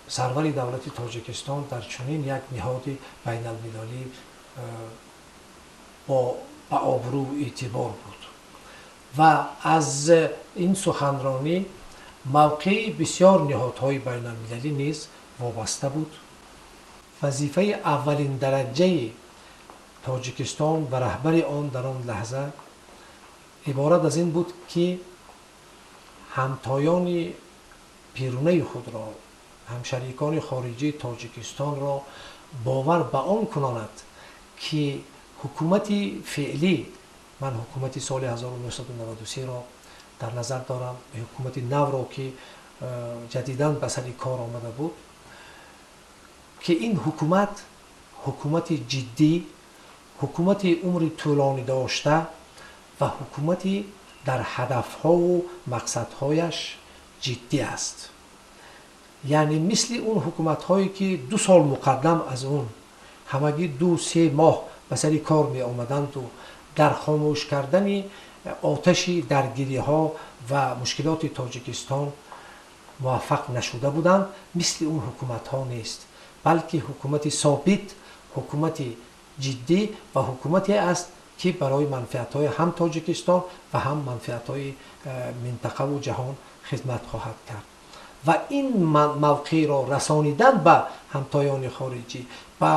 сарвари давлати Тоҷикистон дар чунин як ниҳоди байналмилалӣ бо ба обрӯ эътибор буд ва аз ин суханронӣ мавқеи бисёр ниҳодҳои байналмилалӣ низ вобаста буд. Вазифаи аввалин дараҷаи Тоҷикистон ва раҳбари он дар он лаҳза иборат аз ин буд, ки ҳамтоёни берунаи худро, ҳамшарикони хориҷии Тоҷикистонро бовар ба он кунонад, ки ҳукумати феълӣ, ман ҳукумати соли 1993-ро дар назар дорам, ҳукумати навро, ки ҷадидан ба сари кор омада буд, ки ин ҳукумат ҳукумати ҷиддӣ, ҳукумати умри тӯлонӣ дошта ва ҳукумати дар ҳадафҳову мақсадҳояш ҷиддӣ аст. Яъне мисли он ҳукуматҳое, ки 2 сол муқаддам аз он ҳамагӣ 2-3 моҳ ба сари кор меомаданду дар хомӯш кардани оташи даргириҳо ва мушкилоти Тоҷикистон муваффақ нашуда буданд, мисли он ҳукуматҳо нест, Балки ҳукумати собит, ҳукумати ҷиддӣ ва ҳукумате аст, ки барои манфиатҳои ҳам Тоҷикистон ва ҳам манфиатҳои минтақаву ҷаҳон хизмат хоҳад кард. Ва ин мавқеъро расонидан ба ҳамтоёни хориҷӣ, ба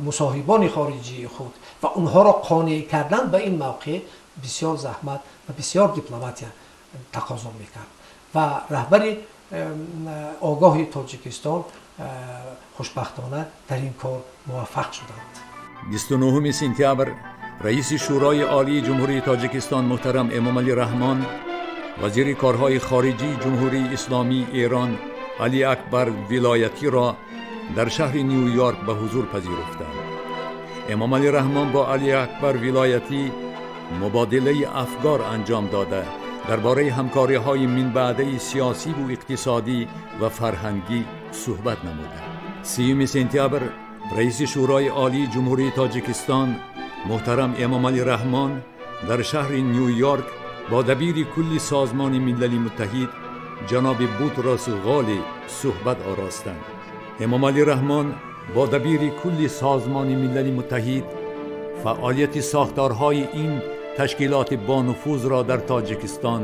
мусоҳибони хориҷии худ ва онҳоро қонеъ кардан ба ин мавқеъ бисёр заҳмат ва бисёр дипломатия тақозо мекард. Ва раҳбари огоҳи Тоҷикистон хушбахтона дар ин кор муваффақ шуданд. 29 сентябр раиси Шӯрои Олии Ҷумҳурии Тоҷикистон муҳтарам Эмомалӣ Раҳмон вазири корҳои хориҷии Ҷумҳурии Исломии Эрон Алӣ Акбар Вилоятиро дар шаҳри Ню-Йорк ба ҳузур пазируфтанд. Эмомалӣ Раҳмон бо Алӣ Акбар Вилоятӣ мубодилаи афкор анҷом дода, дар бораи ҳамкориҳои минбаъдаи сиёсиву иқтисодӣ ва фарҳангӣ суҳбат намуданд. 30 сентябр раиси Шӯрои Олии Ҷумҳурии Тоҷикистон муҳтарам Эмомалӣ Раҳмон дар шаҳри Ню-Йорк бо дабири кулли Созмони Милали Муттаҳид ҷаноби Бутрос Ғоли суҳбат оростанд. Эмомалӣ Раҳмон бо дабири кулли Созмони Милали Муттаҳид фаъолияти сохторҳои ин ташкилоти бонуфузро дар Тоҷикистон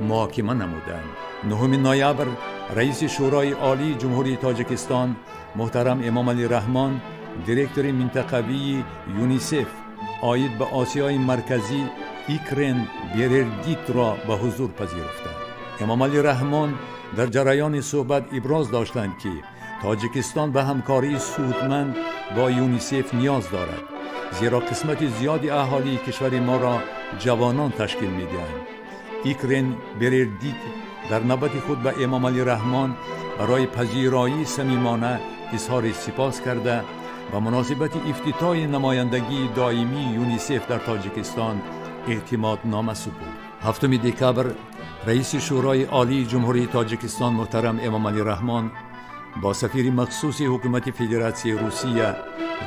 муҳокима намуданд. 9 ноябр раиси Шӯрои Олии Ҷумҳурии Тоҷикистон муҳтарам Эмомалӣ Раҳмон директори минтақавии ЮНИСЕФ оид ба Осиёи Марказӣ Икрен Берердитро ба ҳузур пазируфтанд. Эмомалӣ Раҳмон дар ҷараёни суҳбат иброз доштанд, ки Тоҷикистон ба ҳамкории судманд бо ЮНИСЕФ ниёз дорад, зеро қисмати зиёди аҳолии кишвари моро ҷавонон ташкил медиҳанд. Икрен Берердит дар навбати худ ба Эмомалӣ Раҳмон барои пазироии самимона изҳори сипос карда, ба муносибати ифтитоҳи намояндагии доимии ЮНИСЕФ дар Тоҷикистон эътимоднома супурд. 7 декабр раиси Шӯрои Олии Ҷумҳурии Тоҷикистон муҳтарам Эмомалӣ Раҳмон бо сафири махсуси Ҳукумати Федератсияи Русия,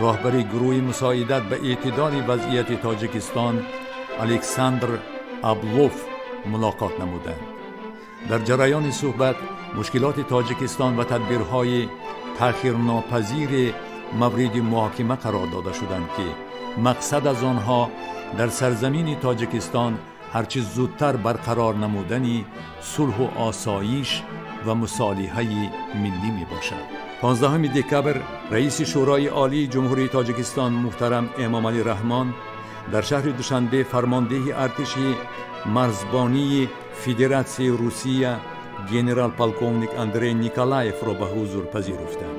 роҳбари гурӯҳи мусоидат ба эътидоли вазъияти Тоҷикистон Александр Аблов мулоқот намуданд. Дар ҷараёни суҳбат мушкилоти Тоҷикистон ва тадбирҳои таъхирнопазири мавриди муҳокима қарор дода шуданд, ки мақсад аз онҳо дар сарзамини Тоҷикистон ҳарчи зудтар барқарор намудани сулҳу осоиш ва мусолиҳаи миллӣ мебошад. 15 декабр раиси Шӯрои Олии Ҷумҳурии Тоҷикистон муҳтарам Эмомалӣ Раҳмон дар шаҳри Душанбе фармондеҳи артиши марзбонии Федератсияи Русия генерал-полковник Андрей Николаевро ба ҳузур пазируфтанд.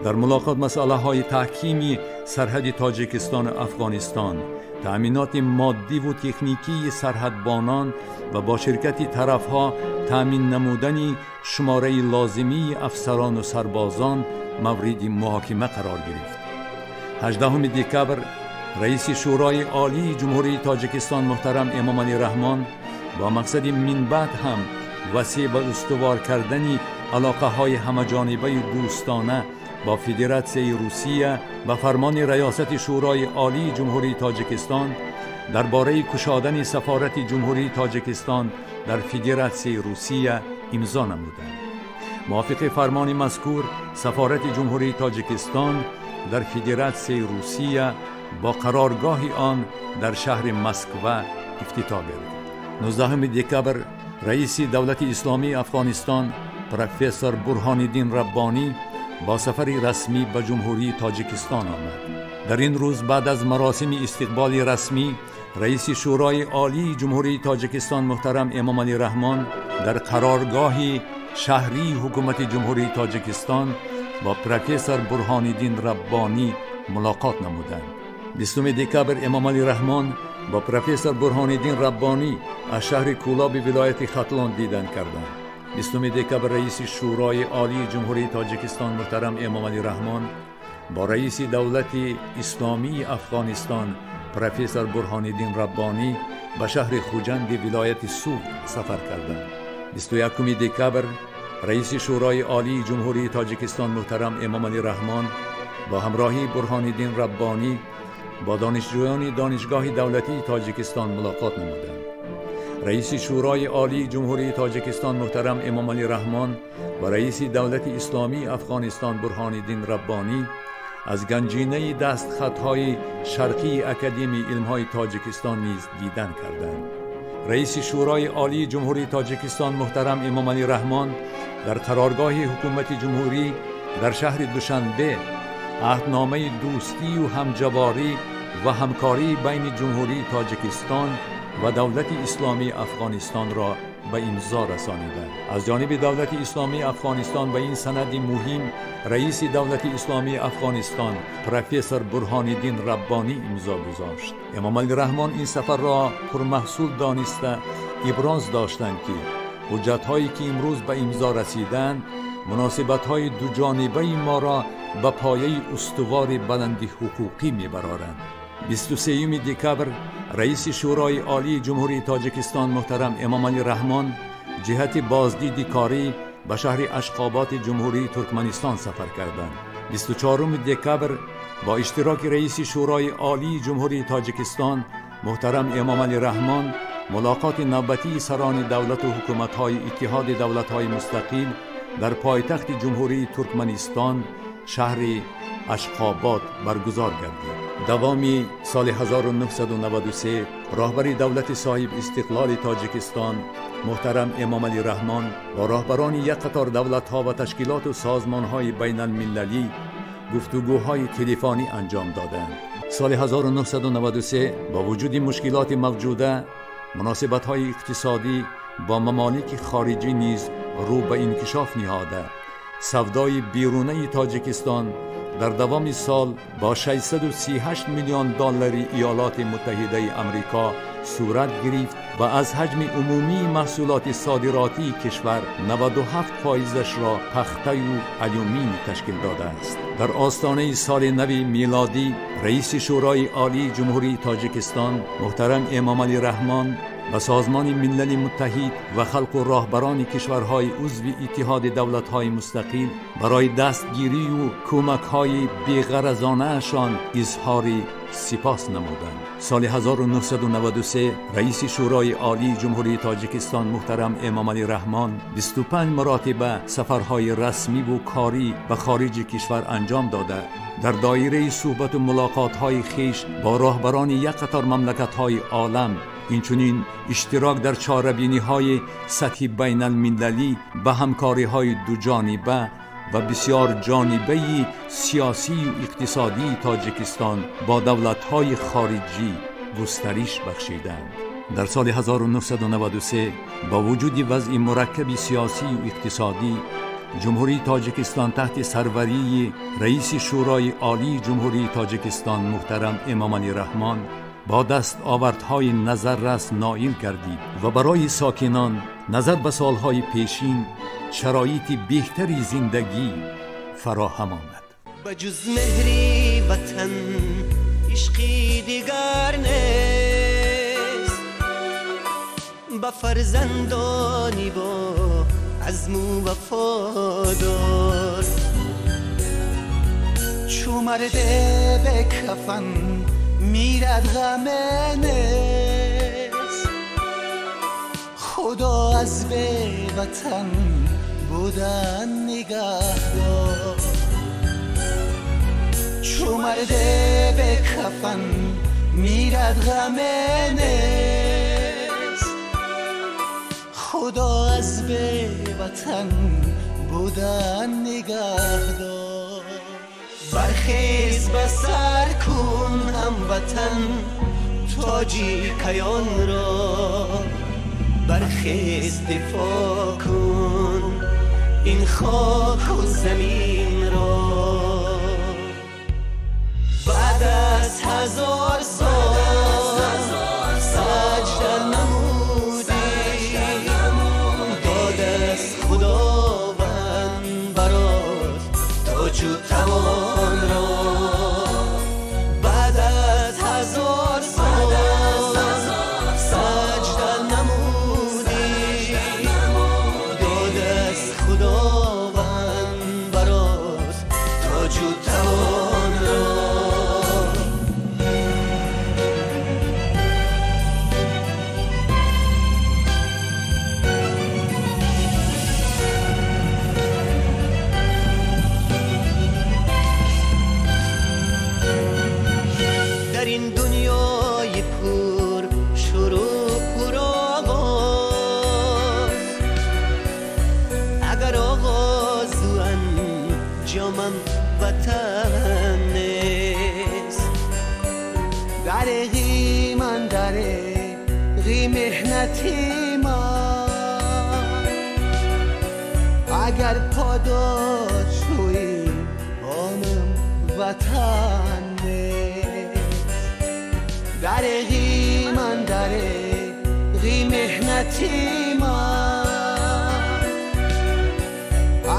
Дар мулоқот масъалаҳои таҳкими сарҳади Тоҷикистону Афғонистон, таъминоти моддиву техникии сарҳадбонон ва бо ширкати тарафҳо таъмин намудани шумораи лозимии афсарону сарбозон мавриди муҳокима қарор гирифт. 18 декабр раиси Шӯрои Олии Ҷумҳурии Тоҷикистон муҳтарам Эмомалӣ Раҳмон бо мақсади минбаъд ҳам васеъ ва устувор кардани алоқаҳои ҳамаҷонибаи дӯстона бо Федератсияи Русия ба фармони Раёсати Шӯрои Олии Ҷумҳурии Тоҷикистон дар бораи кушодани сафорати Ҷумҳурии Тоҷикистон дар Федератсияи Русия имзо намуданд. Мувофиқи фармони мазкур, сафорати Ҷумҳурии Тоҷикистон дар Федератсияи Русия бо қароргоҳи он дар шаҳри Москва ифтитоҳ гардид. 19 декабр раиси Давлати Исломии Афғонистон профессор Бурҳониддин Раббонӣ бо сафари расмӣ ба Ҷумҳурии Тоҷикистон омад. Дар ин рӯз баъд аз маросими истиқболи расмӣ раиси Шӯрои Олии Ҷумҳурии Тоҷикистон муҳтарам Эмомалӣ Раҳмон дар қароргоҳи шаҳрии Ҳукумати Ҷумҳурии Тоҷикистон бо профессор Бурҳониддин Раббонӣ мулоқот намуданд. 20 декабр Эмомалӣ Раҳмон бо профессор Бурҳониддин Раббонӣ аз шаҳри Кӯлоби вилояти Хатлон дидан карданд. 20 декабр раиси Шӯрои Олии Ҷумҳурии Тоҷикистон муҳтарам Эмомалӣ Раҳмон бо раиси Давлати Исломии Афғонистон профессор Бурҳониддин Раббонӣ ба шаҳри Хуҷанди вилояти Суғд сафар карданд. 21 декабр раиси Шӯрои Олии Ҷумҳурии Тоҷикистон муҳтарам Эмомалӣ Раҳмон бо ҳамроҳии Бурҳониддин Раббонӣ бо донишҷӯёни Донишгоҳи давлатии Тоҷикистон мулоқот намуданд. رئیس شورای عالی جمهوری تاجیکستان محترم امامعلی رحمان و رئیس دولت اسلامی افغانستان برهان‌الدین ربانی از گنجینه دستخط‌های شرقی اکادمی علم‌های تاجیکستان نیز دیدن کردند. رئیس شورای عالی جمهوری تاجیکستان محترم امامعلی رحمان در قرارگاه حکومت جمهوری در شهر دوشنبه عهدنامه دوستی و همجواری و همکاری بین جمهوری تاجیکستان و دولت اسلامی افغانستان را به امضا رسانیدند. از جانب دولت اسلامی افغانستان به این سند مهم رئیس دولت اسلامی افغانستان پروفسور برهان‌الدین ربانی امضا گذاشت. امامعلی رحمان این سفر را پرمحصول دانسته ابراز داشتند که حجت‌هایی که امروز به امضا رسیدند مناسبت‌های دو جانبه ما را به پایه استوار بلند حقوقی می‌برارند. 23 دکبر رئیس شورای عالی جمهوری تاجیکستان محترم امامعلی رحمان جهت بازدید کاری به شهر اشقابات جمهوری ترکمنستان سفر کردند. 24 دکبر با اشتراک رئیس شورای عالی جمهوری تاجیکستان محترم امامعلی رحمان ملاقات نوبتی سران دولت و حکومت‌های اتحاد دولت‌های مستقل در پایتخت جمهوری ترکمنستان شهر اشقابات برگزار گردید. دوامی سال 1993 راهبر دولت صاحب استقلال تاجیکستان محترم امامعلی رحمان با راهبران یک قطار دولت‌ها و تشکیلات و سازمان‌های بین المللی گفتگوهای تلفنی انجام دادند. سال 1993 با وجود مشکلات موجوده مناسبت‌های اقتصادی با ممالک خارجی نیز رو به انکشاف نهاده. سودای بیرونی تاجیکستان در دوام سال با 638 میلیون دلار ایالات متحده آمریکا صورت گرفت و از حجم عمومی محصولات صادراتی کشور 97% را پخته و الومینیوم تشکیل داده است. در آستانه سال نو میلادی رئیس شورای عالی جمهوری تاجیکستان محترم امامعلی رحمان و سازمان ملل متحد و خلق و راهبران کشورهای عضو اتحاد دولت‌های مستقل برای دستگیری و کمک‌های بی‌غرضانه‌شان اظهار سپاس نمودند. سال 1993 رئیس شورای عالی جمهوری تاجیکستان محترم امامعلی رحمان 25 مراتبه سفرهای رسمی و کاری به خارج کشور انجام داده. در دایره صحبت و ملاقات‌های خویش با راهبران یک قطار مملکت‌های عالم، اینچنین اشتراک در چاره‌بینی‌های سطح بین المللی به همکاری‌های دو جانبه و بسیار جانبه سیاسی و اقتصادی تاجیکستان با دولت‌های خارجی گسترش بخشیدند. در سال 1993 با وجود وضع مرکب سیاسی و اقتصادی جمهوری تاجیکستان تحت سروری رئیس شورای عالی جمهوری تاجیکستان محترم امامعلی رحمان با دست آوردهای نظررس نائل گردید و برای ساکنان نظر به سالهای پیشین شرایط بهتری زندگی فراهم آمد. بجز مهری وطن عشقی دیگر نیست، با فرزندانی با عزم و وفادار، چو مرد به کفن میرد غم نیست، خدا از به وطن بودن نگهدار، چو مرد به کفن میرد غم نیست، خدا از به وطن بودن نگهدار. برخیز به سر کن هموطن تاجیکیان را، برخیز دفاع کن این خاک و زمین را. بعد از 1000 سال سجده نمودی، داد از خداوند برات تاج و توان را. بعد از 1000 سال سجده نمودی، داد از خداوند برات تاج و توان را. جامم وطن نیست. درغی من درغی محنتی من، اگر پاداش شوی آنم وطن نیست. درغی من درغی محنتی من،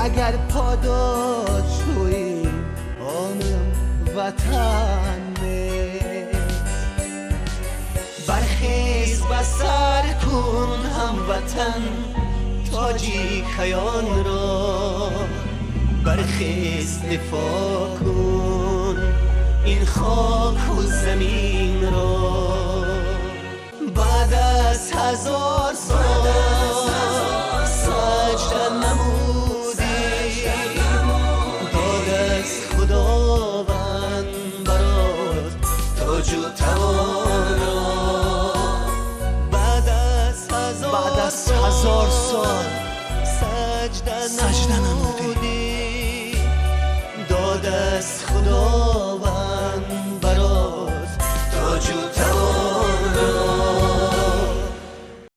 اگر پاداش شوی آنم وطن نیست. برخیز و سر کن هموطن تاجیکیان را، برخیز دفاع کن این خاک و زمین را. بعد از 1000 سال سجده نمودی، داد از خداوند برات تاج و توان را. بعد از 1000 سال سجده نمودی.